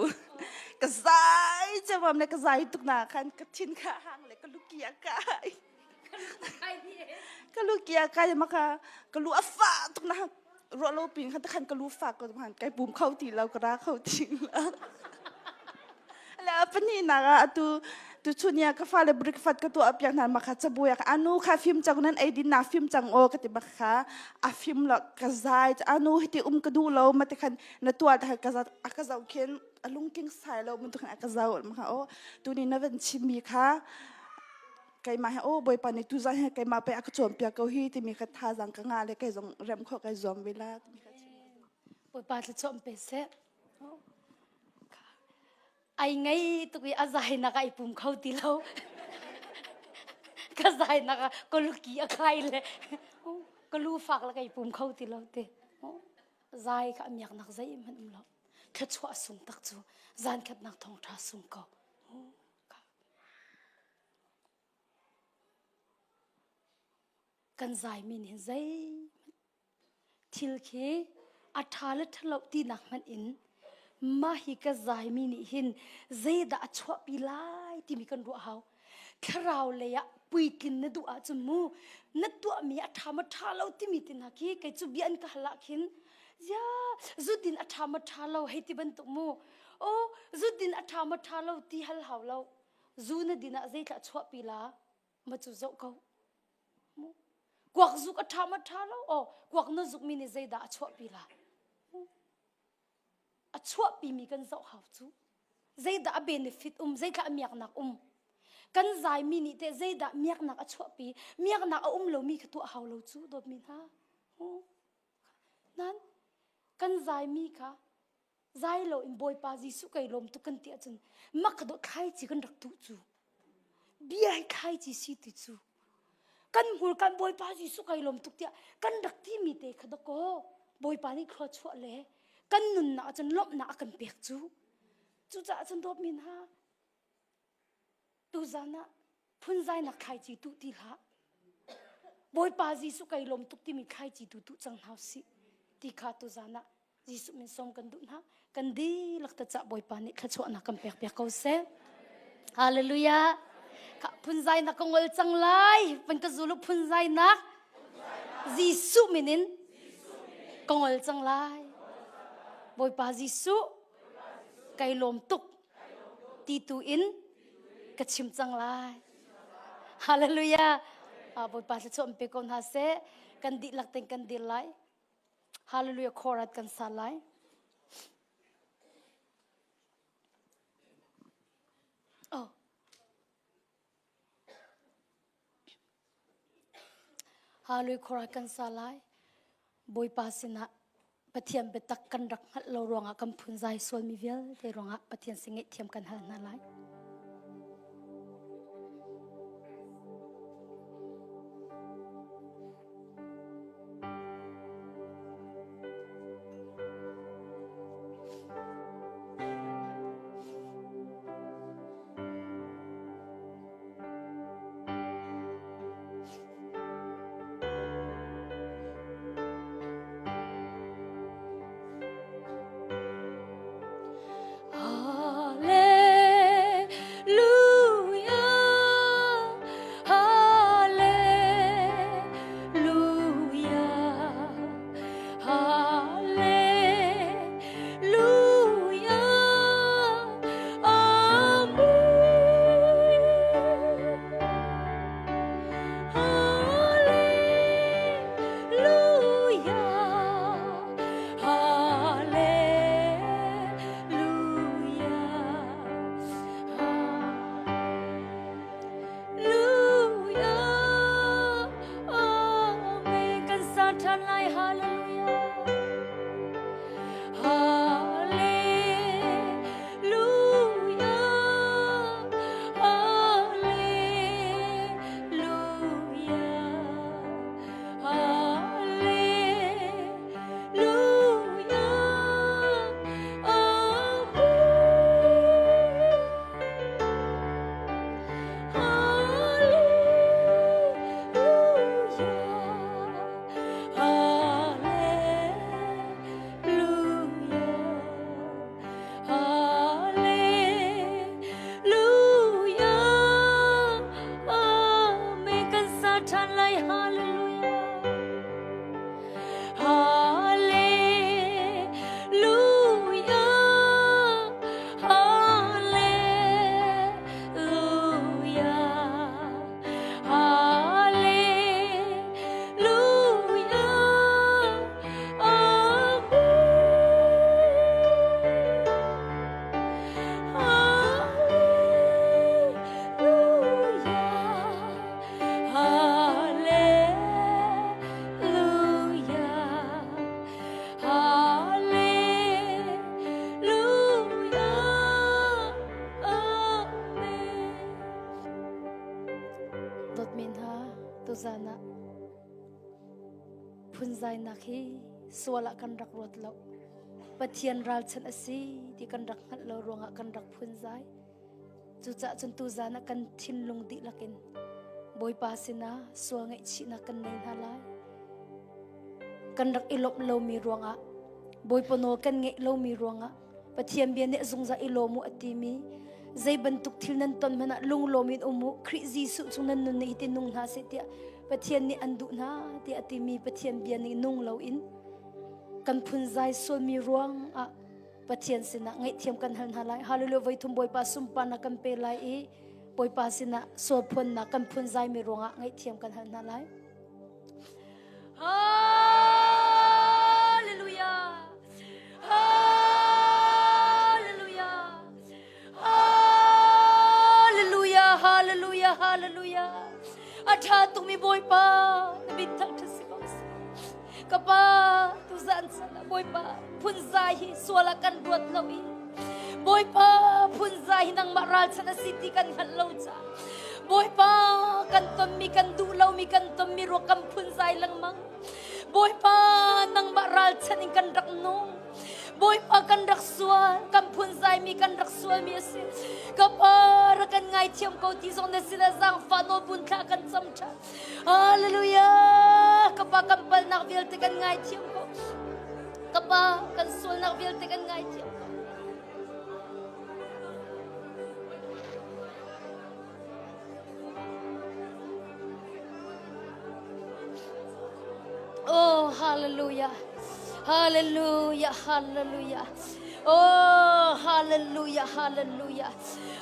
ka zai cewam le ka zai tuk na khan ka thin kha hang le ka luki a kai ka luki a kai ma kha ka lu a fa tuk na ruah lo pin khan khan ka lu fa ko han kai pum kho ti lo ka ra kho ti lo le pani na ga atu tu chunia ka fa le breakfast ka tu apiak na ma kha chabuya ka anu kha fim chang nan ei din na fim chang o ka ti ma kha a fim lo ka zai anu hiti um ka du lo ma te khan na tua ta ka za ka zau khin alung king sai lo mun tu khan ka zau ma kha o tu ni na van chim mi kha keimah he o bawipa nih tu zan he keimah pe a ka cawnpiak ko hi timi kha thazang ka ngah le kei zong rem khawh kai zuam ve la timi kha chim Bawipa thlachuah pe seh ai ngei tuk i a zai nak ai pum kho ti lo ka zai nak ah ka luki a khai le ka lu fak le kai pum kho ti lo te zai kha miak nak zei hmanh um lo thluachuah sung tak cu zan khat nak thong tha sung ko Kan zaimi nih zeihmanh thil khi a ṭha le ṭhalo tinak hmanh in mah hi ka zaimi nih hin zeidah a chuahpi lai timi kan ruah hau. Thlarau lei ah puitlin na duh ahcun mu na tuahmi a ṭha ma ṭha lo timi ti hna khi kei cu bia an ka hal ah khin zia zudin a ṭha ma ṭha lo hei ti bantuk mu oh zudin a ṭha ma ṭha lo ti hal hau lo zu na din ah zeithlah chuahpi la ma cu zoh ko kuak zuk a ṭha ma ṭha lo aw kuak na zuk mi nih zeidah a chuahpi la a chuahpi mi kan zoh hau cu zeidah a benefit um zeithlah a miaknak um. Kan zaimi nih teh zeidah miaknak a chuahpi? Miaknak a um lomi kha tuah hau lo cu dawtmi hna. Nan kan zaimi kha zai lo in Bawipa Jesuh kai lawm tuk kan ti ahcun mak ka dawh thlaici kan rak tuh cu. Bia hi thlaici si ti cu. Kan hmur kan Bawipa Jesuh kai lawm tuk tiah kan rak timi te kha dakaw Bawipa nih thlua chuah le kan nunnak ahcun lawmhnak a kan pek cu. Cucaah cun dawtmi hna tuzan ah phunzainak thlaici tuh ti hlah. Bawipa Jesuh kai lawm tuk timi thlaici tu tuh cang hna usih ti kha tuzan ah Jesuh min sawm kan duh hna. Kan dihlak ta cah Bawipa nih thluachuahnak kan pek piak ko seh. Hallelujah. Kha phunzainak ka ngol cang lai. Van ka zulu phunzainak. Jesuh min in ka ngol cang lai. Bawipa Jesuh kai lawm tuk ti tu in ka chim cang lai. Hallelujah. Bawipa thluachuah pe ko hna seh. Kan dihlak ten kan dir lai. Hallelujah chorus kan sa lai. Oh. Hallelujah chorus kan sa lai. Bawipa sinah Pathian biatak kan rak hngalh lo ruangah kan phunzai sualmi vialte ruangah Pathian sin ngaihthiam kan hal hna lai. Dawtmi hna, tuzan ah phunzainak hi sual ah kan rak ruat lo. Pathian ralchanh a si ti kan rak hngalh lo ruangah kan rak phunzai. Cucaah cun tuzan ah kan thinlung dihlak in Bawipa sinah sual ngaihchihnak kan nei hna lai. Kan rak i lawmh lomi ruangah Bawipa nawl kan ngeih lomi ruangah Pathian bia nih zungzal i lawm u a timi zei bantuk thil nan ton hmanh ah lunglawm in um u Khrih Jesuh chung nan nun nih hitin nung hna seh tiah Pathian nih an duh hna tiah a timi Pathian bia nih nung loin kan phunzai sualmi ruang ah Pathian sinah ngaihthiam kan hal hna lai. Hallelujah voi thum Bawipa sunparnak kan pe lai i Bawipa sinah sual phuannak kan phunzaimi ruangah ngaihthiam kan hal hna lai. Hallelujah. Hallelujah. Hallelujah. Hallelujah. A ṭha tukmi Bawipa na min thangṭhat si ko seh. Ka pa tuzan chan ah Bawipa phunzai hi sual ah kan ruat lo i Bawipa phunzai hi nangmah ralchan a si ti kan hngalh lo caah Bawipa kan tonmi kan duh lomi kan tonmi ruak kan phunzai lengmang Bawipa nangmah ralchan in kan rak nung Bawipa kan rak sual kan phunzaimi kan rak sualmi a si ka pa rak kan ngaithiam ko ti zong na sinah zaangfah nawl bun thla kan cam ṭhan Hallelujah! Ka pa kan palnak vialte kan ngaithiam ko. Ka pa kan sualnak vialte kan ngaithiam ko. Oh, hallelujah. Hallelujah, hallelujah. Oh, hallelujah, hallelujah.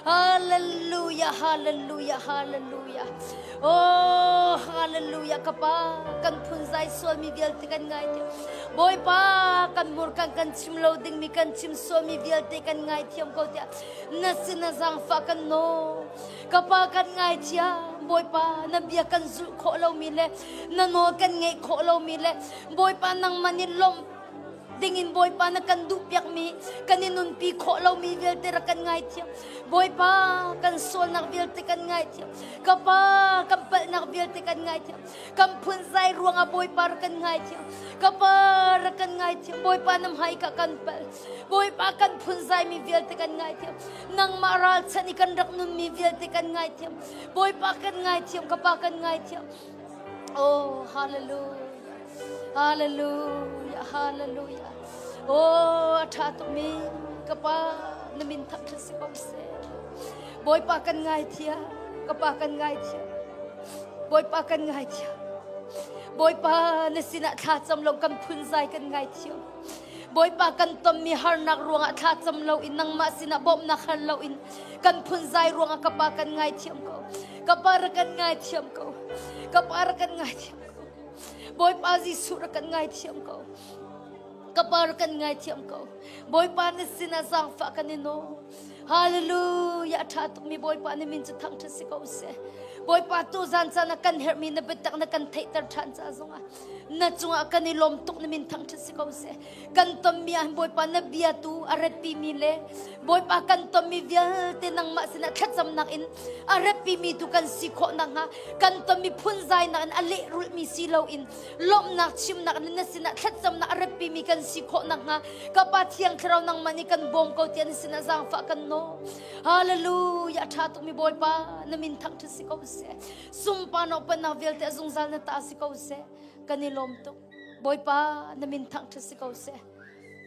Hallelujah, hallelujah, hallelujah. Oh, hallelujah ka pa kan phunzai sualmi vialte kan ngaithiam. Bawipa kan murkan kan chim lo dingmi kan chim sualmi vialte kan ngaithiam ko tiah na sin na zaangfah kan nawl. Ka pa kan ngaithiam. Bawipa na bia kan zulh khawh lomi le na nawl kan ngeih khawh lomi le Bawipa nangmah nih lawmh dingin Bawipa na kan duhpiakmi kan i nunpi khawh lomi vialte rak kan ngaithiam Bawipa kan sualnak vialte kan ngaithiam ka pa kan palhnak vialte kan ngaithiam kan phunzai ruangah Bawipa rak kan ngaithiam ka pa rak kan ngaithiam Bawipa na hmai ka kan palh Bawipa kan phunzaimi vialte kan ngaithiam nangmah ralchan i kan rak nunmi vialte kan ngaithiam Bawipa kan ngaithiam ka pa kan ngaithiam Oh, hallelujah. Hallelujah. Hallelujah. Oh, a ṭha tukmi ka pa na min thangṭhat si ko seh. Bawipa kan ngaithiam. Ka pa kan ngaithiam. Bawipa kan ngaithiam. Bawipa na sinah thlacam lo kan phunzai kan ngaithiam. Bawipa kan tonmi harnak ruangah thlacam lo in nangmah sinah bawmhnak hal lo in kan phunzai ruangah ka pa kan ngaithiam ko. Ka pa rak kan ngaithiam ko. Ka pa rak kan ngaithiam ko. Bawipa Jesuh rak kan ngaithiam ko. Ka pa rak kan ngaithiam ko. Bawipa na sinah zaangfah kan i nawl. Hallelujah. A ṭha tukmi Bawipa na min cu thangṭhat si ko seh. Bawipa tu zan caan ah kan herhmi na biatak na kan theihter ṭhan ca zongah na cungah kan i lawm tuk na min thangṭhat si ko seh. Kan tonmi ah hin Bawipa na bia tu a ratpimi le Bawipa kan tonmi vialte nangmah sinah thlacamnak in a ratpimi tu kan si khawh nakhnga kan tonmi phunzainak in a lehrulhmi si loin lawmhnak chimnak in na sinah thlacamnak a ratpimi kan si khawh nakhnga ka Pa Thiang Thlarau nangmah nih kan bawm ko tiah na sinah zaangfah kan nawl. Hallelujah! A ṭha tukmi Bawipa na min thangṭhat si ko seh. Sunparnak upatnak vialte a zungzal na ta si ko seh. Kan i lawm tuk. Bawipa na min thangṭhat si ko seh.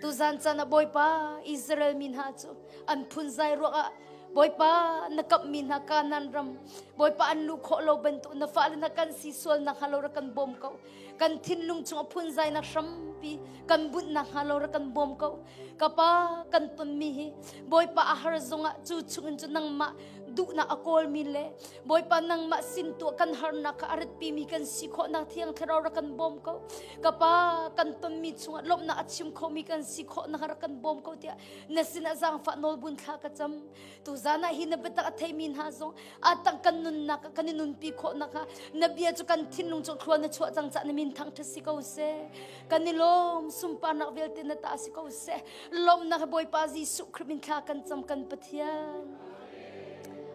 Tuzan caan ah Bawipa Israel mi hna cu an phunzai ruangah Bawipa na kamhmi hna Kanaan ram Bawipa an luh khawh lo bantuk na fale hna kan si sual nakhnga lo rak kan bawm ko. Kan thinlung chung a phunzainak hrampi kan bunh nakhnga lo rak kan bawm ko. Ka pa kan tonmi hi Bawipa a har zongah cu chungin cu nangmah duhnak a kawlmi le Bawipa nangmah sin tuah kan harnak kha a ratpimi kan si khawhnak thiang thlarau rak kan bawm ko. Ka pa kan tonmi chungah lawmhnak a chim khomi kan si khawhnak rak kan bawm ko tiah na sinah zaangfah nawlbun thla ka cam. Tuzan ah hi na biatak a theimi hna zong a tang kan nunnak kan i nunpi khawhnak hnga na bia cu kan thinlung chung thlua na chuah cang cah na min thangṭhat si ko seh. Kan i lawm sunparnak vialte na ta si ko seh. Lawmhnak Bawipa Jesuh Khrih min thla kan cam kan Pathian.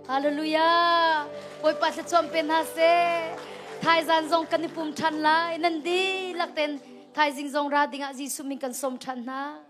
Hallelujah. Bawipa thluachuah pe hna seh. Thaizan zong kan i pum ṭhan lai. Nan dihlak ten thaizing zong ra dingah Jesuh min kan sawm ṭhan hna.